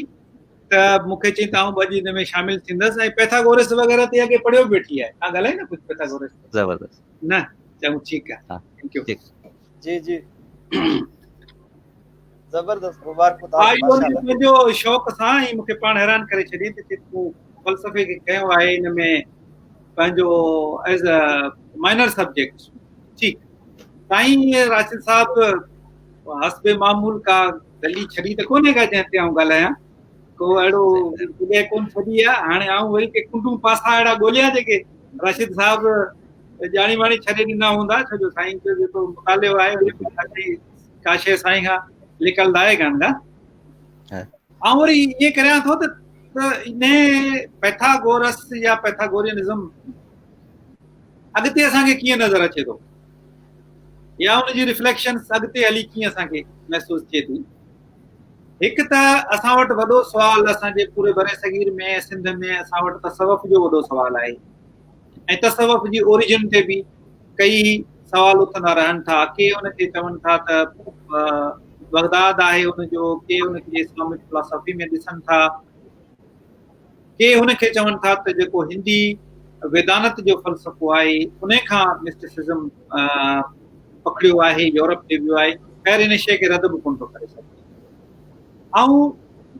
ته مون کي چئي ته آئون به اڄ ان ۾ شامل ٿيندس ۽ پيٿاگورس وغيره تي اڳي پڙهيو به ويٺي آهي. تان ڳالهائي نه ڪجهه پيٿاگورس تي. زبردست. نه چڱو ٺيڪ آهي. Thank you. جي جي زبردست مبارڪ ها اهو پنهنجو شوق سان ۽ مون کي پاڻ حيران ڪري ڇڏي ته تون فلسفي کي کنيو آهي ان ۾ پنهنجو ايز ا مائنر سبجيڪٽ. ٺيڪ سائين راشد صاحب حسب معمول ڪا گلي ڇڏي ته ڪونهي ڪا جنهن تي آئون ڳالهايان ڪو اهڙو جڳهه ڪون ڇڏي آ. هاڻي آئون وري ڪي ڪنڊون پاسا اهڙا ڳوليان جيڪي راشد صاحب ڄاڻي واڻي ڇڏي ڏنا هوندا، ڇو جو سائين جو جيڪو مطالعو آهي ان ۾ ڪا شيء سائين کان لڪل ناهي ڪانه ڪا. آئون وري ائين ڪريان ٿو ته انهي پيٿاگورس يا پيٿاگورينزم اڳتي اسان کي ڪيئن نظر اچي ٿو يا ان جي ريفليڪشنز اڳتي هلي ڪيئن اسان کي محسوس ٿئي ٿي. هڪ ته اسان وٽ وڏو سوال اسان جي پوري برصغير ۾ سنڌ ۾ اسان وٽ تصوف جو وڏو سوال آهي ۽ تصوف جي اوريجن تي به ڪئي سوال اٿندا رهن ٿا. ڪي ان کي چون ٿا ته بغداد آهي ان جو، ڪي ان کي اسلامڪ فلاسافي ۾ ڏسن ٿا، ڪي هن کي چون ٿا ته جيڪو هندي ويدانت جو فلسفو آهي ان کان مسٽسزم پکڙيو آهي، يورپ تي ويو آهي. خير ان شيء کي رد به ڪونه ٿو ڪري سگهجي. آئون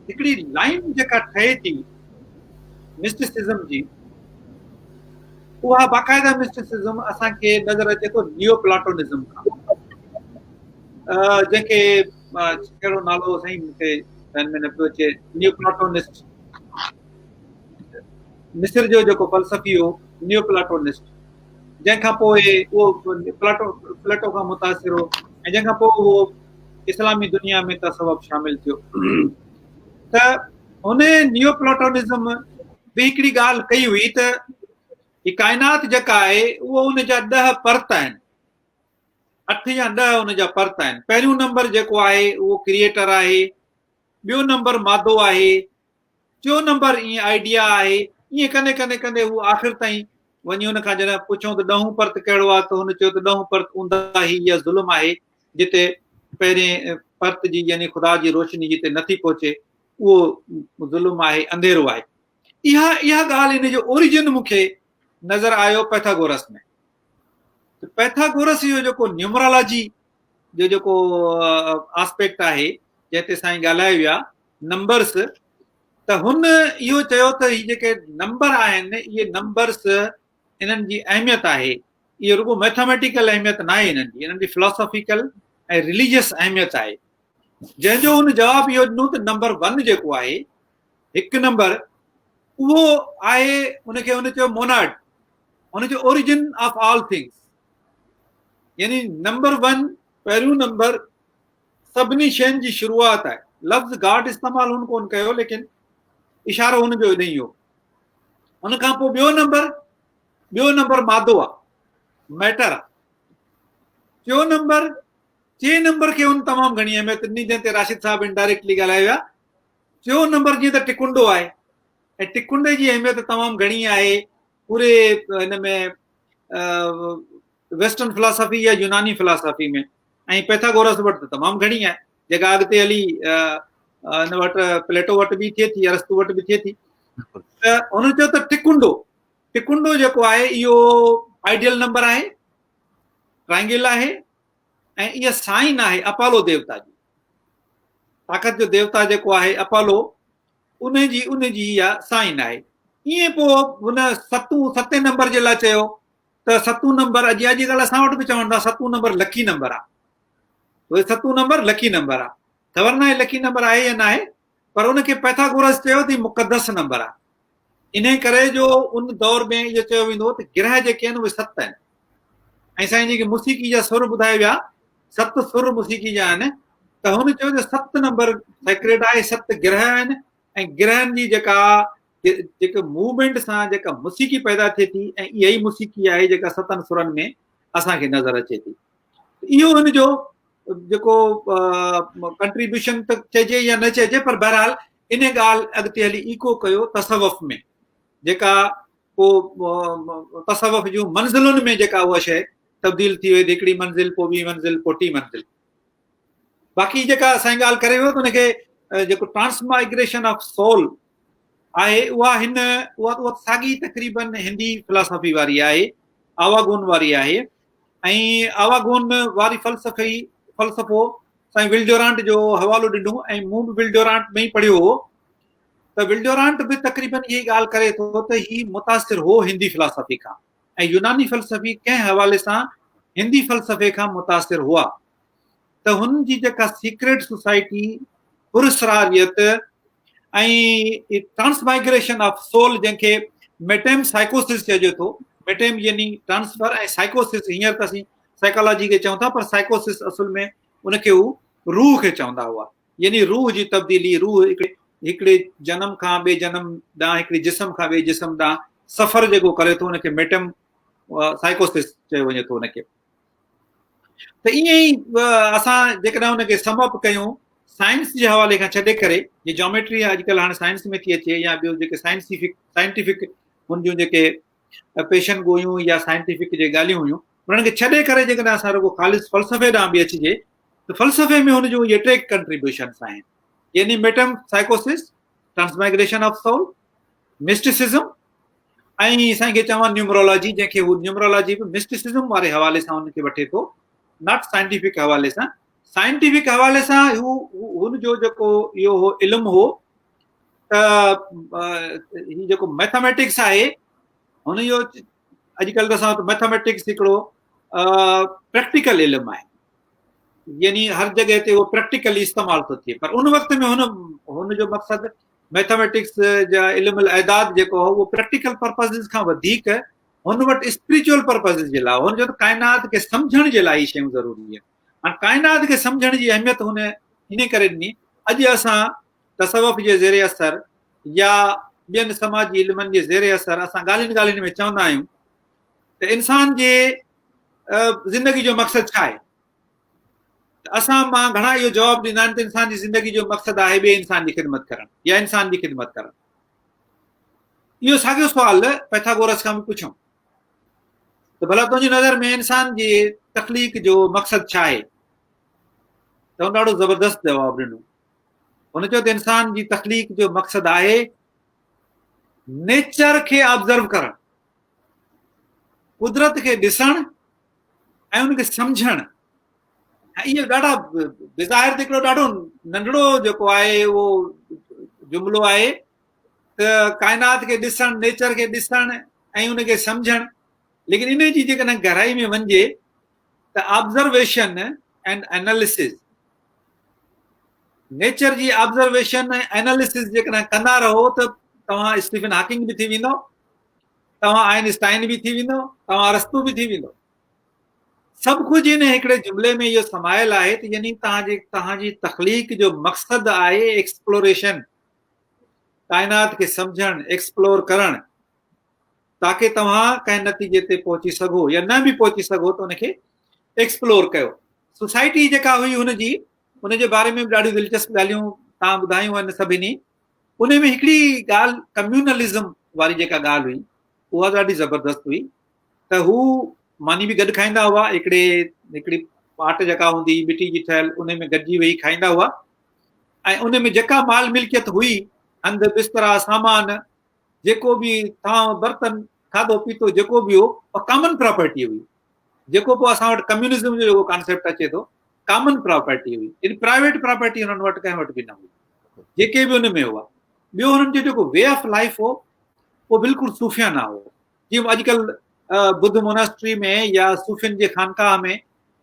هڪڙي لائن جيڪا ٺهي ٿي مسٽسزم جي، اها باقاعده مسٽسزم اسان کي نظر اچي ٿو نيو پلاٽونزم کان، جنهن کي ڪهڙو نالو سائين مون کي ذهن ۾ نه پيو اچي، نيو پلاٽونسٽ مصر جو جيڪو فلسفي هو نيو پلاٽونسٽ، جنهن کان پوء اهو پلاٽو پليٽو کان متاثر هو ۽ جنهن کان پوء اهو اسلامي دنيا ۾ تصوف شامل ٿيو. ته هن نيو پلاٽونزم به هڪڙي ڳالهه ڪئي هئي ته هي ڪائنات جيڪا آهي اهو ان جا 10 پرت آهن، 8 يا 10 ان جا پرت آهن. پهريون نمبر جيڪو آهي اهو ڪريئيٽر آهي، ٻيو نمبر مادو آهي، ٽيون نمبر ائين آئيڊيا آهي. ائين ڪندي ڪندي ڪندي هو آخر تائين وڃي ان کان جڏهن پڇيون ته ڏهون پرت ڪهڙو آهي ته هن چيو ته ڏهون پرت اونداهي يا ظلم آهي، جتي پهرين پرت جي يعني خدا جي روشني جتي نٿي پهچي اهو ظلم آهي، انڌيرو آهي. اها اها ڳالهه ان جو اوريجن مون کي نظر آيو پيٿاگورس ۾. ته پيٿاگورس جو جيڪو نيومرالاجي جو جيڪو آسپيڪٽ آهي جنهن تي سائين ڳالهائي ويا نمبرس، ته هن اهو چيو ته هي جيڪي نمبر آهن اهي نمبرس انهن جي اهميت آهي، اهو رڳو ميٿاميٽيڪل اهميت ناهي انهن جي، انهن جي فلاسافيڪل ۽ رليجيس اهميت آهي. جنهن جو هن جواب اهو ڏنو ته نمبر 1 جيڪو آهي، هڪ نمبر اهو آهي، ان کي هن چيو موناڊ، هن چيو اوريجن آف آل ٿنگس، يعني نمبر 1 پهريون نمبر سڀني شين جي شروعات آهي. لفظ گاڊ استعمال هن ڪونه ڪيو ليڪن اشارو هن جو انهي هو. ان کان پوء ٻيو نمبر، ٻيو نمبر مادو آهي، ميٽر آهي. ٽيون نمبر، ٽئين نمبر کي هن تمام گهڻي اهميت ڏني جنهن تي راشد صاحب انڊائريڪٽلي ڳالهائي ويا. ٽيون نمبر جيئن ته ٽڪنڊو آهي ۽ ٽڪنڊي جي اهميت تمام گهڻي آهي پوري هن ۾ ويسٽرن فلاسافي يا يوناني فلاسافي ۾ ۽ پيٿاگورس وٽ ته تمام گهڻي آهي جيڪا اڳتي هلي هن وٽ پليٽو وٽ به ٿئي ٿي، ارسطو وٽ به ٿئي ٿي. ته هن چيو ته ٽڪنڊو، ٽڪنڊو جيڪو آهي اهو آئيڊيل نمبر آهي، ٽرائنگل آهي ۽ اها سائن آهي اپالو ديوتا جي، طاقت جو ديوتا جيڪو آهي اپالو، ان جي ان جي اها سائن آهي. ائين پوء هن ستون ستين نمبر جي لاء چيو ته ستون نمبر اڄ اڄ ڪلهه اسان وٽ به چون ٿا ستون نمبر لڪي نمبر آ، اهي ستون نمبر لڪي نمبر آ، خبر ناهي لڪي نمبر آهي يا ناهي، پر ان کي پيٿاگورس چيو ته هي مقدس نمبر آ. انهي ڪري جو ان دور ۾ اهو چيو ويندو هو ته گرهه جيڪي آهن اهي ست آهن ۽ سائين جيڪي موسيقي جا سر ٻڌايا ويا ست سر موسيقي جا آهن، ته هن چيو ته ست نمبر سيڪريڊ آهي، ست گرهه آهن ۽ گرهن جي جيڪا جيڪي موومينٽ سان جيڪا موسيقي پيدا ٿئي ٿي ۽ اها ئي موسيقي آهي جيڪا ستن سرن ۾ اسان کي نظر اچي ٿي. اهو هن جو جيڪو ڪنٽريبيوشن ته چئجي يا نه چئجي، پر بهرحال ان ڳالهه اڳتي هلي ايڪو ڪيو تصوف ۾ جيڪا پوء تصوف جون منزلن ۾ جيڪا اها شيء تبديل ٿي وئي، هڪڙي منزل پوء ٻي منزل پوء ٽي منزل. باقي جيڪا سائين ڳالهه ڪري ويو ته ان کي جيڪو ٽرانسمائگريشن آف سول آهي اها هن اها اها ساڳي تقريبن هندي فلاسافي واري آهي، آواگون واري آهي ۽ آواگون واري فلسفي فلسفو سائين ولڊورانٽ جو حوالو ڏنو ۽ مون به ولڊورانٽ ۾ ئي پڙهيو هو ته ولڊورانٽ به تقريبن اها ڳالهه ڪري ٿو ته هي متاثر هو هندي فلاسافي کان ۽ يوناني فلسفي ڪنهن حوالي سان هندي فلسفي کان متاثر هئا ته هن جي جيڪا سيڪريٽ سوسائٽي، پراسراريت ۽ ٽرانسمائگريشن آف سول جنهن کي ميٽيم سائيڪوسس چئجي ٿو، ميٽيم يعني ٽرانسفر ۽ سائيڪوسس هينئر ته اسين سائيڪالاجي کي چئون ٿا پر سائيڪوسس اصل ۾ ان کي هو روح کي چوندا هئا يعني روح جي تبديلي، روح هڪڙي هڪڙي جنم کان ٻئي جنم ڏانهن هڪڙي جسم کان ٻئي جسم ڏانهن سفر جيڪو ڪري ٿو ان کي ميٽم سائيڪوسس چيو وڃي ٿو ان کي. ته ائين ئي اسان جيڪڏهن ان کي سم اپ ڪيون سائنس جي حوالي کان ڇڏي ڪري جي جاميٽري اڄڪلهه هاڻي سائنس ۾ ٿي اچي يا ٻيو جيڪي سائنسفڪ سائنٽيفڪ هن جون جيڪي پيشن گويون يا سائنٽيفڪ جي ڳالهيون هيون انهن کي ڇڏي ڪري جيڪڏهن اسان رڳو خالص فلسفي ڏانهن به اچجي ته فلسفي ۾ هن جون اهي ٽي ڪنٽريبيوشنس آهن يعني ميٽم سائيڪوسس ٽرانسمائگريشن آف سول مسٽسزم ۽ سائين کي چوان نيومرولاجي جنهن کي هو نيومرولاجي به مسٽسزم واري حوالي سان ان کي وٺي ٿو not scientific حوالي سان. سائنٽيفڪ حوالي سان هو هن جو جيڪو اهو هو علم هو ته هي جيڪو ميٿاميٽڪس آهي هن جو اڄڪلهه ته اسان وٽ ميٿاميٽڪس هڪڙو پريڪٽيڪل علم آهي يعني هر جڳهه تي اهو پريڪٽيڪلي استعمال ٿو ٿئي پر ان وقت ۾ هن هن جو مقصد ميٿاميٽڪس جا علم الاعداد جيڪو هو اهو پريڪٽيڪل پرپزز کان وڌيڪ هن وٽ اسپريچوئل پرپزز جي لاء هن جو ته ڪائنات کي سمجهڻ جي لاء هي شيون ضروري آهن. هاڻ ڪائنات کي سمجهڻ جي اهميت هن انهي ڪري ڏني. اڄ اسان تصوف جي زير اثر يا ٻين سماجي علمن جي زير اثر اسان ڳالهين ڳالهين ۾ چوندا آهيون ته انسان جي زندگي جو مقصد ڇا آهي؟ ته اسان مان گهڻا اهو جواب ڏيندا آهن ته انسان جي زندگي جو مقصد آهي ٻئي انسان جي خدمت ڪرڻ يا انسان جي خدمت ڪرڻ. اهو ساڳيو سوال پيٿاگورس کان به پڇيو ته ڀلا تنهنجي نظر ۾ انسان جي تخليق جو مقصد ڇا آهي؟ ته هن ڏاڍو زبردست جواب ڏنو. هن چيو ته انسان جي تخليق جو مقصد آهي نيچر کي آبزرو ڪرڻ، قدرت کي ڏسڻ ۽ ان کي سمجهڻ. ۽ اهو ڏاڍا بظاهر ته هڪڙو ڏاڍو ننڍڙو جيڪو آهي اهو جملو آهي ته ڪائنات کي ڏسڻ، نيچر کي ڏسڻ ۽ ان کي سمجهڻ، ليڪن ان جي جيڪڏهن گهرائي ۾ وڃجي ته آبزرويشن اينڊ اناليسز، نيچر جي آبزرويشن ۽ اناليسز جيڪڏهن ڪندا رهو ته توهان اسٽيفن هاڪنگ به ٿي ويندو، توهان آئن اسٽائن به ٿي ويندو، توهان ارسطو به ٿي ويندو. سڀ ڪجهه ان هڪڙي جملي ۾ اهو سمايل آهي ته يعني توهان جي تخليق جو مقصد آهي ايڪسپلوريشن، ڪائنات کي سمجهڻ، ايڪسپلور ڪرڻ، تاڪه توهان ڪنهن نتيجي تي پهچي سگهو يا نه به پهچي سگهو ته ان کي ايڪسپلور ڪيو. سوسائٽي جيڪا هئي هن جي، ان جي باري ۾ به ڏاڍيون دلچسپ ڳالهيون توهان ٻڌايون آهن سڀني. ان ۾ هڪڙي ڳالهه ڪميونلزم واري جيڪا ڳالهه هئي اها ڏاڍي زبردست هئي ته هو ماني به گڏ کائيندا هئا، هڪڙي هڪڙي پاٽ جيڪا هوندي هئي مٽي جي ٺهيل ان ۾ گڏجي ويهي کائيندا هئا ۽ ان ۾ جيڪا مال ملڪيت هئي، هنڌ بسترا سامان جيڪو به ٿانء برتن کاڌو پيتو جيڪو به هو اها ڪامن پراپرٽي هئي. جيڪو پوء اسان وٽ ڪميونزم جو جيڪو ڪانسيپٽ اچي ٿو ڪامن پراپرٽي هئي، يعني پرائيويٽ پراپرٽي هنن وٽ ڪنهن وٽ به نه هئي، جيڪي به ان ۾ هئا. ٻيو هنن جو جيڪو وي آف لائف هو اهو بلڪل صوفيانه هو، جيئن اڄڪلهه ٻڌ موناسٽري ۾ يا صوفين جي خانقاهه ۾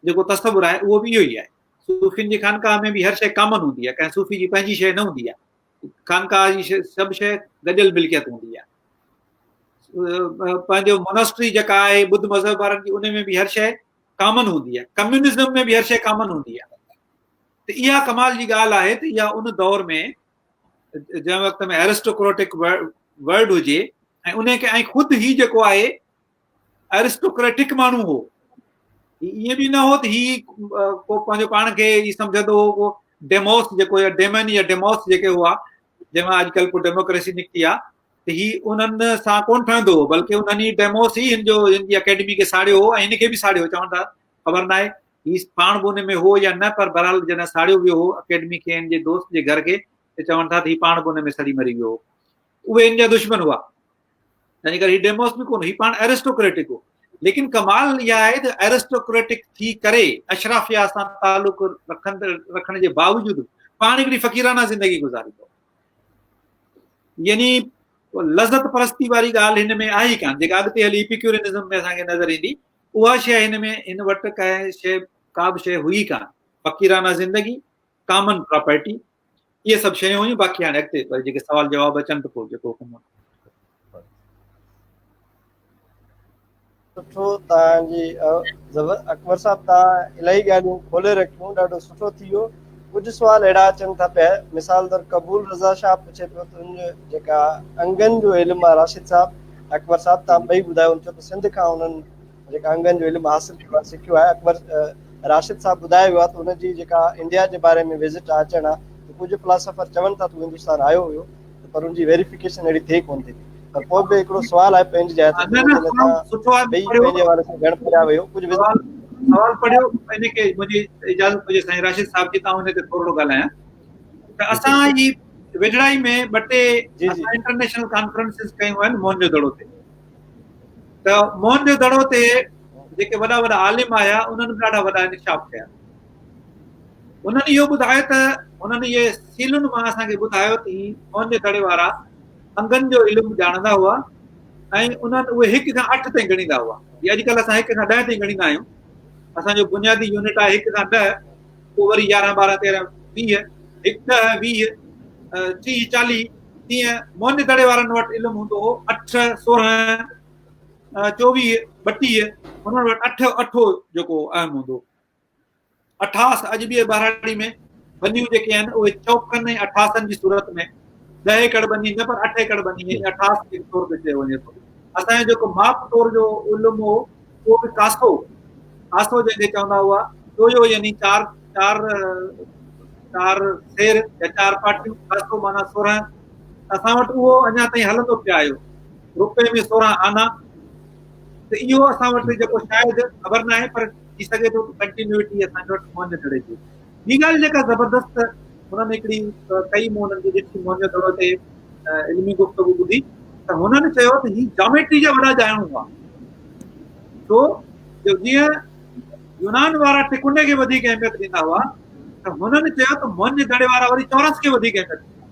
جيڪو تصور آهي اهو به اهو ئي آهي. صوفين جي خانقاهه ۾ به هر شيء ڪامن هوندي آهي، ڪنهن صوفي جي پنهنجي شيء نه هوندي آهي، خانقاهه جي سڀ شيء گڏيل ملڪيت هوندي آهي. پنهنجو موناسٽري جيڪا آهي ٻڌ مذهب وارن جي ان ۾ به هر شيء ڪامن هوندي آهي، ڪميونزم ۾ به هر شيء ڪامن هوندي آهي. ته اها ڪمال جي ڳالهه آهي ته اها ان دور ۾ جنهن وقت ۾ ارسٽوڪريٽڪ ورلڊ هجي ۽ ان کي ۽ خود هي جيڪو آهي ارسٽوڪريٽڪ ماڻهو هو، هي ائين به نه هو ته هي ڪو پنهنجو پاڻ کي هي سمجهندو هو ڪو ڊيموس جيڪو يا ڊيمن يا ڊيموس جيڪي هئا جنهن مان اڄڪلهه پوء ڊيموڪريسي نڪتي آهي ته هي انهن سان ڪونه ٺهندو هو، بلڪه انهن ئي ڊيموس ئي هن جو هن جي اڪيڊمي کي ساڙيو هو ۽ هن کي به ساڙيو. چون ٿا خبر ناهي هي پاڻ به ان ۾ هو يا نه، پر بهرحال جڏهن ساڙيو ويو هو اڪيڊمي کي هن جي دوست جي گهر کي ته چون ٿا ته هي پاڻ به ان ۾ سڙي مري ويو هو. اهي ان جا دشمن هئا. تنهن ڪري هي ڊيموس به ڪونه، هي پاڻ ايرسٽوڪريٽڪ هو. ليڪن ڪمال اها آهي ته ايرسٽوڪريٽڪ ٿي ڪري اشرافيا سان تعلق رکندڙ رکڻ جي باوجود پاڻ هڪڙي فقيرانه زندگي گذاريندو هو. يعني لذت پرستي واري ڳالهه هن ۾ آهي ئي ڪانه، جيڪا اڳتي هلي ايپيڪيورينزم ۾ اسان کي نظر ايندي، اها شيء هن ۾ هن وٽ ڪنهن شيء ڪا به شيء هئي ڪانه. فقيرانه زندگي، ڪامن پراپرٽي، اهي سڀ شيون هيون. باقي هاڻي اڳتي وري جيڪي سوال جواب اچن ته پوء جيڪو حڪم هوندو. سٺو توهان جي اڪبر صاحب توهان الاهي ڳالهيون کولي رکيون، ڏاڍو سٺو ٿي ويو. ڪجهه سوال اهڙا اچن ٿا پيا، مثال طور قبول رضا شاهه پڇي پيو ته ان جو جيڪا انگن جو علم آهي، راشد صاحب اڪبر صاحب توهان ٻئي ٻڌايو، ان چيو ته سنڌ کان انهن جيڪا انگن جو علم حاصل ڪيو آهي، سکيو آهي. اڪبر راشد صاحب ٻڌايو ويو آهي ته ان جي جيڪا انڊيا جي باري ۾ وزٽ اچڻ آهي ته ڪجهه فلاسافر چون ٿا ته هو هندستان آيو هيو، پر ان جي ويريفڪيشن اهڙي ٿئي ڪونه ٿي. پر پوء به هڪڙو سوال آهي پنهنجي جاء تي، نه نه سٺو آهي ٻئي پنهنجي حوالي سان گهڻ پڙهيا ويو ڪجهه سوال پڙهيو ان کي منهنجي اجازت هجي سائين راشد صاحب جي ته آئون ان تي ٿورڙو ڳالهايان ته اسان هي ويجهڙائي ۾ ٻه ٽي اسان انٽرنيشنل ڪانفرنسز ڪيون آهن موهن جو دڙو تي. ته موهن جو دڙو تي جيڪي وڏا وڏا عالم آيا انهن به ڏاڍا وڏا انڪشاف ڪيا. انهن اهو ٻڌايو ته انهن اهي سيلن مان اسان کي ٻڌايو ته هي موهن جي دڙي وارا انگن جو علم ڄاڻندا هئا ۽ انهن اهي هڪ کان اٺ تائين ڳڻيندا هئا. جي اڄڪلهه اسان هڪ کان 10 تائين ڳڻيندا آهيون، اسان جو بنيادي يونٽ آهي هڪ کان 10، پوء وري 11 12 13 20، هڪ 10 20 30 40، تيئن موهن جي دڙي وارن وٽ علم هوندو هو 8 16 24 32، انهن وٽ اٺ اٺو جيڪو اهم هوندو هو. اٺاس اڄ به ٻهراڙي ۾ ٻنيون جيڪي آهن اهي چوڪن ۽ اٺاسن جي صورت ۾ 10 ايڪڙ ٻني نه پر 8 ايڪڙ ٻني يعني اٺاس جي طور تي چيو وڃي ٿو. اسان جو جيڪو ماپ تور جو علم هو اهو به ڪاسو، ڪاسو جنهن کي چوندا هئا، چويو يعني چار، چار، چار سير يا چار پاٽيون، ڪاسو معنيٰ 16. اسان وٽ اهو اڃا تائين هلندو پيا آيو، روپئي ۾ 16 آنا. ته اهو اسان وٽ جيڪو شايد خبر ناهي پر ٿي سگهي ٿو ته ڪنٽينيوٽي اسان وٽ موهن جي دڙي جي. ٻي ڳالهه جيڪا زبردست هنن هڪڙي ڪئي، مون هنن جي ڏٺي موهن جو دڙو تي علمي گفتگو ٻڌي ته هنن چيو ته هي جاميٽري جا وڏا ڄاڻو هئا، ڇو جو جيئن يونان وارا ٽڪنڊي کي وڌيڪ اهميت ڏيندا هئا ته هنن چيو ته موهن جي دڙي وارا وري چورس کي وڌيڪ اهميت ڏيندا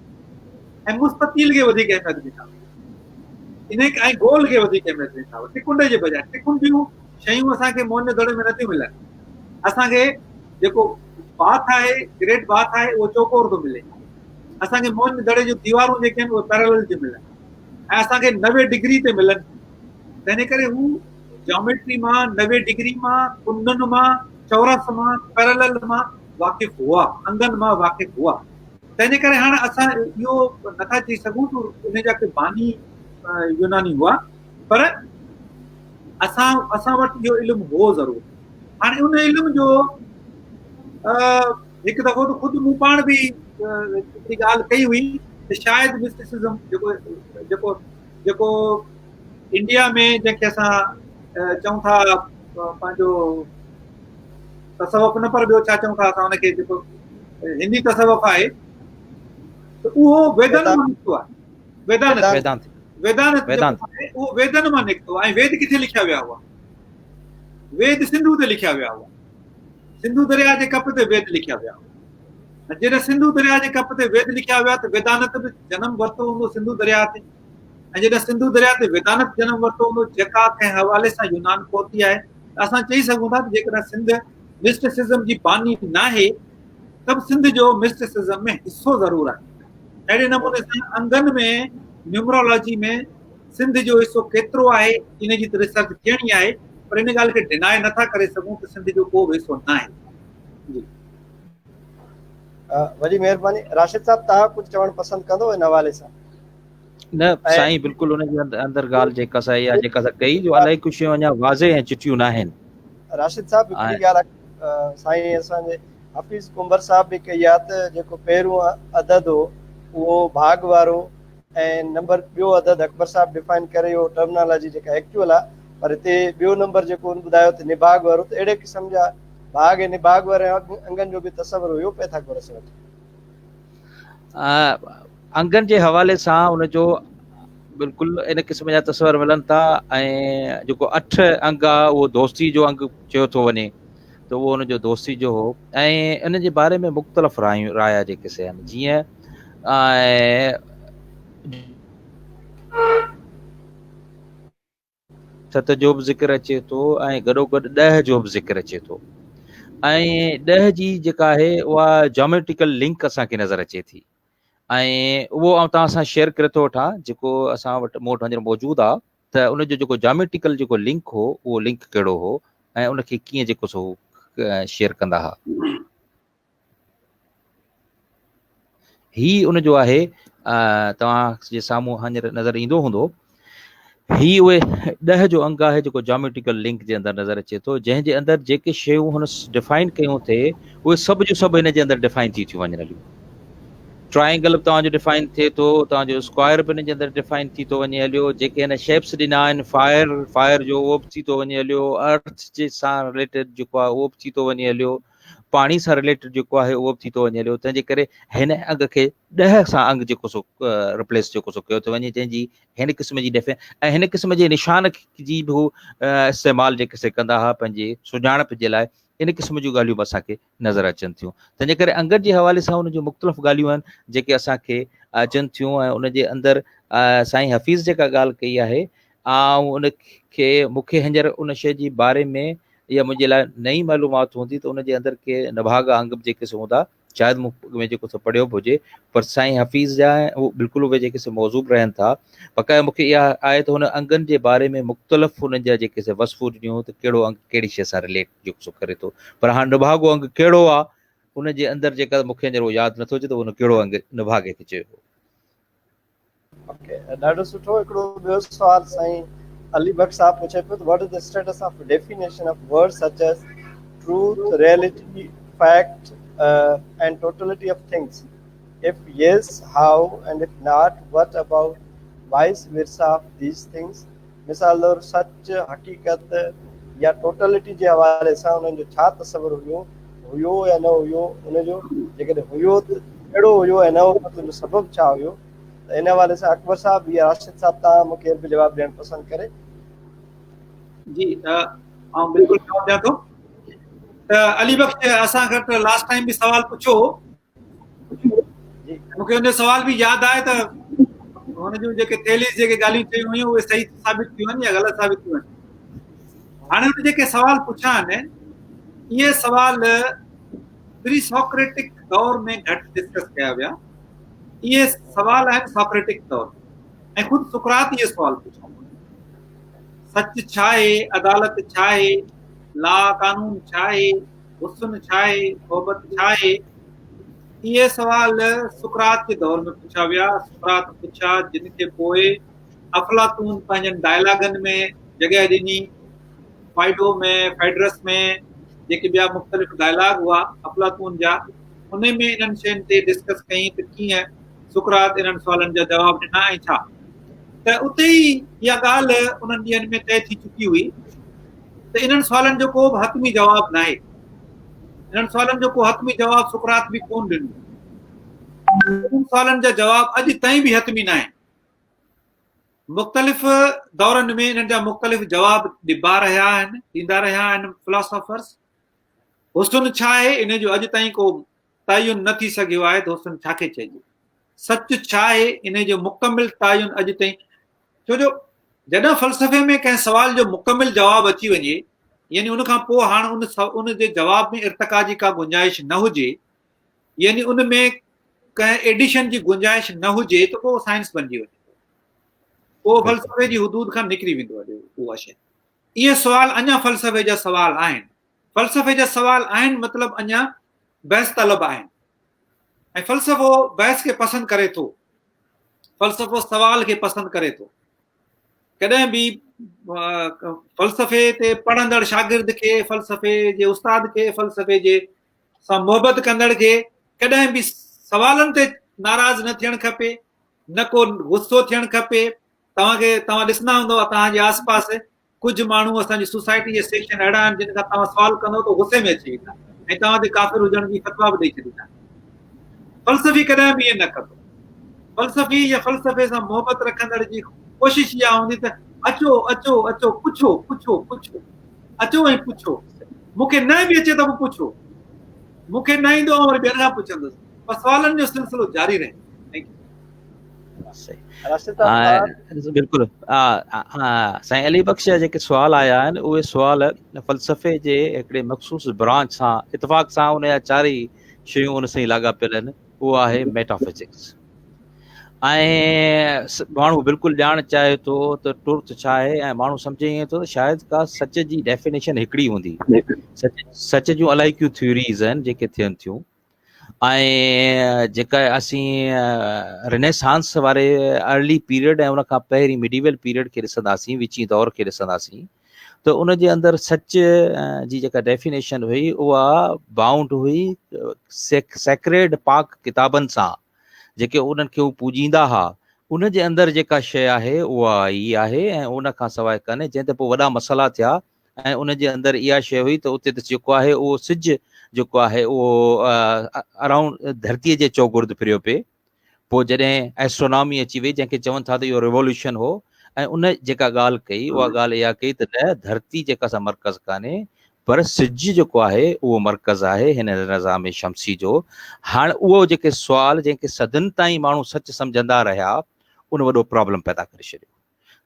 ۽ مستطيل کي وڌيڪ اهميت ڏيندا هئا، انهي ۽ گول کي وڌيڪ اهميت ڏيندا هئا ٽڪنڊي جي بجاء. ٽڪنڊيون شيون اسان کي موهن جي دڙي ۾ نٿيون ملن. اسان کي جيڪو باٿ آهي، گريٽ باٿ آهي، اهو چوڪور ٿو ملي. اسان کي موهن جي دڙي جون ديوارون جيڪي آهن اهي پيرالل ٿيون ملن ۽ اسان کي 90 ڊگري تي ملن ٿيون. تنهن ڪري هو جاميٽري مان، 90 ڊگري مان، ڪنڊن مان، چورس مان، پيرالل مان واقف هئا، انگن مان واقف هئا. تنهن ڪري هاڻ اسان اهو نٿا چئي سگهون ته ان جا ڪي باني يوناني هئا، پر اسان وٽ اهو علم هو ضرور. هاڻي ان علم جو هڪ دفعو ته خود مون پاڻ به هڪڙي ڳالهه ڪئي هئي ته شايد مسٽسزم جيڪو انڊيا ۾ جنهن کي اسان چئون ٿا پنهنجو تصوف نه پر ٻيو ڇا چئون ٿا اسان ان کي، جيڪو هندي تصوف آهي ته اهو ويدن مان نڪتو آهي. ويدانت، ويدانت، ويدانت ويدانت اهو ويدن مان نڪتو آهي. ۽ ويد ڪٿي لکيا ويا هئا؟ ويد سنڌو تي لکيا ويا هئا. سنڌو درياء جي ڪپ تي ويد لکيا ويا هئا. ۽ جڏهن سنڌو درياء جي ڪپ تي ويد لکيا ويا ته ويدانت به جنم ورتو هوندو سنڌو درياء تي. ۽ جڏهن سنڌو درياء تي ويدانت جنم ورتو هوندو جيڪا ڪنهن حوالي سان يونان پهتي آهي ته اسان چئي سگهون ٿا ته جيڪڏهن سنڌ مسٽسزم جي باني ناهي ته به سنڌ جو مسٽسزم ۾ حصو ضرور آهي. اهڙي نموني سان انگن ۾ نيومرالاجي ۾ سنڌ جو حصو ڪيترو آهي ان جي ته ريسرچ ٿيڻي آهي پر ان ڳالهه کي ڊنائي نٿا ڪري سگهون ته سنڌ جو ڪو به حصو ناهي. جي وڏي مهرباني راشد صاحب، توهان ڪجهه چوڻ پسند ڪندو ان حوالي سان؟ نه سائين بلڪل ان جي اندر ڳالهه جيڪا سا اها جيڪا سا ڪئي جو الائي ڪجهه شيون اڃا واضح ۽ چٽيون ناهن. راشد صاحب هڪڙي ڳالهه سائين اسان جي حفيظ ڪنڀر صاحب به ڪئي آهي ته جيڪو پهريون عدد هو اهو ڀاڳ وارو ۽ نمبر ٻيو عدد اڪبر صاحب ڊفائن ڪري اهو ٽرمنالاجي جيڪا ايڪچوئل آهي پر هتي ٻيو نمبر جيڪو هن ٻڌايو ته نڀاڳ وارو ته اهڙي قسم جا ڀاڳ ۽ نڀاڳ واري انگن جو به تصور هيو پيٿاگورس وٽ. انگن جي حوالي سان ان جو بلڪل ان قسم جا تصور ملن ٿا ۽ جيڪو اٺ انگ آ اهو دوستي جو انگ چيو ٿو وڃي ته اهو ان جو دوستي جو هو ۽ ان جي باري ۾ مختلف رايون رايا جيڪي سي آهن جيئن ست جو به ذڪر اچي ٿو ۽ گڏوگڏ ڏهه جو به ذڪر اچي ٿو ۽ ڏهه جي جيڪا آهي اها جاميٽريڪل لنڪ اسان کي نظر اچي ٿي ۽ اهو آئون توهان سان شيئر ڪري ٿو وٺان جيڪو اسان وٽ مون وٽ هينئر موجود آهي ته ان جو جيڪو جاميٽريڪل جيڪو لنڪ هو اهو لنڪ ڪهڙو هو ۽ ان کي ڪيئن جيڪو سو شيئر ڪندا ها. هي ان جو آهي توهان جي سامهون هينئر نظر ايندو هوندو هي اهي ڏهه جو انگ آهي جيڪو جاميٽريڪل لنڪ جي اندر نظر اچي ٿو جنهن جي اندر جيڪي شيون هن ڊفائن ڪيون ٿي اهي سڀ جو سڀ هن جي اندر ڊفائن ٿي ٿيون وڃن هليون ٽرائنگل به توهان جو ڊفائن ٿئي ٿو توهان جو اسڪوائر به هن جي اندر ڊفائن ٿي ٿو وڃي هليو جيڪي هن شيپس ڏنا آهن فائر فائر جو اهو به ٿي ٿو وڃي هليو ارٿ جي سان رليٽيڊ جيڪو آهي اهو به ٿي ٿو وڃي هليو پاڻي سان رليٽيڊ جيڪو آهي اهو به ٿي ٿو وڃي هليو تنهن جي ڪري هن انگ کي ڏهه سان انگ جيڪو سو رپليس جيڪو سو ڪيو ٿو وڃي جنهن جي هن قسم جي ڊيفي ۽ هن قسم جي نشان جي به هو استعمال جيڪي سي ڪندا هئا پنهنجي سڃاڻپ جي لاء ان قسم جون ڳالهيون به اسان کي نظر اچن ٿيون تنهن جي ڪري انگن جي حوالي سان ان جون مختلف ڳالهيون آهن جيڪي اسان کي اچن ٿيون ۽ ان جي اندر سائين حفيظ جيڪا ڳالهه ڪئي آهي آئون ان کي مون کي هينئر ان شيء جي باري ۾ اها منهنجي لاء نئين معلومات هوندي ته ان جي اندر ڪي نڀاڳا انگ به جيڪي سو هوندا شايد مون اڳ ۾ جيڪو سو پڙهيو به هجي پر سائين حفيظ جا هو بلڪل اهي جيڪي سو موضوع به رهن ٿا بقايا مون کي اها آهي ته هن انگن جي باري ۾ مختلف انهن جا جيڪي سي وصفون ڏنيون ته ڪهڙو انگ ڪهڙي شيء سان رليٽ جيڪو سو ڪري ٿو پر هاڻ نڀاڳو انگ ڪهڙو آهي ان جي اندر جيڪا مون کي هينئر اهو ياد نٿو اچي ته ان ڪهڙو انگ نڀاڳي کي چيو هو. اوڪي ڏاڍو سٺو هڪڙو ٻيو سوال سائين علي بخش صاحب پڇي پيو ته what is the status of definition of word such as truth reality fact and totality of things if yes how and if not what about vice versa of these things مثال طور سچ حقيقت يا ٽوٽلٽي جي حوالي سان انهن جو ڇا تصور هيو هيو يا نه هيو ان جو جيڪڏهن هيو ته ڪهڙو هيو ۽ نه هيو ته ان جو سبب ڇا هيو ته ان حوالي سان اڪبر صاحب يا راشد صاحب توهان مون ڪير به جواب ڏيڻ پسند ڪري. جي آئون بلڪل جواب ڏيان ٿو ته علي بخش اسان کان ته لاسٽ ٽائيم به سوال پڇيو هو مون کي ان جو سوال به ياد آهي ته هن جون جيڪي ٿيليز جيڪي ڳالهيون چيون هيون اهي صحيح ثابت ٿيون آهن يا غلط ثابت ٿيون آهن هاڻي هن جيڪي سوال پڇيا آهن اهي سوال پري سوڪريٽڪ دور ۾ گهٽ ڊسڪس ڪيا ويا اهي سوال آهن سوڪريٽڪ دور ۽ خود سقراط اهي سوال پڇيا سچ ڇا آهي عدالت ڇا آهي لا قانون ڇا آهي حسن ڇا آهي محبت ڇا آهي اهي سوال سقراط جي دور ۾ پڇيا ويا سقراط پڇيا جن کي پوء افلاطون پنهنجن ڊائلاگن ۾ جڳهه ڏني فائيڊو ۾ فيڊرس ۾ جيڪي ٻيا مختلف ڊائلاگ هئا افلاطون جا ان ۾ انهن شين تي ڊسڪس ڪئي ته ڪيئن سقراط انهن سوالن جا جواب ڏنا ۽ ڇا ته اتي ئي اها ڳالهه انهن ڏينهن ۾ طئي ٿي چڪي هئي ته انهن سوالن جو ڪو به حتمي جواب ناهي انهن سوالن جو ڪو حتمي جواب سقراط به ڪون ڏنو انهن سوالن جا جواب اڄ تائين به حتمي ناهن مختلف دورن ۾ انهن جا مختلف جواب ڏبا رهيا آهن، ڏيندا رهيا آهن فلاسافرز. حسن ڇا آهي ان جو اڄ تائين ڪو تعين نه ٿي سگهيو آهي ته حسن ڇا کي چئجي. سچ ڇا آهي ان جو مڪمل تعين اڄ تائين ڇو جو جڏهن فلسفي ۾ ڪنهن سوال جو مڪمل جواب اچي وڃي يعني ان کان پوء هاڻ ان ان جي جواب ۾ ارتقا جي ڪا گنجائش نه هجي يعني ان ۾ ڪنهن ايڊيشن جي گنجائش نه هجي ته پوء سائنس بنجي وڃي ٿو پوء فلسفي جي حدود کان نڪري ويندو آهي اها شيء اهي سوال اڃا فلسفي جا سوال آهن فلسفي جا سوال آهن مطلب اڃا بحث طلب آهن ۽ فلسفو بحث کي پسند ڪري ٿو فلسفو سوال کي پسند ڪري ٿو ڪڏهن به فلسفي تي پڙهندڙ شاگرد کي فلسفي جي استاد کي فلسفي جي سان محبت ڪندڙ کي ڪڏهن به سوالن تي ناراض نه ٿيڻ کپي نه ڪو غصو ٿيڻ کپي توهان کي توهان ڏسندا هوندو توهان جي آس پاس ڪجهه ماڻهو اسان جي سوسائٽي جي سيڪشن اهڙا آهن جن کان توهان سوال ڪندو ته غصي ۾ اچي ويندا ۽ توهان تي ڪافر هجڻ جي فتوا به ڏئي ڇڏيندا. فلسفي ڪڏهن به ائين نه ڪندو. فلسفي يا فلسفي سان محبت رکندڙ جي ڪوشش اها هوندي ته اچو اچو اچو پڇو پڇو پڇو اچو ۽ پڇو مون کي نه به اچي ته به پڇو مون کي نه ايندو آئون وري ٻين کان پڇندس پر سوالن جو سلسلو جاري رهي. Thank you. بلڪل سائين علي بخش جا جيڪي سوال آيا آهن اهي سوال فلسفي جي هڪڙي مخصوص برانچ سان اتفاق سان ان جا چارئي شيون ان سان ئي لاڳاپيل آهن اهو آهي ميٽافزڪس ۽ ماڻهو بلڪل ڄاڻ چاهي ٿو ته ٽروٿ ڇا آهي ۽ ماڻهو سمجهي ائين ٿو ته شايد ڪا سچ جي ڊيفينيشن هڪڙي هوندي. سچ سچ جون الائي ڪيون ٿيوريز آهن جيڪي ٿين ٿيون ۽ جيڪا اسين رينيسانس واري ارلي پيريڊ ۽ ان کان پهرين مڊيول پيريڊ کي ڏسنداسين، وچين دور کي ڏسنداسين ته ان جي اندر سچ جي جيڪا ڊيفينيشن هئي اها بائونڊ هئي سيڪريڊ پاڪ ڪتابن سان جيڪي انهن کي هو پوڄيندا ها ان جي اندر جيڪا شيء آهي اها ئي آهي ۽ ان کان سواء ڪانهي جنهن تي پوء وڏا مسئلا ٿيا ۽ ان جي اندر اها شيء هئي ته اتي ته جيڪو آهي اهو سج جيڪو آهي اهو اراؤنڊ ڌرتيء جي چوگرد ڦريو پئي پوء جڏهن ايسٽرونامي اچي وئي جنهن کي چون ٿا ته اهو ريولوشن هو ۽ ان جيڪا ڳالهه ڪئي اها ڳالهه اها ڪئي ته نه ڌرتي جيڪا سا مرڪز ڪانهي پر سج جيڪو آهي اهو مرڪز آهي هن نظام شمسي جو. هاڻ اهو جيڪي سوال جنهن کي صدين تائين ماڻهو سچ سمجهندا رهيا ان وڏو پرابلم پيدا ڪري ڇڏيو.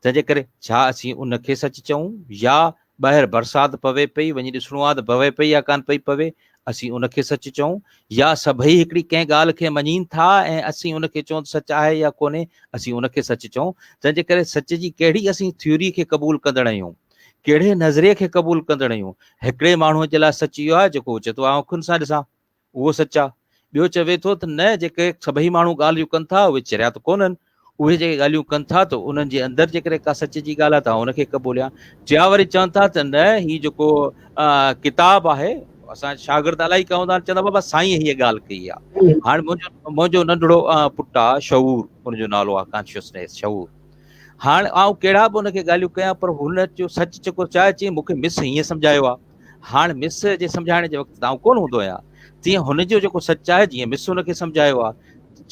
تنهن جي ڪري ڇا اسين ان کي سچ چئون يا ٻاهر برسات پوي پئي وڃي ڏسڻو آهي ته پوي پئي يا ڪانه پئي پوي اسين ان کي سچ چئون يا سڀئي هڪڙي ڪنهن ڳالهه کي مڃين ٿا ۽ اسين ان کي چئون ته سچ آهي يا ڪونهي اسين ان کي سچ چئون. تنهن جي ڪري سچ جي ڪهڙي اسين ٿيوري کي قبول ڪندڙ آهيون. ڪهڙي نظريي کي قبول ڪندڙ آهيون؟ هڪڙي ماڻهوء جي لاء سچ اهو آهي جيڪو چئي ٿو آئون اکين سان ڏسان، اهو سچ آهي. ٻيو چوي ٿو ته نه جيڪي سڀئي ماڻهو ڳالهيون ڪن ٿا اهي چريا ته ڪونهن، اهي جيڪي ڳالهيون ڪن ٿا ته انهن جي اندر جيڪڏهن ڪا سچ جي ڳالهه آهي ته آئون ان کي قبوليان. ٽيا وري چون ٿا ته نه هي جيڪو ڪتاب آهي، اسان شاگرد الائي ڪا هوندا آهن چوندا بابا سائين هيء ڳالهه ڪئي آهي. هاڻي منهنجو ننڍڙو پٽ آهي شعور، ان جو نالو آهي ڪانشسنيس شعور. هاڻ آئون ڪهڙا به ان کي ڳالهيون ڪيان پر هن جو سچ چڪو چاهي چي مون کي مس هيئن سمجهايو آهي. هاڻ مس جي سمجهائڻ جي وقت ته آئون ڪونه هوندو آهيان. تيئن هن جو جيڪو سچ آهي جيئن مس هن کي سمجهايو آهي.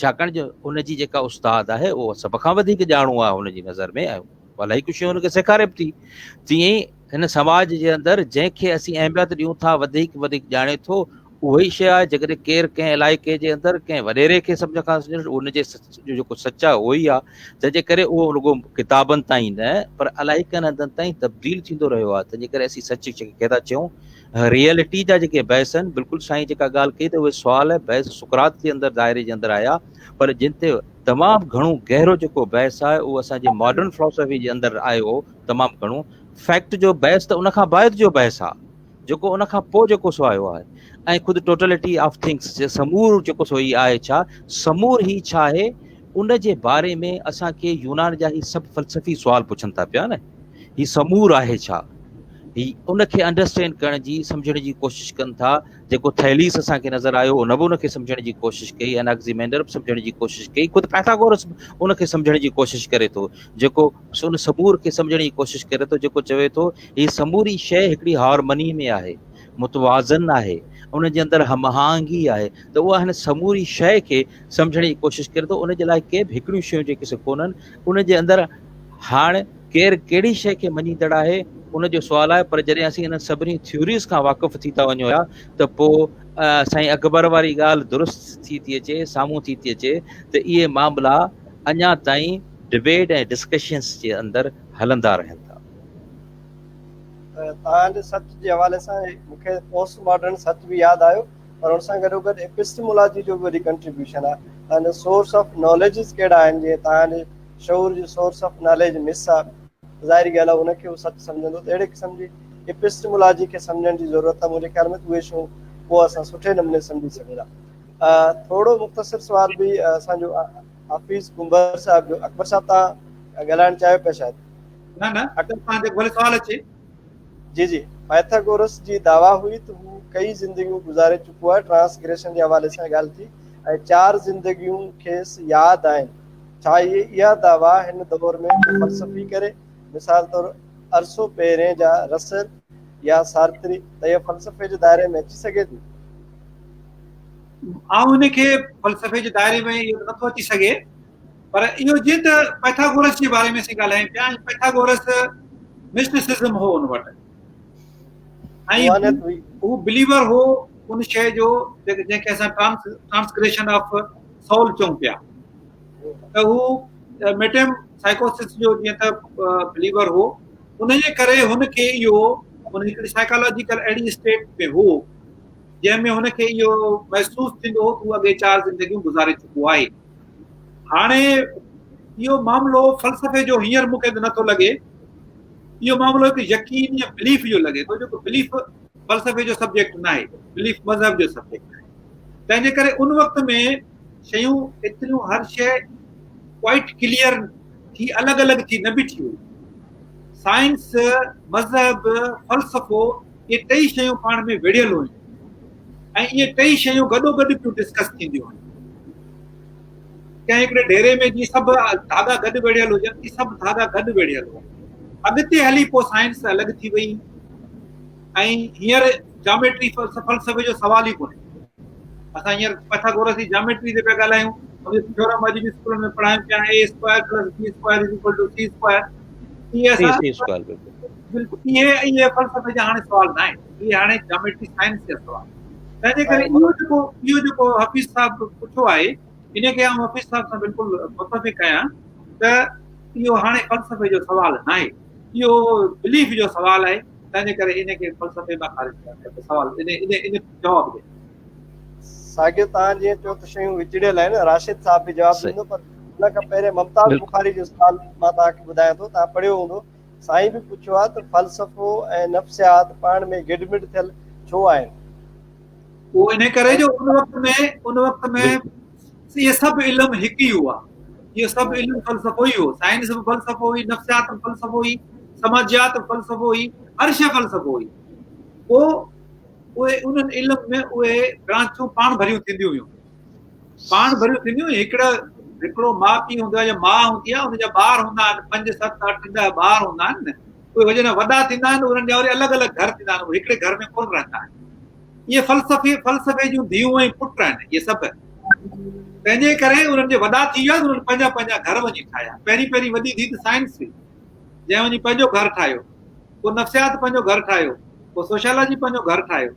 ڇاڪاڻ جو هن جي جيڪا استاد آهي اهو سڀ کان وڌيڪ ڄاڻو آهي هن جي نظر ۾ ۽ الاهي ڪجهه شيون هن کي سيکاري به ٿي. تيئن ئي هن سماج جي اندر جنهن کي اسين اهميت ڏيون ٿا وڌيڪ وڌيڪ ڄاڻي ٿو اها ئي شيء آهي جيڪڏهن ڪير ڪنهن علائقي جي اندر ڪنهن وڏيري کي سمجھ کان ان جي جو جيڪو سچ آهي اهو ئي آهي تنهن جي ڪري اهو رڳو ڪتابن تائين نه پر علائقن هنڌن تائين تبديل ٿيندو رهيو آهي تنهن جي ڪري اسين سچ کي ٿا چئون ريئلٽي جا جيڪي بحث آهن بلڪل سائين جيڪا ڳالهه ڪئي ته اهي سوال بحث سقراط جي اندر دائري جي اندر آيا پر جن تي تمام گهڻو گهرو جيڪو بحث آهي اهو اسان جي ماڊرن فلاسافي جي اندر آيو تمام گهڻو فيڪٽ جو بحث ته ان کان بعد جو بحث آهي جيڪو ان کان پوء جيڪو سو آيو آهي ۽ خود ٽوٽلٽي آف ٿنگس جي سمور جيڪو سو هي آهي ڇا سمور هي ڇا آهي ان جي باري ۾ اسان کي يونان جا هي سڀ فلسفي سوال پڇن ٿا پيا نه هي سمور آهي ڇا هي ان کي انڊرسٽينڊ ڪرڻ جي سمجهڻ جي ڪوشش ڪن ٿا جيڪو ٿيليس اسان کي نظر آيو ان به ان کي سمجهڻ جي ڪوشش ڪئي اناگزيمينڊر به سمجهڻ جي ڪوشش ڪئي خود پيٿاگورس به ان کي سمجهڻ جي ڪوشش ڪري ٿو جيڪو ان سمور کي سمجهڻ جي ڪوشش ڪري ٿو جيڪو چوي ٿو هي سموري شيء هڪڙي هارمني ۾ آهي، متوازن آهي، ان جي اندر هم آهنگي آهي ته اها هن سموري شيء کي سمجهڻ جي ڪوشش ڪري ٿو ان جي لاء ڪي به هڪڙيون شيون جيڪي سي ڪونهن ان جي اندر هاڻ ڪير ڪهڙي شيء کي مڃيندڙ آهي ان جو سوال آهي پر جڏهن اسين انهن سڀني ٿيوريز کان واقف ٿي ٿا وڃون يا ته پوء سائين اڪبر واري ڳالهه درست ٿي ٿي اچي سامهون ٿي ٿي اچي ته اهي معاملا اڃا تائين ڊبيٽ ۽ ڊسڪشنس جي اندر هلندا رهن ٿا. توهان جي سچ جي حوالي سان مون کي پوسٽ ماڊرن سچ به ياد آيو پر ان سان گڏو گڏ ايپسٽمولاجي جو به وڏي ڪنٽريبيوشن آهي. توهان جا سورس آف ناليجز ڪهڙا آهن جيئن توهان جي شعور جي سورس آف ناليج مس آهي ظاهري ڳالهه آهي ان کي هو سچ سمجهندو ته اهڙي قسم جي ايپسٽمولاجي کي سمجهڻ جي ضرورت آهي منهنجي خيال ۾ ته اهي شيون پوء اسان سٺي نموني سمجهي سگهون ٿا. ٿورو مختصر سوال به اسان جو حفيظ ڪنڀر صاحب جو اڪبر صاحب تان ڳالهائڻ چاهيو پيا شايد. نه نه اڪبر تان جو ڀلي سوال اچي. جي جي پائٿاگورس جي دعويٰ هئي ته هو ڪئي زندگيون گذاري چڪو آهي ٽرانسگريشن جي حوالي سان ڳالهه ٿي ۽ چار زندگيون کيس ياد آهن ڇا اهي اها دعويٰ هن دور ۾ ڪو فلسفي ڪري مثال طور عرصو پهرين جا رسل يا سارتري ته اها فلسفي جي دائري ۾ اچي سگهي ٿي؟ آئون ان کي فلسفي جي دائري ۾ اهو نٿو اچي سگهي پر اهو جيئن ته پيٿاگورس جي باري ۾ اسين ڳالهايون پيا ۽ پيٿاگورس مسٽسزم هو ان وٽ ۽ هو بليور هو ان شيء جو جنهن کي اسان ٽرانسگريشن آف سول چئون پيا ته هو ميٽم سائيڪوسس جو جيئن ته بليور هو ان جي ڪري هن کي اهو هن هڪڙي سائيڪالاجيڪل اهڙي اسٽيٽ ۾ هو جنهن ۾ هن کي اهو محسوس ٿيندو هو ته هو اڳي چار زندگيون گذاري چڪو آهي. هاڻي اهو معاملو فلسفي جو هينئر مون کي ته نٿو لڳي، اهو معاملو هڪ يقين يا بليف جو لڳي ٿو، جيڪو بليف فلسفي جو سبجيڪٽ ناهي، بليف مذهب جو سبجيڪٽ آهي. تنهن جي ڪري ان وقت ۾ شيون ايتريون هر شيء ڪوائٽ ڪليئر ٿي الڳ الڳ ٿي نه بيٺي هئي. سائنس، مذهب، فلسفو اهي ٽئي شيون پاڻ ۾ وڙهيل هيون ۽ اهي ٽئي شيون گڏو گڏ پيون ڊسڪس ٿينديون هيون. ڪنهن هڪڙي ڍيري ۾ جيئن سڀ ڌاڳا گڏ ويڙهيل هجن، اهي سڀ ڌاڳا گڏ ويڙهيل هئا. اڳتي هلي پوء سائنس الڳ ٿي وئي ۽ هينئر جاميٽري فلسفي جو سوال ئي ڪونهي. اسان هينئر پيٿاگورس جي جاميٽري تي پيا ڳالهايون، ان جي ٿيورم اڄ به اسڪولن ۾ پڙهايون پيا، A square plus B square is equal to C square. اهي اسان بلڪل اهي اهي فلسفي جا هاڻي سوال نه آهن، اهي هاڻي جاميٽري سائنس جا سوال. تنهن جي ڪري اهو جيڪو حفيظ صاحب پڇيو آهي ان کي آئون حفيظ صاحب سان بلڪل متفق آهيان ته اهو هاڻي فلسفي جو سوال نه آهي، اهو بليف جو سوال آهي. تنهن جي ڪري ان کي فلسفي مان خارج ڪرڻ کپي سوال ان ان ان جواب ڏي. ساڳيو توهان جيئن چيو ته شيون وچڙيل آهن، راشد صاحب به جواب ڏيندو پر ان کان پهرين ممتاز بخاري جو سوال مان توهان کي ٻڌايان ٿو، توهان پڙهيو هوندو، سائين به پڇيو آهي ته فلسفو ۽ نفسيات پاڻ ۾ گڊمڊ ٿيل ڇو آهن؟ اهو انهي ڪري جو ان وقت ۾ ان وقت ۾ اهي سڀ علم هڪ ئي هئا، اهو سڀ علم فلسفو ئي هو، سائنس به فلسفو هئي، نفسيات به فلسفو هئي، سماجيات به فلسفو هئي، هر شيء فلسفو هئي. پوء اهي انهن علم ۾ اهي برانچون پاڻ ڀريون ٿينديون هيون، پاڻ ڀريون ٿينديون هيون. هڪڙو ماء پيء هوندو آهي يا ماء هوندي آهي، ان جا ٻار هوندا آهن، پنج، ست، اٺ، ڏهه ٻار هوندا آهن نه، اهي جڏهن وڏا ٿيندا آهن انهن جا وري الڳ الڳ گهر ٿيندا آهن، اهي هڪڙي گهر ۾ ڪونه رهندا آهن. اهي فلسفي جون ڌيئون ۽ پٽ آهن اهي سڀ. تنهن جي ڪري انهن جي وڏا ٿي ويا ته انهن پنهنجا پنهنجا گهر وڃي ٺاهيا. پهرين پهرين وڏي ڌيء ته سائنس هئي، جنهن وڃي پنهنجو گهر ٺاهيو. پوء نفسيات پنهنجو گهر ٺاهيو، پوء سوشيالاجي پنهنجو گهر ٺاهيو.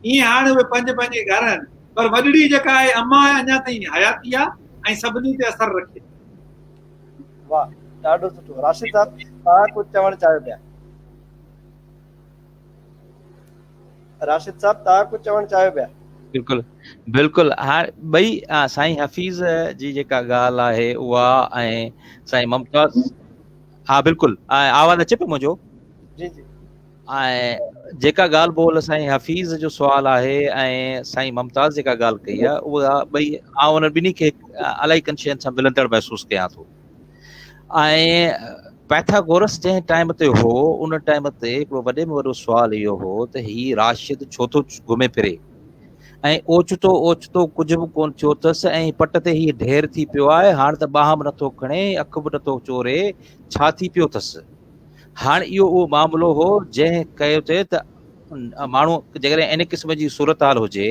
ائين هاڻي اهي پنهنجي پنهنجي گهر آهن. پر وڏڙي جيڪا آهي اما آهي اڃا تائين حياتي آهي ۽ سڀني تي اثر رکي ٿي. واھ ڏاڍو سٺو راشد صاحب توهان ڪجهه چوڻ چاهيو پيا. راشد صاحب توهان ڪجهه چوڻ چاهيو پيا. بلڪل بلڪل ها ٻئي سائين حفيظ جي جيڪا ڳالهه آهي اها ۽ سائين ممتاز ها بلڪل آواز اچي پيو منهنجو؟ جي جي. ۽ جيڪا ڳالهه ٻولهه سائين حفيظ جو سوال آهي ۽ سائين ممتاز جيڪا ڳالهه ڪئي آهي اها ٻئي آئون انهن ٻنهي کي الائي ڪن شين سان ملندڙ محسوس ڪيان ٿو ۽ پيٿاگورس جنهن ٽائيم تي هو ان ٽائيم تي هڪڙو وڏي ۾ وڏو سوال اهو هو ته هي راشد ڇو ٿو گهمي ڦري ۽ اوچتو اوچتو ڪجهه به ڪونه ٿيو اٿس ۽ پٽ تي هي ڍير ٿي پيو آهي هاڻ ته ٻانهن به نٿو کڻي اک به نٿو چوري ڇا ٿي پيو اٿس هاڻ اهو اهو معاملو هو جنهن ڪيو ٿي ته ماڻهو جيڪڏهن ان قسم جي صورتحال هجي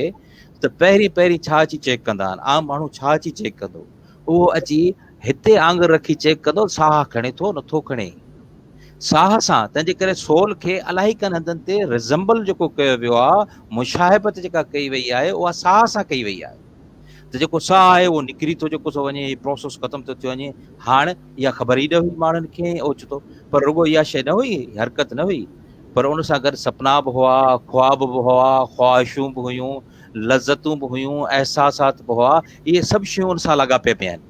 ته پهرين پهرين ڇا اچي چيڪ ڪندا آهن عام ماڻهو ڇا اچي چيڪ ڪندو اهو اچي هتي آڱر رکي چيڪ ڪندو ساهه کڻي ٿو نٿو کڻي ساهه سان تنهن جي ڪري سول کي الاهي ڪن هنڌن تي ريزمبل جيڪو ڪيو ويو آهي مشاهبت جيڪا ڪئي وئي آهي اها ساهه سان ڪئي وئي آهي ته جيڪو ساهه آهي اهو نڪري ٿو جيڪو سو وڃي هي پروسيس ختم ٿو ٿي وڃي هاڻ اها خبر ئي نه هئي ماڻهن کي اوچتو پر رڳو اها شيء نه هئي حرڪت نه هئي پر ان سان گڏ سپنا به هئا خواب به هئا خواهشون به هيون لذتون به هيون احساسات به هئا اهي سڀ شيون ان سان لاڳاپي پيا آهن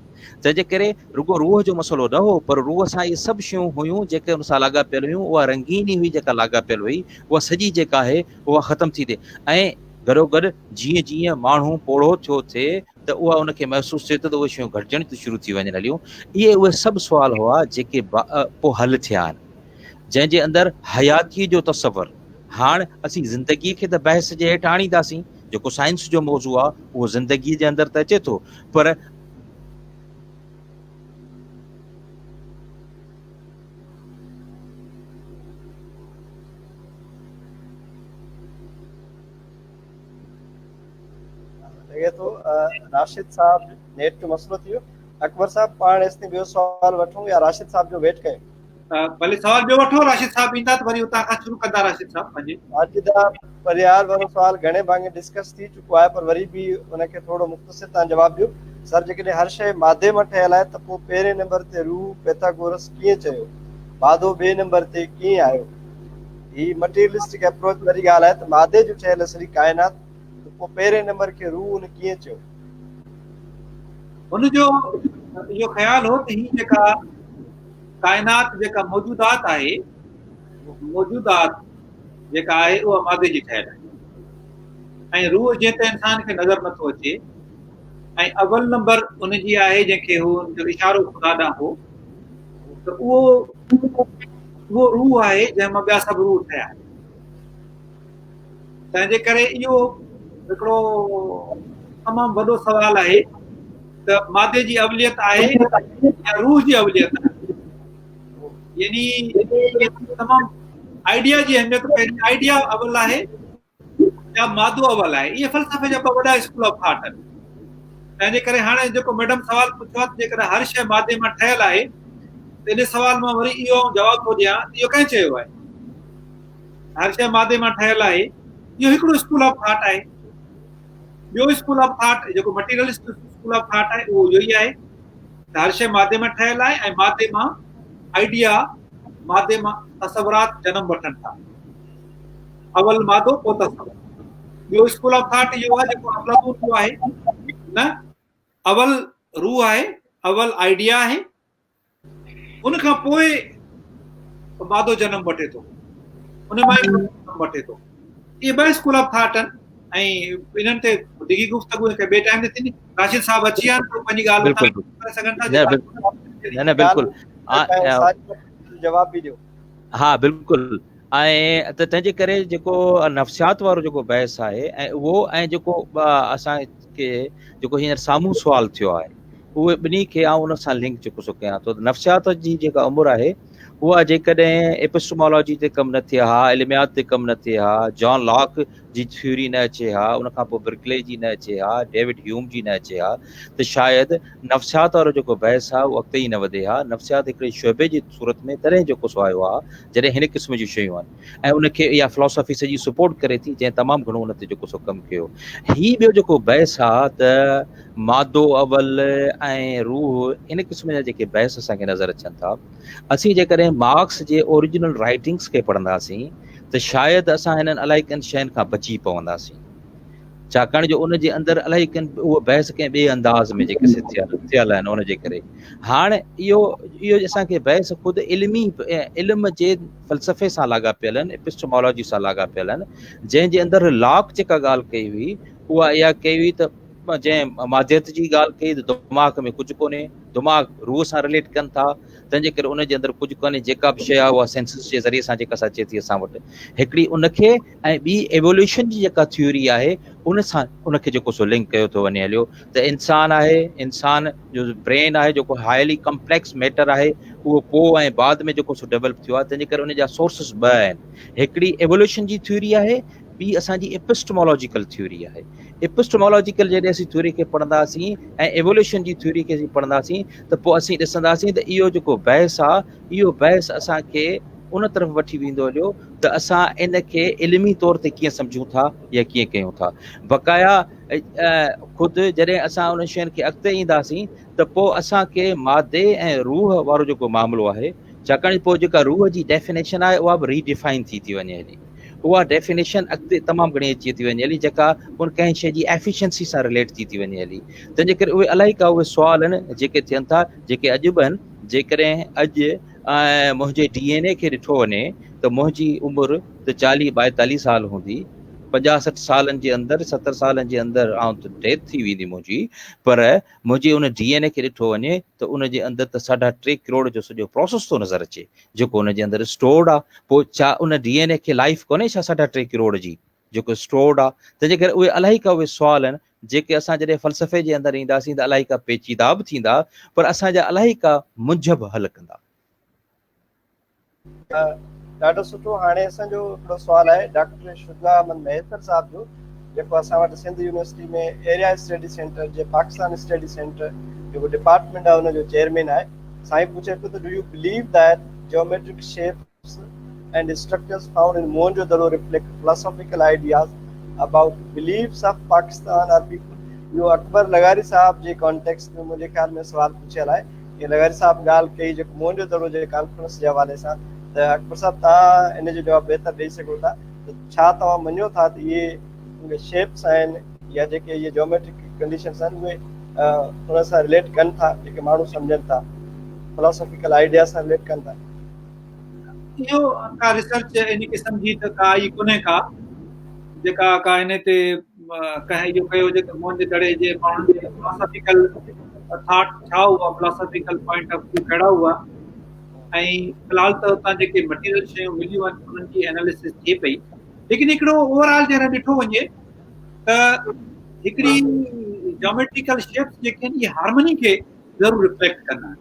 تنهن جي ڪري رڳو روح جو مسئلو نه هو پر روح سان اهي سڀ شيون هيون جيڪي ان سان لاڳاپيل هيون اها رنگيني هئي جيڪا لاڳاپيل هئي اها سڄي جيڪا آهي اها ختم ٿي ٿئي ۽ گڏوگڏ جيئن جيئن ماڻهو پوڙهو ٿيو ٿئي ته اها ان کي محسوس ٿئي ٿو ته اهي شيون گهٽجڻ شروع ٿي وڃن هليون. اهي اهي سڀ سوال هئا جيڪي پوء حل ٿيا آهن. جنهن جي اندر حياتيء جو تصور، هاڻ اسين زندگيء کي ته بحث جي هيٺ آڻينداسين، جيڪو سائنس جو موضوع آهي اهو زندگيء جي اندر ته اچي ٿو پر لڳي ٿو راشد صاحب نيٽ جو مسئلو ٿي ويو. اڪبر صاحب پاڻ ايستائين ٻيو سوال وٺون يا راشد صاحب جو ويٽ ڪيون؟ ڀلي سوال ٻيو وٺو، راشد صاحب ايندا ته وري اتان کان شروع ڪندا راشد صاحب پنهنجي. ماجده پرهيار وارو سوال گهڻي ڀاڱي ڊسڪس ٿي چڪو آهي پر وري به ان کي ٿورو مختصر تان جواب ڏيو. سر جيڪڏهن هر شيء مادي مان ٺهيل آهي ته پوء پهرين نمبر تي روح پيٿاگورس ڪيئن چيو؟ مادو ٻئي نمبر تي ڪيئن آيو؟ هي مٽيريلسٽڪ اپروچ واري ڳالهه آهي ته مادي جو ٺهيل سڄي ڪائنات ته پوء پهرين نمبر کي روح ان ڪيئن چيو؟ هن جو اهو خيال هو ته هي جيڪا ڪائنات جيڪا موجودات آهي، موجودات جيڪا آهي اها مادي جي ٺهيل آهي ۽ روح جيئن ته انسان کي نظر نٿو اچي ۽ اول نمبر ان جي آهي جنهن کي هو ان جو اشارو خدا ڏانهن هو ته اهو اهو روح آهي جنهن مان ٻيا سڀ روح ٺهيا. تنهن جي ڪري اهو هڪڙو تمام وڏو سوال آهي ته مادي جي اوليت آهي يا روح جي اوليت آهي. يعني تمام آئيڊيا جي اهميت، پهرين آئيڊيا اول آهي يا مادو اول آهي. اهي فلسفي جا ٻه وڏا اسڪول آف ٿاٽ آهن. تنهن جي ڪري هاڻي جيڪو ميڊم سوال پڇيو آهي ته جيڪڏهن هر شيء مادي مان ٺهيل آهي ته ان سوال مان وري اهو آئون جواب ٿو ڏيان ته اهو ڪنهن چيو آهي هر شيء مادي مان ٺهيل آهي؟ اهو هڪڙو اسڪول آف ٿاٽ آهي. ٻيو اسڪول آف ٿاٽ جيڪو مٽيريلسٽ اسڪول آف ٿاٽ آهي اهو اهو ئي آهي ته هر شيء مادي مان ٺهيل آهي ۽ مادي مان آئيڊيا، مادي مان تصورات جنم وٺن ٿا. اول مادو پوء تصور. ٻيو اسڪول آف ٿاٽ اهو آهي جيڪو افلاطون جو آهي نه اول روح آهي، اول آئيڊيا آهي، ان کان پوء مادو جنم وٺي ٿو، ان مان ئي جنم وٺي ٿو. اهي ٻه اسڪول آف ٿاٽ آهن ۽ انهن تي ڊگهي گفتگو هڪ ٻئي ٽائيم تي ٿيندي. راشد صاحب اچي ويا آهن ته پنهنجي ڳالهه ڪري سگهن ٿا. نه نه بلڪل جواب به ڏيو. ها بلڪل، ۽ ته تنهن جي ڪري جيڪو نفسيات وارو جيڪو بحث آهي ۽ اهو ۽ جيڪو اسان کي جيڪو هينئر سامهون سوال ٿيو آهي اهي ٻنهي کي آئون ان سان لنڪ جيڪو سو ڪيان ٿو ته نفسيات جي جيڪا عمر آهي اها جيڪڏهن ايپسٽمالاجي تي ڪم نه ٿئي ها، علميات تي ڪم نه ٿئي ها، جان لاڪ جي ٿيوري نه اچي ها، ان کان پوء برڪلي جي نه اچي ها، ڊيوڊ هيوم جي نه اچي ها ته شايد نفسيات وارو جيڪو بحث آهي اهو اڳتي ئي نه وڌي ها. نفسيات هڪڙي شعبي جي صورت ۾ تڏهن جيڪو سو آيو آهي جڏهن هن قسم جون شيون آهن ۽ ان کي اها فلاسافي سڄي سپورٽ ڪري ٿي جنهن تمام گهڻو ان تي جيڪو سو ڪم ڪيو. هي ٻيو جيڪو بحث آهي ته مادو اول ۽ روح، ان قسم جا جيڪي بحث اسان کي نظر اچن ٿا، اسين جيڪڏهن مارڪس جي اوريجنل رائٽنگس کي پڙهنداسين ته شايد اسان هنن الائي ڪن شين کان بچي پونداسين، ڇاڪاڻ جو ان جي اندر الائي ڪن اهو بحث ڪنهن ٻئي انداز ۾ جيڪي سي ٿيل آهن، ان جي ڪري هاڻ اهو اسان کي بحث خود علمي علم جي فلسفي سان لاڳاپيل آهن، ايپسٽمالاجي سان لاڳاپيل آهن، جنهن جي اندر لاڪ جيڪا ڳالهه ڪئي هئي اها اها ڪئي هئي ته جنهن ماديت جي ڳالهه ڪئي ته دماغ ۾ ڪجهه ڪونهي، دماغ روح سان رليٽ ڪن ٿا، تنهن جي ڪري ان جي اندر ڪجهه ڪونهي، جيڪا به شيء آهي اها سينسز جي ذريعي سان جيڪا سا اچي ٿي اسان وٽ، هڪڙي ان کي ۽ ٻي ايووليوشن جي جيڪا ٿيوري آهي ان سان ان کي جيڪو سو لنڪ ڪيو ٿو وڃي هليو ته انسان آهي، انسان جو برين آهي جيڪو هائلي ڪمپليڪس ميٽر آهي اهو پوء ۽ بعد ۾ جيڪو سو ڊيولپ ٿيو آهي، تنهن جي ڪري ان جا سورسز ٻه آهن، هڪڙي ايووليوشن جي ٿيوري آهي، ٻي اسان جي ايپسٽمالاجيڪل ٿيوري آهي. ايپسٽمالاجيڪل جڏهن اسين ٿيوري کي پڙهنداسين ۽ ايووليوشن جي ٿيوري کي اسين پڙهنداسين ته پوء اسين ڏسنداسين ته اهو جيڪو بحث آهي اهو بحث اسان کي ان طرف وٺي ويندو هليو ته اسان ان کي علمي طور تي ڪيئن سمجهون ٿا يا ڪيئن ڪيون ٿا. بقايا خود جڏهن اسان انهن شين کي اڳتي اينداسين ته پوء اسان کي مادي ۽ روح وارو جيڪو معاملو آهي، ڇاڪاڻ پوء جيڪا روح جي ڊيفينيشن آهي اها به ريڊيفائن ٿي ٿي وڃي هلي. اها ڊيفينيشن اڳتي تمام گهڻي اچي ٿي وڃي هلي جيڪا ان ڪنهن شيء جي ايفيشنسي سان رليٽ ٿي ٿي وڃي هلي. تنهن جي ڪري اهي الائي ڪا اهي سوال آهن جيڪي ٿين ٿا، جيڪي اڄ به آهن. جيڪڏهن اڄ منهنجي ڊي اين اي کي ڏٺو وڃي ته منهنجي عمر ته چاليهه ٻائيتاليهه سال هوندي، پنجاهه 60 سالن جي اندر، 70 سالن جي اندر آئون ته ڊيٿ ٿي ويندي منهنجي، پر منهنجي ان ڊي اين اي کي ڏٺو وڃي ته ان جي اندر ته ساڍا ٽي ڪروڙ جو سڄو پروسيس ٿو نظر اچي جيڪو ان جي اندر اسٽورڊ آ. پوء ڇا ان ڊي اين اي کي لائف ڪونهي ڇا ساڍا ٽي ڪروڙ جي جيڪو اسٽورڊ آ؟ تنهن جي ڪري اهي الائي ڪا اهي سوال آهن جيڪي اسان جڏهن فلسفي جي اندر اينداسين ته الائي ڪا پيچيدا به ٿيندا پر اسان جا الائي ڪا منجهه به حل ڪندا. ڏاڍو سٺو. هاڻي اسان جو هڪڙو سوال آهي ڊاڪٽر شجاع احمد مهيسر صاحب جو، جيڪو اسان وٽ Sindh university ۾ area study centre جي پاڪستان اسٽڊي سينٽر جيڪو ڊپارٽمينٽ آهي ان جو چيئرمين آهي. سائين پڇي پيو ته do you believe that geometric shapes and structures found in Mohenjo Daro reflect philosophical ideas about beliefs of Pakistan or people? اهو اڪبر لغاري صاحب جي ڪانٽيڪسٽ ۾ منهنجي خيال ۾ سوال پڇيل آهي. جيئن لغاري صاحب ڳالهه ڪئي جيڪو موهن جو دڙو جي ڪانفرنس جي حوالي سان ته اڪبر صاحب توهان ان جو جواب بهتر ڏئي سگهو ٿا ته ڇا توهان مڃو ٿا ته اهي شيپس آهن يا جيڪي اهي جيوميٽرڪ ڪنڊيشنس آهن اهي ان سان رليٽ ڪن ٿا جيڪي ماڻهو سمجهن ٿا فلاسافيڪل آئيڊيا سان رليٽ ڪن ٿا؟ اهو ڪا ريسرچ ان قسم جي ته ڪا آئي ڪونهي ڪا جيڪا ڪا ان تي ڪنهن اهو ڪيو هجي ته موهن جي دڙي جي ماڻهن جي فلاسافيڪل ٿاٽ ڇا هئا، فلاسافيڪل پوائنٽ آف ويو ڪهڙا هئا ۽ في الحال ته اتان جيڪي مٽيريل شيون مليون آهن انهن جي اناليسس ٿئي پئي، ليڪن هڪڙو اوور آل جڏهن ڏٺو وڃي ته هڪڙي جاميٽريڪل شيپس جيڪي آهن اهي هارمني کي ضرور رفليڪٽ ڪندا آهن.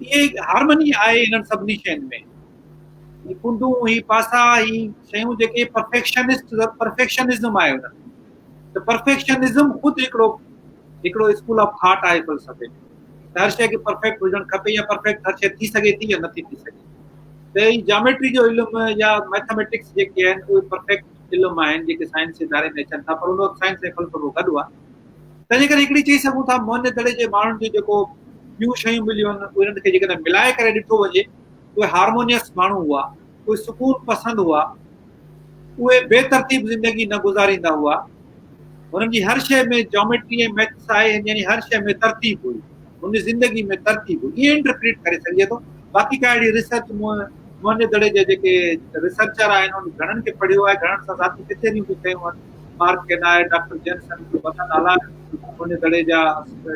اهي هارمني آهي انهن سڀني شين ۾. هي ڪنڊون، هي پاسا، هي شيون جيڪي پرفيڪشنسٽ، پرفيڪشنزم آهي انهن ۾ ته پرفيڪشنزم خود هڪڙو هڪڙو اسڪول آف ٿاٽ آهي فلسفي ۾ ته هر شيء کي پرفيڪٽ هجڻ کپي يا پرفيڪٽ هر شيء ٿي سگهي ٿي يا نٿي ٿي سگهي. ته هي جاميٽري جو علم يا ميٿاميٽڪس جيڪي آهن اهي پرفيڪٽ علم آهن جيڪي سائنس جي دائري ۾ اچن ٿا پر ان وقت سائنس ۽ فلسفو گڏ هئا. تنهنجي ڪري هڪڙي چئي سگهون ٿا موهن جي دڙي جي ماڻهن جون جيڪو ٻيون شيون مليون آهن انهن کي جيڪڏهن ملائي ڪري ڏٺو وڃي اهي هارمونيس ماڻهو هئا، اهي سڪون پسند هئا، اهي بي ترتيب زندگي نه گذاريندا هئا، هنن جي هر شيء ۾ جاميٽري ۽ ميٿس آهي يعني هر شيء ۾ ترتيب هئي، هن جي زندگي ۾ ترتيب هئي، ائين انٽرپريٽ ڪري سگهجي ٿو، باقي ڪا اهڙي ريسرچ موهن جي دڙي جا جيڪي ريسرچر آهن انهن گهڻن کي پڙهيو آهي، گهڻن سان ذاتي ڪچهريون به ڪيون آهن، مارڪ ڪينائر، ڊاڪٽر جينسن وڏا نالا آهن موهن جي دڙي جا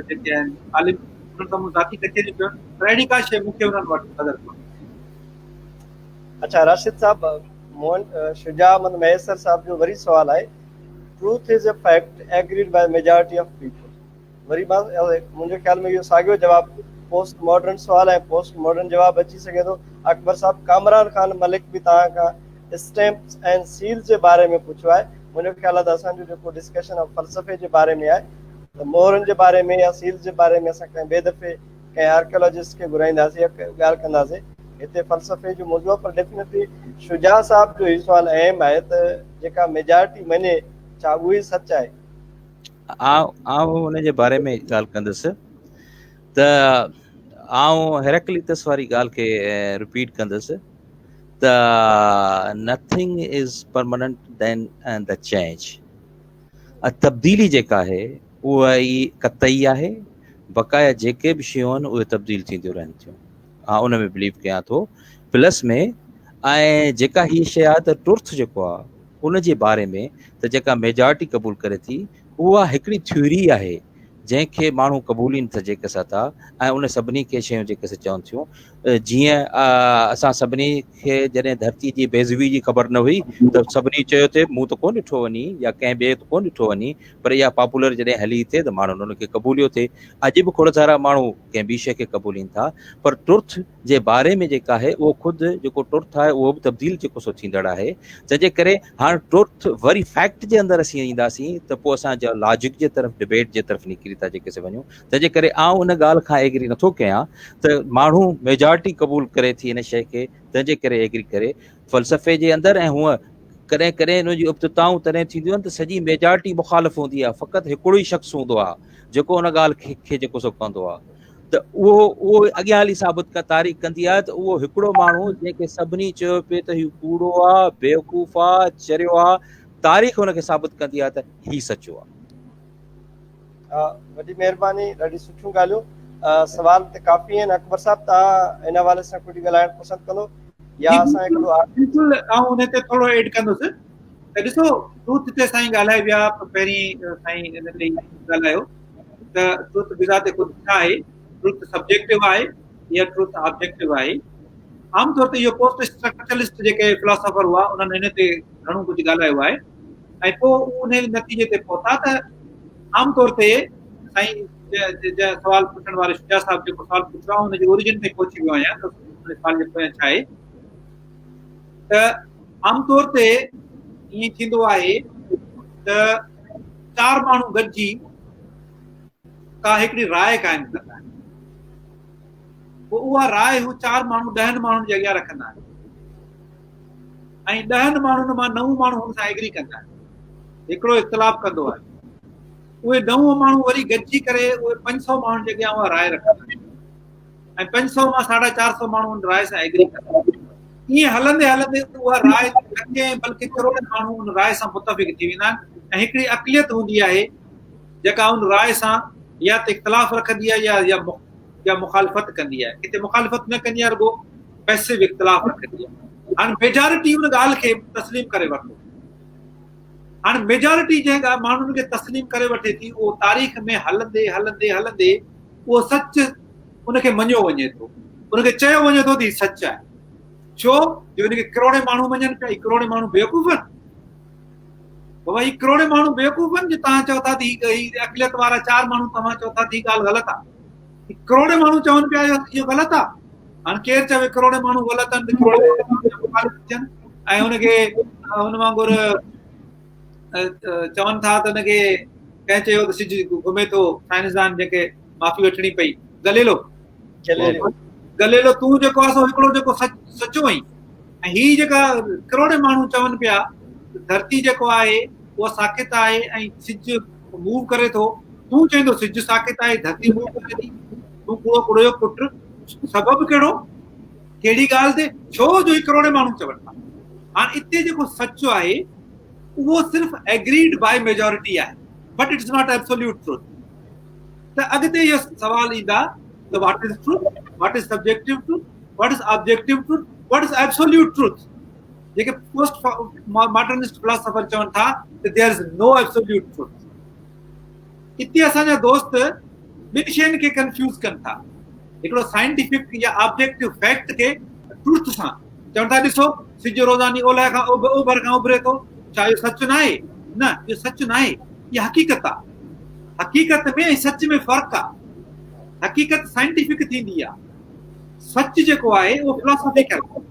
جيڪي آهن عالم، انهن سان مون ذاتي ڪچهريون ڪيون آهن پر اهڙي ڪا شيء مون کي انهن وٽ نظر ڪونهي. اڇا راشد صاحب موهن شجاع احمد مهيسر صاحب جو وري سوال آهي truth is a fact agreed by majority of people وري مان منهنجي خيال ۾ اهو ساڳيو جواب پوسٽ ماڊرن سوال ۽ پوسٽ ماڊرن جواب اچي سگهي ٿو. اڪبر صاحب ڪامران خان ملڪ به توهان کان اسٽيمپس ۽ سيلز جي باري ۾ پڇيو آهي. منهنجو خيال آهي ته اسان جو جيڪو ڊسڪشن آهي فلسفي جي باري ۾ آهي ته مهرن جي باري ۾ يا سيلز جي باري ۾ اسان ڪنهن ٻئي دفعي ڪنهن آرڪيالاجسٽ کي گهرائينداسين يا ڳالهه ڪنداسين. هتي فلسفي جو موضوع آهي پر ڊيفينيٽلي شجاع صاحب جو هي سوال اهم آهي ته جيڪا ميجارٽي مڃي ڇا اهو ئي سچ آهي؟ آئون ان جي باري ۾ ڳالهه ڪندس ته آئون هيراڪليتس واري ڳالهه کي رپيٽ ڪندس ته nothing is permanent than the change. تبديلي جيڪا آهي اها ئي قطعي آهي، بقايا جيڪي به شيون آهن اهي تبديل ٿينديون رهن ٿيون. آئون ان ۾ بليو ڪيان ٿو. پلس ۾ ۽ جيڪا هي شيء آهي ته ٽرٿ جيڪو آهي ان جي باري ۾ ته جيڪا ميجارٽي قبول ڪري ٿي اها هڪڙي ٿيوري آهي جنهن کي ماڻهو قبولين ٿا جيڪي سا ٿا ۽ ان سڀني کي شيون جيڪي سي چون ٿيون جيئن اسان سڀني کي جڏهن ڌرتي جي بيضوي جي خبر نه هئي ته سڀني چيو ٿي مون ته ڪونه ڏٺو وڃي يا ڪنهن ٻئي ته ڪونه ڏٺو وڃي پر اها پاپولر جڏهن هلي ٿي ته ماڻهن ان کي قبوليو ٿي اڄ به کوڙ سارا ماڻهو ڪنهن ٻي شيء کي قبولين ٿا پر ٽرٿ جي باري ۾ جيڪا آهي اهو خود جيڪو ٽرٿ آهي اهو به تبديل جيڪو سو ٿيندڙ آهي جنهن جي ڪري هاڻ ٽرٿ وري فيڪٽ جي اندر اسين اينداسين ته پوء اسان جا لاجڪ جي طرف ڊبيٽ جي طرف نڪري ٿا جيڪي سي وڃون تنهن جي ڪري آئون ان ڳالهه کان ايگري نٿو ڪيان ته ماڻهو ميجارٽي قبول ڪري ٿي ان شيء کي تنهن جي ڪري ايگري ڪري فلسفي جي اندر ۽ هونء ڪڏهن ڪڏهن ان جون ابتدائون تڏهن ٿينديون آهن ته سڄي ميجارٽي مخالف هوندي آهي فقط هڪڙو ئي شخص هوندو آهي جيڪو ان ڳالهه کي جيڪو سو ڪندو آهي ته اهو اهو اڳيان هلي ثابت ڪا تاريخ ڪندي آهي ته اهو هڪڙو ماڻهو جنهن کي سڀني چيو پئي ته هي ڪوڙو آهي، بيوقوف آهي، چريو آهي، تاريخ ان کي ثابت ڪندي آهي ته هي سچو آهي. وڏي مهرباني ڏاڍي سٺيون ڳالهيون سوال ته ڪافي آهن اڪبر صاحب توهان ان حوالي سان ڪجهه ڳالهائڻ پسند ڪندو يا اسان هڪڙو بلڪل آئون ان تي ٿورو ايڊ ڪندس ته ڏسو ٽروٿ تي سائين ڳالهائي ويا پهرين سائين ان تي ڳالهايو ته ٽروٿ بذات خود ڇا آهي ٽروٿ سبجيڪٽو آهي يا ٽروٿ آبجيڪٽو آهي عام طور تي اهو پوسٽ اسٽرڪچرلسٽ جيڪي فلاسافر هئا انهن ان تي گهڻو ڪجهه ڳالهايو آهي ۽ پوء ان نتيجي تي پهتا ته عام طور تي سائين سوال پڇڻ واري شجاع صاحب جيڪو سوال پڇيو آهي ان جي اوريجن تي پهچي ويو آهيان ته ان سوال جي پويان ڇا آهي ته عام طور تي ائين ٿيندو آهي ته چار ماڻهو گڏجي ڪا هڪڙي راء قائم ڪندا آهن، پوء اها راء هو چار ماڻهو ڏهن ماڻهن جي اڳيان رکندا آهن ۽ ڏهن ماڻهن مان نو ماڻهو هن سان ايگري ڪندا آهن، هڪڙو اختلاف ڪندو آهي. اهي نو ماڻهو وري گڏجي ڪري اهي پنج سؤ ماڻهن جي اڳيان اها راء رکندا آهن ۽ پنج سؤ مان ساڍا چار سؤ ماڻهو ان راء سان ايگري ڪندا آهن. ائين هلندي هلندي اها راء لکين بلڪه ڪروڙين ماڻهو ان راء سان متفق ٿي ويندا آهن ۽ هڪڙي اقليت هوندي آهي جيڪا ان راء سان يا ته اختلاف رکندي آهي يا يا يا مخالفت ڪندي آهي. ڪٿي مخالفت نه ڪندي آهي، رڳو پيسو اختلاف رکندي آهي. هاڻي ميجارٽي ان ڳالهه کي تسليم ڪري ورتو. هاڻي ميجارٽي جنهن ڳالهه ماڻهن کي تسليم ڪري وٺي ٿي، اهو تاريخ ۾ هلندي هلندي هلندي اهو سچ ان کي مڃيو وڃي ٿو، ان کي چيو وڃي ٿو ته هي سچ آهي. ڇو جو ان کي ڪروڙين ماڻهو مڃن پيا. هي ڪروڙين ماڻهو بيوقوف آهن؟ بابا هي ڪروڙين ماڻهو بيوقوف آهن جو توهان چئو ٿا ته هي اقليت وارا چار ماڻهو توهان چئو ٿا ته هي ڳالهه غلط آهي. هي ڪروڙين ماڻهو چون پيا اهو غلط آهي. هاڻي ڪير چوي ڪروڙين ماڻهو غلط آهن ته ڪروڙين ماڻهو مخالف ٿين ۽ ان کي ان وانگر چون ٿا ته ان کي ڪنهن چيو ته سج گهمي ٿو، سائنسدان جنهن کي معافي وٺڻي پئي، گليلو. گليلو تون جيڪو آهي سو هڪڙو جيڪو سچ سچو آهين ۽ هي جيڪا ڪروڙين ماڻهو چون پيا ڌرتي جيڪو آهي اها ساڪت آهي ۽ سج موو ڪري ٿو، تون چئين ٿو سج ساڪت آهي ڌرتي موو ڪري ٿي، تون ڪوڙو ڪوڙو جو پٽ، سبب ڪهڙو، ڪهڙي ڳالهه تي، ڇو جو هي ڪروڙين ماڻهو چون ٿا. هاڻ اتي جيڪو سچ آهي اهو صرف ايگريڊ بائي ميجارٽي آهي، but it's not absolute truth. ته اڳتي اهو سوال ايندا ته what is truth, what is subjective truth, what is objective truth, what is absolute truth. جيڪي پوسٽ ماڊرنسٽ فلاسافر چون ٿا ته there is no absolute truth. اتي اسان جا دوست ٻن شين کي ڪنفيوز ڪن ٿا، هڪڙو سائنٽيفڪ يا آبجيڪٽو فيڪٽ کي ٽروٿ سان، چون ٿا ڏسو سج روزاني اولهه کان اوڀر کان اڀري ٿو، ڇا اهو سچ ناهي؟ نه، اهو سچ ناهي، اها حقيقت آهي. حقيقت ۾ ۽ سچ ۾ فرق آهي. حقيقت سائنٽيفڪ ٿيندي آهي، سچ جيڪو آهي اهو فلاسافيڪل آهي.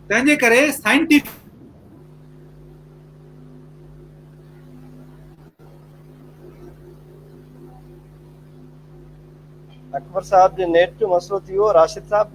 تنهن جي ڪري سائنٽيفڪ اڪبر صاحب جي نيٽ جو مسئلو ٿي ويو. راشد صاحب،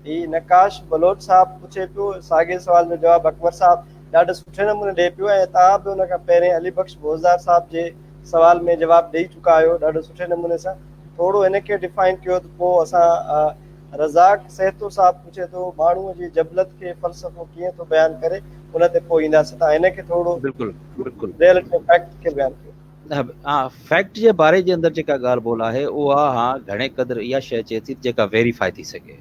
هي نقاش بلوچ صاحب پڇي پيو ساڳي سوال جو جواب اڪبر صاحب ڏاڍي سٺي نموني ڏئي پيو ۽ توهان به ان کان پهرين علي بخش بوزدار صاحب جي سوال ۾ جواب ڏئي چڪا آهيو ڏاڍو سٺي نموني سان. ٿورو هن کي ڊفائن ڪيو ته پوء اسان رزاق سهتو صاحب پڇي ٿو ماڻهوء جي جبلت کي فلسفو ڪيئن ٿو بيان ڪري، ان تي پوء اينداسين. توهان هن کي ٿورو بلڪل بلڪل ريئلٽي ۽ فيڪٽ کي بيان ڪيو. ها، فيڪٽ جي باري جي اندر جيڪا ڳالهه ٻولهه آهي اها ها گهڻي قدر اها شيء اچي ٿي جيڪا ويريفائي ٿي سگهي.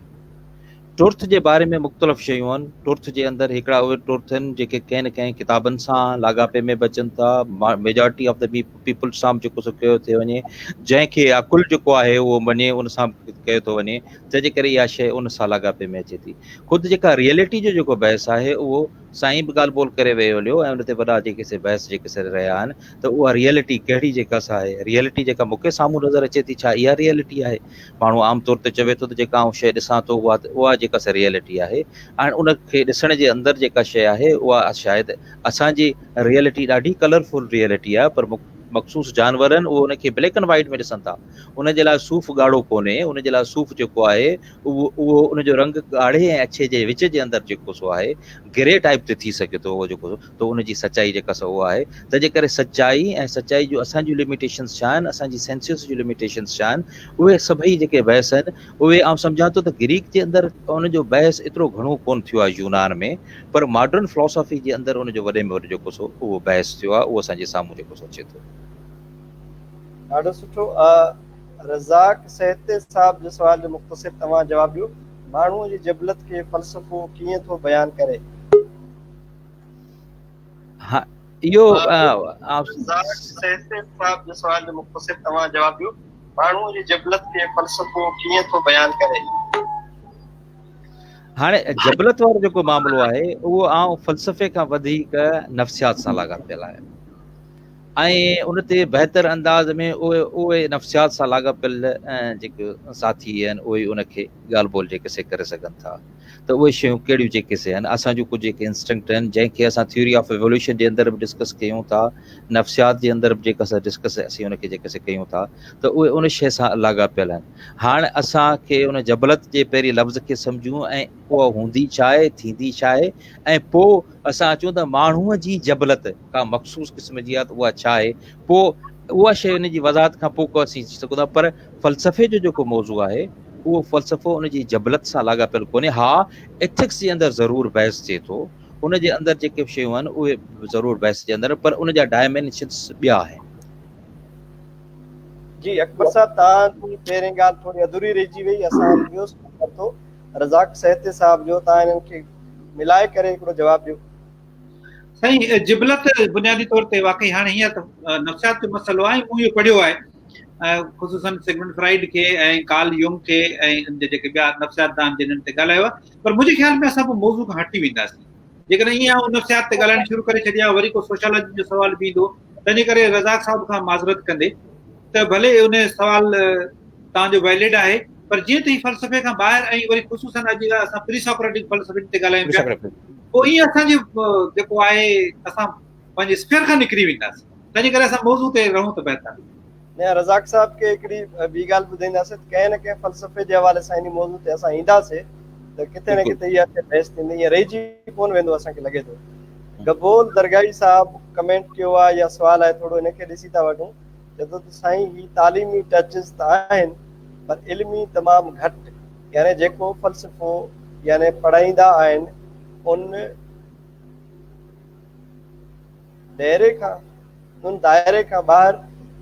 ٽرٿ جي باري ۾ مختلف شيون آهن. ٽرٿ جي اندر هڪڙا اهي ٽرٿ آهن جيڪي ڪنهن نه ڪنهن ڪتابن سان لاڳاپي ۾ به اچن ٿا، ميجارٽي آف the people سان به جيڪو سو ڪيو ٿو وڃي، جنهن کي عقل جيڪو آهي اهو مڃي ان سان به ڪيو ٿو وڃي، تنهن جي ڪري اها شيء ان سان لاڳاپي ۾ اچي ٿي. خود جيڪا ريئلٽي جو جيڪو بحث آهي اهو سائين به ڳالهه ٻولهه ڪري ويو هليو ۽ ان تي وڏا جيڪي سي بحث جيڪي سي رهيا آهن ته اها ريئلٽي ڪهڙي جيڪا سا آهي، ريئلٽي جيڪا مون کي سامهون نظر اچي ٿي ڇا اها ريئلٽي آهي؟ ماڻهو عام طور تي چوي ٿو ته جيڪا آئون شيء ڏسان ٿو اها اها جيڪا سا ريئلٽي آهي ۽ ان کي ڏسڻ جي اندر جيڪا شيء آهي اها شايد اسان جي ريئلٽي ڏاڍي ڪلرفل ريئلٽي آهي پر مخصوص جانور آهن اهي ان کي بليڪ اينڊ وائيٽ ۾ ڏسن ٿا، ان جي لاء صوف ڳاڙهو ڪونهي، ان جي لاء صوف جيڪو آهي اهو اهو ان جو رنگ ڳاڙهي ۽ اڇي جي وچ جي اندر جيڪو سو آهي گري ٽائيپ تي ٿي سگهي ٿو اهو جيڪو سو ته ان جي سچائي جيڪا سو اها آهي. تنهن جي ڪري سچائي ۽ سچائي جون اسان جون لميٽيشنس ڇا آهن، اسان جي سينسز جون لميٽيشنس ڇا آهن، اهي سڀئي جيڪي بحث آهن اهي آئون سمجهان ٿو ته گريڪ جي اندر ان جو بحث ايترو گهڻو ڪونه ٿيو آهي يونان ۾ پر ماڊرن فلاسافي جي اندر ان جو وڏي ۾ وڏو جيڪو سو اهو بحث ٿيو آهي اهو اسان جي سامهون جيڪو سو اچي ٿو. ڏاڍو سٺو. رزاق سهتي صاحب جي سوال جو مختصر توهان جواب ڏيو، ماڻهوء جي جبلت کي فلسفو ڪيئن ٿو بيان ڪري؟ ها اهو رزاق سهتي صاحب جي سوال جو مختصر توهان جواب ڏيو، ماڻهوء جي جبلت کي فلسفو ڪيئن ٿو بيان ڪري؟ هاڻي جبلت وارو جيڪو معاملو آهي اهو آئون فلسفي کان وڌيڪ نفسيات سان لاڳاپيل آهي. ۽ ان تي بهتر انداز ۾ اهي اهي نفسيات سان لاڳاپيل جيڪي ساٿي آهن اهي ان کي ڳالهه ٻولهه جيڪي سي ڪري سگهن ٿا ته اهي شيون ڪهڙيون جيڪي سي آهن اسان جون ڪجهه جيڪي انسٽنڪٽ آهن جنهن کي اسان ٿيوري آف ايولوشن جي اندر به ڊسڪس ڪيون ٿا نفسيات جي اندر به جيڪا اسان ڊسڪس اسين ان کي جيڪي سي ڪيون ٿا ته اهي ان شيء سان لاڳاپيل آهن هاڻ اسان کي ان جبلت جي پهرين لفظ کي سمجهون ۽ اها هوندي ڇا آهي، ٿيندي ڇا آهي ۽ پوء اسان اچون ته ماڻهوء جي جبلت ڪا مخصوص قسم جي آهي ته اها ڇا آهي، پوء اها شيء ان جي وضاحت کان پوء ڪو اسين اچي سگهون ٿا پر فلسفي جو جيڪو موضوع آهي اهو فلسفو ان جي جبلت سان لاڳاپيل ڪونهي، ها ايٿڪس جي اندر ضرور بحث ٿئي ٿو، ان جي اندر جيڪي به شيون آهن اهي ضرور بحث جي اندر پر ان جا ڊائمينشنس ٻيا آهن. جي اڪبر صاحب توهان جي پهرين ڳالهه ٿوري اڌوري رهجي وئي اسان وري ٻيو سوال ورتو رزاق سهتي صاحب جو توهان انهن کي ملائي ڪري هڪڙو جواب ڏيو. سائين جبلت بنيادي طور تي واقعي هاڻي هينئر ته نفسيات جو مسئلو آهي مون اهو پڙهيو آهي خصوصا سگمنڊ فرائيڊ کي ۽ ڪارل يونگ کي ۽ ان جا جيڪي ٻيا نفسيات دان جن تي ڳالهايو آهي پر منهنجي خيال ۾ اسان پوء موضوع کان هٽي وينداسين جيڪڏهن ائين آئون نفسيات تي ڳالهائڻ شروع ڪري ڇڏيان وري ڪو سوشالاجي جو سوال به ايندو تنهنجي ڪري رزاق صاحب کان معذرت ڪندي ته ڀلي ان سوال توهان جو ويلڊ آهي پر جيئن ته هي فلسفي کان ٻاهر ۽ وري خصوصا اڄ اسان پري سوڪريٽڪ فلسفن تي ڳالهايون پيا پوء ائين اسان جي جيڪو آهي اسان پنهنجي اسفيئر کان نڪري وينداسين تنهنجي ڪري اسان موضوع تي رهون ته بهتر. نه رزاق صاحب کي هڪڙي ٻي ڳالهه ٻڌائينداسين ته ڪنهن نه ڪنهن فلسفي جي حوالي سان انهي موضوع تي اسان اينداسين ته ڪٿي نه ڪٿي اها شيء بحث ٿيندي ائين رهجي ڪونه ويندو اسان کي لڳي ٿو. گبول درگاهي صاحب ڪمينٽ ڪيو آهي يا سوال آهي ٿورو ان کي ڏسي ٿا وٺون. چئي ٿو ته سائين هي تعليمي ٽچز ته آهن پر علمي تمام گهٽ يعني جيڪو فلسفو يعني پڙهائيندا آهن ان دائري کان ان دائري کان ٻاهر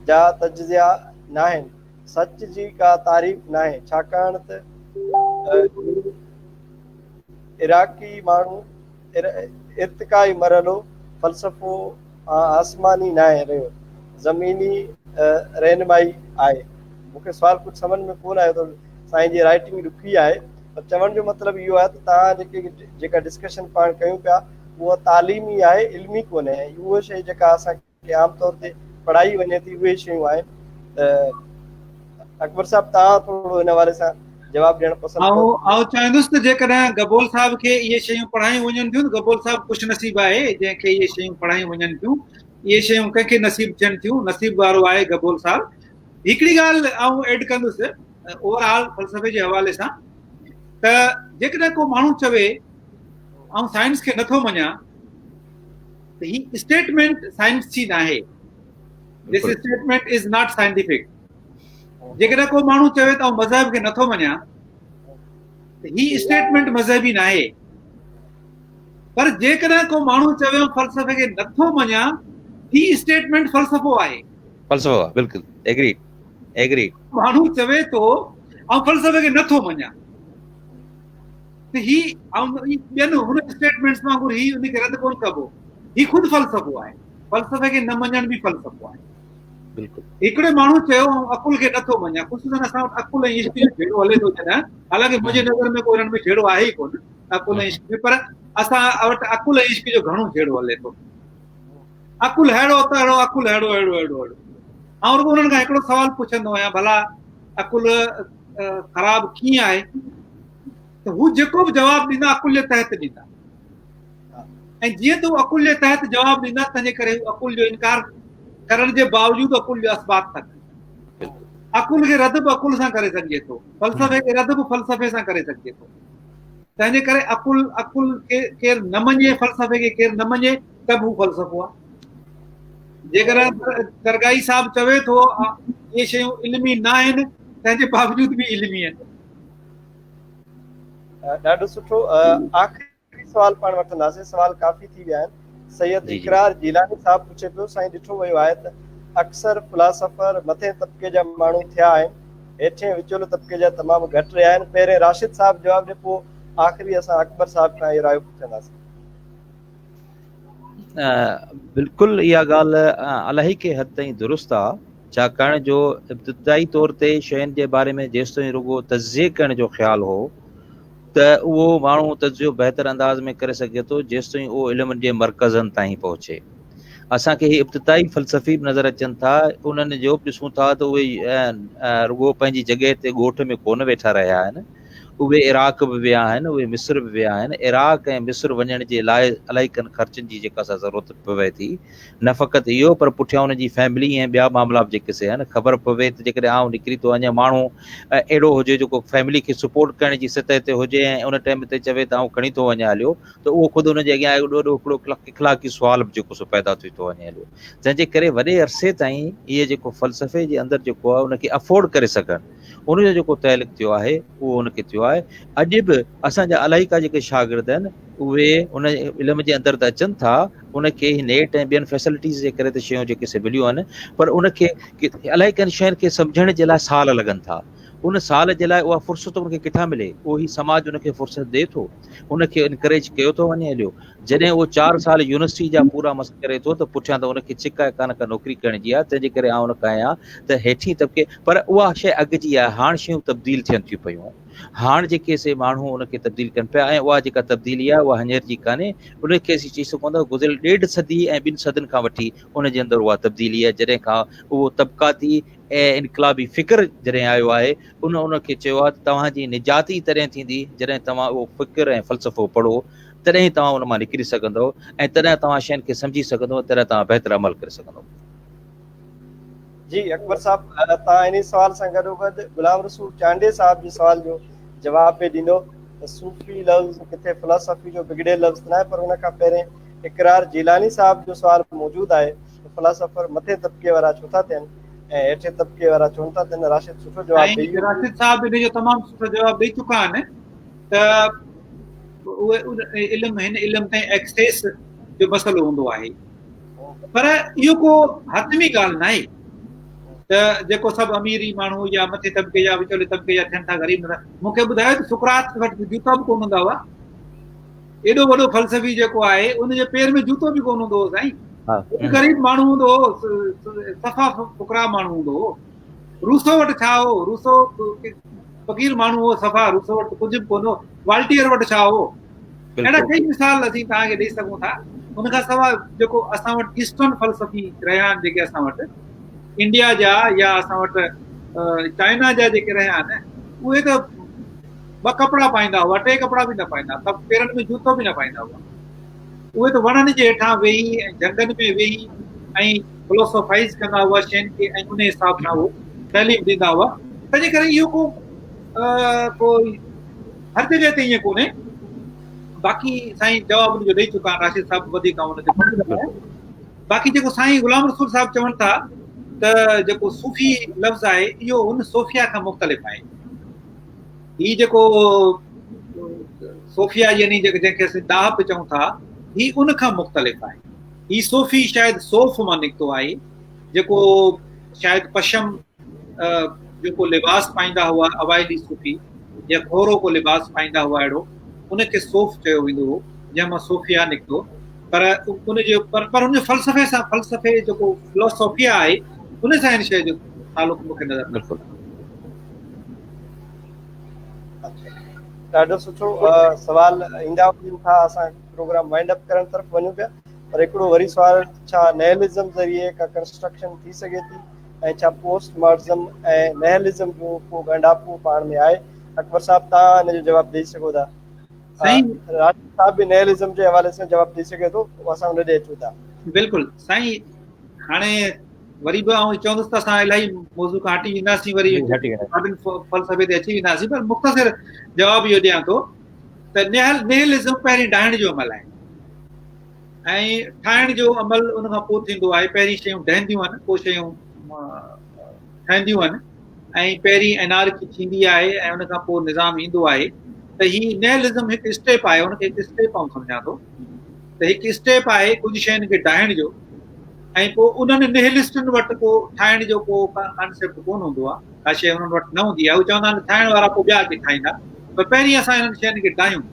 جا تجزيا ناهن سچ جي ڪا تعريف ناهي ڇاڪاڻ ته عراقي ماڻهو ارتقائي مرحلو فلسفو آسماني ناهي رهيو، زميني رهنمائي آهي. مون کي سوال ڪجهه سمجهه ۾ ڪونه آيو ته سائين جي رائٽنگ ڏکي آهي پر چوڻ جو مطلب اهو آهي ته توهان جيڪي جيڪا ڊسڪشن پاڻ ڪيون پيا اها تعليمي آهي علمي ڪونهي ۽ اهو شيء جيڪا اسان کي عام طور تي پڙهائي وڃي ٿي اهي شيون آهن ته اڪبر صاحب توهان ٿورو ان حوالي سان جواب ڏيڻ پسند ڪندو. آئون چاهيندس ته جيڪڏهن گبول صاحب کي اهي شيون پڙهايون وڃن ٿيون ته گبول صاحب خوش نصيب آهي جنهن کي اهي شيون پڙهايون وڃن ٿيون. اهي شيون ڪنهن کي نصيب ٿين ٿيون، نصيب وارو آهي گبول صاحب. هڪڙي ڳالهه آئون ايڊ ڪندس اوور آل فلسفي جي حوالي سان ته جيڪڏهن ڪو ماڻهو چوي آئون سائنس کي نٿو مڃان ته هي اسٽيٽمينٽ سائنسي ناهي. This statement is not scientific. جيڪڏهن ڪو ماڻهو چوي ته آئون مذهب کي نٿو مڃان ته هي اسٽيٽمينٽ مذهبي ناهي پر جيڪڏهن ڪو ماڻهو چوي آئون فلسفي کي نٿو مڃان هي اسٽيٽمينٽ فلسفو آهي. فلسفو آهي بلڪل ايگري ايگري. ماڻهو چوي ٿو آئون فلسفي کي نٿو مڃان ته هي آئون ٻين هن اسٽيٽمينٽس وانگر هي ان کي رد ڪونه ڪبو هي خود فلسفو آهي فلسفي کي نه مڃڻ به فلسفو آهي. بلڪل. هڪڙي ماڻهو چيو آئون عقل کي نٿو مڃان خصوصا اسان وٽ عقل ۽ عشق جو جهيڙو هلي ٿو جڏهن حالانڪه منهنجي نظر ۾ ڪو انهن ۾ جهيڙو آهي ئي ڪونه عقل ۽ عشق ۾ پر اسان وٽ عقل ۽ عشق جو گهڻو جهيڙو هلي ٿو عقل ههڙو ته ههڙو عقل ههڙو ههڙو ههڙو ههڙو آئون رڳو انهن کان هڪڙو سوال پڇندو آهيان ڀلا عقل خراب ڪيئن آهي ته هو جيڪو به جواب ڏيندا عقل جي تحت ڏيندا ۽ جيئن ته هو عقل جي تحت جواب ڏيندا تنهنجي ڪري هو عقل جو انڪار ڪرڻ جي باوجود عقل جو اثبات ٿا ڪن. عقل کي رد به عقل سان ڪري سگهجي ٿو، فلسفي کي رد به فلسفي سان ڪري سگهجي ٿو. تنهنجي ڪري عقل عقل کي ڪير نه مڃي، فلسفي کي ڪير نه مڃي ته به هو فلسفو آهي. جيڪڏهن درگاهي صاحب چوي ٿو اهي شيون علمي نه آهن تنهن جي باوجود به علمي آهن. ڏاڍو سٺو. آخري سوال پاڻ وٺنداسين، سوال ڪافي ٿي ويا آهن. سيد اقرار جيلاني صاحب پڇي پيو، سائين ڏٺو ويو آهي ته اڪثر فلاسافر مٿين طبقي جا ماڻهو ٿيا آهن، هيٺين وچولي طبقي جا تمام گهٽ رهيا آهن. پهرين راشد صاحب جواب ڏي پوء آخري اسان اڪبر صاحب کان اهو رايو پڇنداسين. بلڪل اها ڳالهه الاهي ڪنهن حد تائين درست آ، ڇاڪاڻ جو ابتدائي طور تي شين جي باري ۾ جيستائين رڳو تجزيي ڪرڻ جو خيال هو ته اهو ماڻهو تجزيو بهتر انداز ۾ ڪري سگهي ٿو جيستائين اهو علم جي مرڪزن تائين پهچي اسان کي هي ابتدائي فلسفي به نظر اچن ٿا، انهن جو به ڏسون ٿا ته اهي رڳو پنهنجي جڳهه تي ڳوٺ ۾ ڪونه ويٺا رهيا آهن، اهي عراق به ويا آهن، اهي مصر به ويا آهن. عراق ۽ مصر وڃڻ جي لاء الائي ڪن خرچن جي جيڪا سا ضرورت پوي ٿي. نه فقط اهو پر پٺيان ان جي فيملي ۽ ٻيا معاملا به جيڪي سي آهن. خبر پوي ته جيڪڏهن آئون نڪري ٿو وڃان ماڻهو اهڙو هجي جيڪو فيملي کي سپورٽ ڪرڻ جي سطح تي هجي ۽ ان ٽائيم تي چوي ته آئون کڻي ٿو وڃان هليو ته اهو خود ان جي اڳيان ايڏو وڏو هڪڙو اخلاقي سوال به جيڪو سو پيدا ٿي ٿو وڃي هليو. جنهن جي ڪري وڏي عرصي تائين اهي جيڪو فلسفي جي اندر جيڪو آهي ان کي افورڊ ڪري سگهڻ ان جو جيڪو تعلق ٿيو آهي اهو ان کي ٿيو آهي. اڄ به اسان جا الائي ڪا جيڪي شاگرد آهن اهي ان علم جي اندر ته اچن ٿا، ان کي هي نيٽ ۽ ٻين فيسلٽيز جي ڪري ته شيون جيڪي سي مليون آهن پر ان کي الائي ڪن شين کي سمجهڻ جي لاء سال لڳن ٿا. ان سال جي لاء اها فرصت ان کي ڪٿان ملي؟ اهو هي سماج ان کي فرصت ڏئي ٿو؟ ان کي انڪريج ڪيو ٿو وڃي هليو؟ جڏهن اهو 4 سال يونيورسٽي جا پورا مس ڪري ٿو ته پٺيان ته ان کي ڇڪ آهي ڪا نه ڪا نوڪري ڪرڻ جي آهي، تنهن جي ڪري آئون ان کان آهيان ته هيٺين طبقي پر اها شيء اڳ جي آهي، هاڻ شيون تبديل ٿين ٿيون پيون، هاڻ جيڪي سي ماڻهو ان کي تبديل ڪن پيا ۽ اها جيڪا تبديلي آهي اها هينئر جي ڪانهي، ان کي اسين چئي سگهون ٿا گذريل ڏيڍ صدي ۽ ٻن صدين کان وٺي ان جي اندر اها تبديلي آهي، جڏهن کان اهو طبقاتي ۽ انقلابي فڪر جڏهن آيو آهي ان ان کي چيو آهي ته توهان جي نجات ئي تڏهن ٿيندي جڏهن توهان اهو فڪر ۽ فلسفو پڙهو تڏهن ئي توهان ان مان نڪري سگهندؤ ۽ تڏهن توهان شين کي سمجهي سگهندؤ ۽ تڏهن توهان بهتر عمل ڪري سگهندؤ. جي اڪبر صاحب توهان انهي سوال سان گڏوگڏ غلام رسول چانڊيي صاحب جي سوال جو جواب به ڏيندو ته صوفي لفظ ڪٿي فلاسافي جو بگڙيل لفظ ته ناهي پر ان کان پهرين اقرار جيلاني صاحب جو سوال موجود آهي ته فلاسافر مٿين طبقي وارا ڇو ٿا ٿين ۽ هيٺين طبقي وارا ڇو نٿا ٿين راشد سٺو جواب ڏئي ويو. راشد صاحب ان جو تمام سٺو جواب ڏئي چڪا آهن ته اهي علم هن علم تائين ايڪسيس جو مسئلو هوندو آهي پر اهو ڪو حتمي ڳالهه ناهي ته جيڪو سڀ امير ئي ماڻهو يا مٿي طبقي جا وچولي طبقي جا ٿين ٿا غريب نٿا مون کي ٻڌايو ته سقراط وٽ جوتا به ڪونه هوندا هئا ايڏو وڏو فلسفي جيڪو آهي ان جي پير ۾ جوتو به ڪونه هوندو هو سائين غريب ماڻهو هوندو هو صفا فقرا ماڻهو هوندو هو روسو وٽ ڇا هو روسو فقير ماڻهو هو صفا روسو وٽ ڪجهه به ڪونه هو والٽيئر وٽ ڇا هو اهڙا ڪئي مثال اسين توهان کي ڏئي سگهون ٿا ان کان سواء جيڪو اسان وٽ ايسٽرن فلسفي رهيا آهن جيڪي اسان وٽ انڊيا جا يا اسان وٽ چائنا جا جيڪي رهيا آهن اهي ته ٻه ڪپڙا پائيندا هئا، ٽي ڪپڙا به نه پائيندا هئا، پيرن ۾ جوتو به نه پائيندا هئا. اهي ته وڻن جي هيٺان ويهي ۽ جهنگن ۾ ويهي ۽ فلوسوفائيز ڪندا هئا شين کي ۽ ان حساب سان اهو تعليم ڏيندا هئا. تنهنجي ڪري اهو ڪو ڪو هر جڳهه تي ائين ڪونهي. باقي سائين جواب ان جو ڏئي چڪا آهن راشد صاحب وڌيڪ آئون ان تي ڪونه ڳالهايان. باقي جيڪو سائين غلام رسول صاحب چون ٿا ته جيڪو صوفي لفظ آهي اهو ان صوفيا کان مختلف آهي. هي جيڪو صوفيا يعني جنهن کي اسين ڏاهپ چئون ٿا هي ان کان مختلف آهي. هي صوفي شايد صوف مان نڪتو آهي جيڪو شايد پشم جو ڪو لباس پائيندا هئا اوائلي صوفي يا کورو ڪو لباس پائيندا هئا اهڙو ان کي صوف چيو ويندو هو جنهن مان صوفيا نڪتو پر ان جو پر ان جو فلسفي سان فلسفي جيڪو فلسفيا آهي ان سان هن شيء جو تعلق مون کي نظر بلڪل ڏاڍو سٺو سوال ايندا وڃن ٿا اسان پروگرام وائنڊ اپ ڪرڻ طرف وڃون پيا پر هڪڙو وري سوال ڇا نهلزم ذريعي ڪا ڪنسٽرڪشن ٿي سگهي ٿي ۽ ڇا پوسٽ ماڊرنزم ۽ نهلزم جو ڪو ڳانڍاپو پاڻ ۾ آهي اڪبر صاحب تان ان جو جواب ڏئي سگهو ٿا سائين راشد صاحب به نهلزم جي حوالي سان جواب ڏئي سگهي ٿو اسان ان ڏي اچون ٿا بلڪل سائين هاڻي وري به آئون چوندس ته اسان الاهي موضوع کان هٽي وينداسين وري ماڊرن فلسفي تي اچي وينداسين پر مختصر جواب اهو ڏيان ٿو ته نهل نهلزم پهرين ڊاهڻ جو عمل آهي ۽ ٺاهڻ جو عمل ان کان پوء ٿيندو آهي پهرين شيون ڊهنديون آهن پوء شيون ٺهنديون آهن ۽ پهرين انارڪي ٿيندي آهي ۽ ان کان پوء نظام ايندو آهي ته هي نهلزم هڪ اسٽيپ آهي ان کي هڪ اسٽيپ آئون سمجهان ٿو ته هڪ اسٽيپ آهي ڪجهه شين کي ڊاهڻ جو ۽ پوء انهن نهلسٽن وٽ ڪو ٺاهڻ جو ڪو ڪانسيپٽ ڪونه هوندو آهي ڪا شيء انهن وٽ نه هوندي آهي هو چوندا آهن ٺاهڻ وارا پوء ٻيا اچي ٺاهيندا پر پهرين اسان انهن شين کي ڊاهيون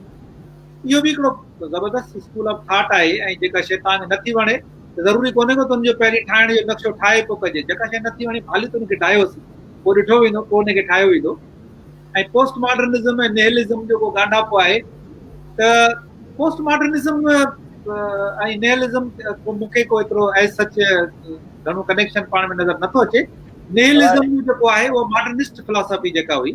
اهو به هڪڙو زبردست اسڪول آف ٿاٽ آهي ۽ جيڪا شيء توهان کي نٿي وڻي ته ضروري ڪونهي ڪو ته ان جو پهرين ٺاهڻ جو نقشو ٺاهي پوء ڪجي جيڪا شيء نٿي وڻي ڀالي ته ان کي ڊاهيوسين پوء ڏٺو ويندو پوء ان کي ٺاهيو ويندو ۽ پوسٽ ماڊرنزم ۽ نهلزم جو ڪو ڳانڍاپو آهي ته پوسٽ ماڊرنزم ۽ نيهلزم مون کي ڪو ايترو ايز سچ گهڻو ڪنيڪشن پاڻ ۾ نظر نٿو اچي. نيهلزم جيڪو آهي اهو ماڊرنسٽ فلاسافي جيڪا هئي،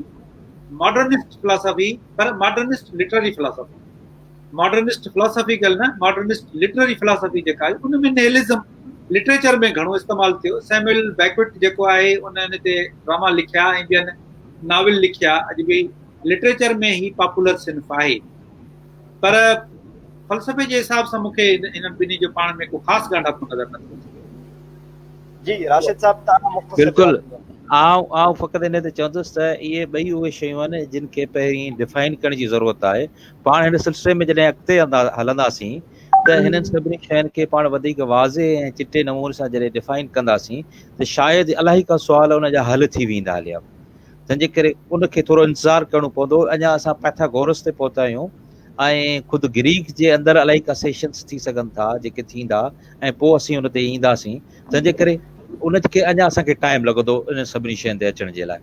ماڊرنسٽ فلاسافي پر modernist literary philosophy, modernist philosophical نه، ماڊرنسٽ لٽرري فلاسافي جيڪا آهي ان ۾ نيهلزم لٽريچر ۾ گهڻو استعمال ٿيو. سيموئل بيڪوٽ جيڪو آهي ان ان تي ڊراما لکيا ۽ ٻين ناول لکيا. اڄ به لٽريچر ۾ هي پاپولر صنف آهي، پر فلسفي جي حساب سان مون کي انهن ٻنهي جو پاڻ ۾ ڪو خاص ڳانڍاپو نظر نٿو اچي. جي راشد صاحب توهان مختصر بلڪل جواب ڏيندا. آئون فقط ان تي چوندس ته اهي ٻئي اهي شيون آهن جن کي پهرين ڊفائن ڪرڻ جي ضرورت آهي. پاڻ هن سلسلي ۾ جڏهن اڳتي هلنداسين ته هنن سڀني شين کي پاڻ وڌيڪ واضح ۽ چٽي نموني سان جڏهن ڊفائن ڪنداسين ته شايد الاهي ڪا سوال ان جا حل ٿي ويندا هليا. تنهن جي ڪري ان کي ٿورو انتظار ڪرڻو پوندو. اڃا اسان پيٿاگورس تي پهتا آهيون ۽ خود گريڪ جي اندر الاهي ڪا سيشنس ٿي سگهن ٿا جيڪي ٿيندا ۽ پوء اسين ان تي اينداسين. تنهن جي ڪري ان کي اڃا اسان کي ٽائيم لڳندو انهن سڀني شين تي اچڻ جي لاء.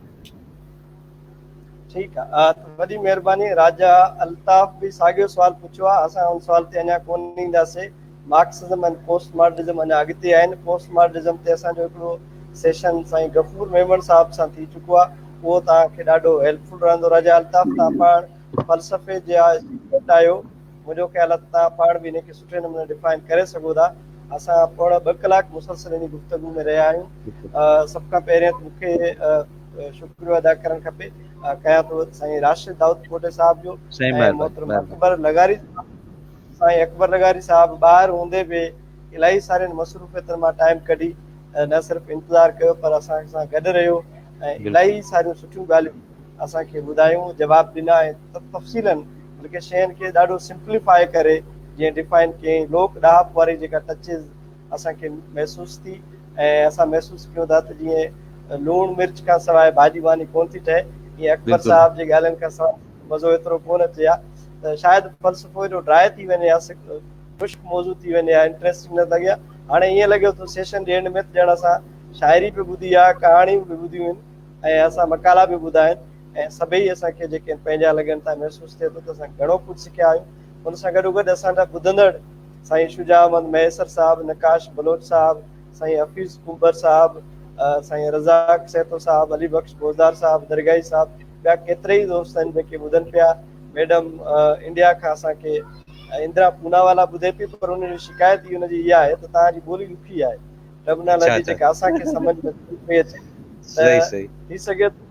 ٺيڪ آ وڏي مهرباني. راجا الطاف به ساڳيو سوال پڇيو آ، اسان ان سوال تي اڃا ڪونه اينداسي. مارڪسزم ۽ پوسٽ ماڊرنزم اڃا اڳتي آهن. پوسٽ ماڊرنزم تي اسان جو هڪڙو سيشن سائين غفور ميمڻ صاحب سان ٿي چڪو آهي، اهو توهان کي ڏاڍو هيلپ فل رهندو. راجا الطاف توهان پاڻ فلسفي جا اسٽوڊنٽ آهيو، منهنجو خيال آهي ته توهان پاڻ به ان کي سٺي نموني ڊفائن ڪري سگهو ٿا. اسان پوڻا 2 ڪلاڪ مسلسل انهي گفتگو ۾ رهيا آهيون. سڀ کان پهريان ته مون کي شڪريو ادا ڪرڻ کپي، ڪيان ٿو سائين راشد دائود پوٽي صاحب جو ۽ محترم اڪبر لغاري صاحب. سائين اڪبر لغاري صاحب ٻاهر هوندي به الاهي سارين مصروفيتن مان ٽائيم ڪڍي نه صرف انتظار ڪيو پر اسان سان گڏ رهيو ۽ الاهي ساريون سٺيون ڳالهيون اسان کي ٻڌايون، جواب ڏنا ۽ تفصيلن بلڪه شين کي ڏاڍو سمپليفائي ڪري جيئن ڊفائن ڪيائين. لوڪ ڏاهپ واري جيڪا ٽچز اسان کي محسوس ٿي ۽ اسان محسوس ڪيون ٿا ته جيئن لوڻ مرچ کان سواء ڀاڄي واني ڪونه ٿي ٺهي ايئن اڪبر صاحب جي ڳالهين کان سواء مزو ايترو ڪونه اچي ها ته شايد فلسفو ايڏو ڊرائي ٿي وڃي ها، خشڪ موضوع ٿي وڃي ها، انٽريسٽنگ نه لڳي ها. هاڻي ائين لڳي ٿو سيشن جي اينڊ ۾ ته ڄڻ اسان شاعري به ٻڌي آهي، ڪهاڻيون به ٻڌيون آهن ۽ اسان مقالا به ٻڌا آهن ۽ سڀئي اسان کي جيڪي پنهنجا لڳن ٿا، محسوس ٿئي ٿو ته اسان گهڻو ڪجهه سکيا آهيون. ان سان گڏوگڏ اسان جا ٻڌندڙ سائين شجاع احمد مهيسر صاحب، نقاش بلوچ صاحب، سائين حفيظ ڪنڀر صاحب، سائين رزاق سهتو صاحب، علي بخش بوزدار صاحب، درگاهي صاحب، ٻيا ڪيترائي دوست آهن جيڪي ٻڌن پيا. ميڊم انڊيا کان اسان کي اندرا پونا والا ٻڌي پئي پر ان جي شڪايت ئي ان جي اها آهي ته توهان جي ٻولي ڏکي آهي، ٽرمنالاجي جيڪا اسان کي سمجهه ۾ ڪونه پئي اچي ته ٿي سگهي ٿو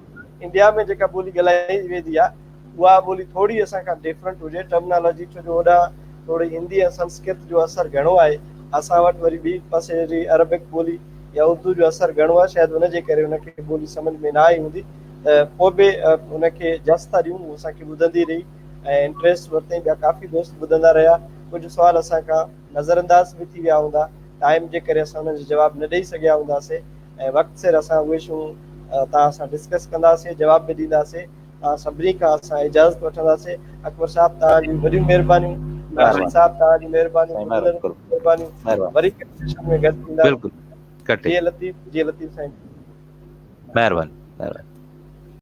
انڊيا ۾ جيڪا ٻولي ڳالهائي ويندي آهي اها ٻولي ٿوري اسان کان ڊفرنٽ هجي ٽرمنالاجي، ڇو جو هوڏانهن ٿوري هندي ۽ سنسڪرت جو اثر گهڻو آهي، اسان وٽ وري ٻي پاسي جي عربڪ ٻولي يا اردو جو اثر گهڻو آهي، شايد ان جي ڪري ان کي ٻولي سمجهه ۾ نه آئي هوندي ته پوء به ان کي جس ٿا ڏيون، هو اسان کي ٻڌندي رهي ۽ انٽريسٽ ورتائين، ٻيا ڪافي دوست ٻڌندا رهيا، ڪجهه سوال اسان کان نظرانداز به ٿي ويا هوندا، ٽائيم جي ڪري اسان انهن جو جواب نه ڏئي سگهيا هونداسي ۽ وقت سر اسان اهي شيون توهان سان ڊسڪس ڪنداسي، جواب به ڏينداسي. توهان سڀني کان اسان اجازت وٺنداسين. اڪبر صاحب توهان جون وڏيون مهربانيون، راشد صاحب توهان جون مهربانيون، ٻڌندڙن جون مهربانيون. وري ڪنهن سيشن ۾ گڏ ٿينداسين. جي لطيف، جي لطيف سائين. مهرباني مهرباني.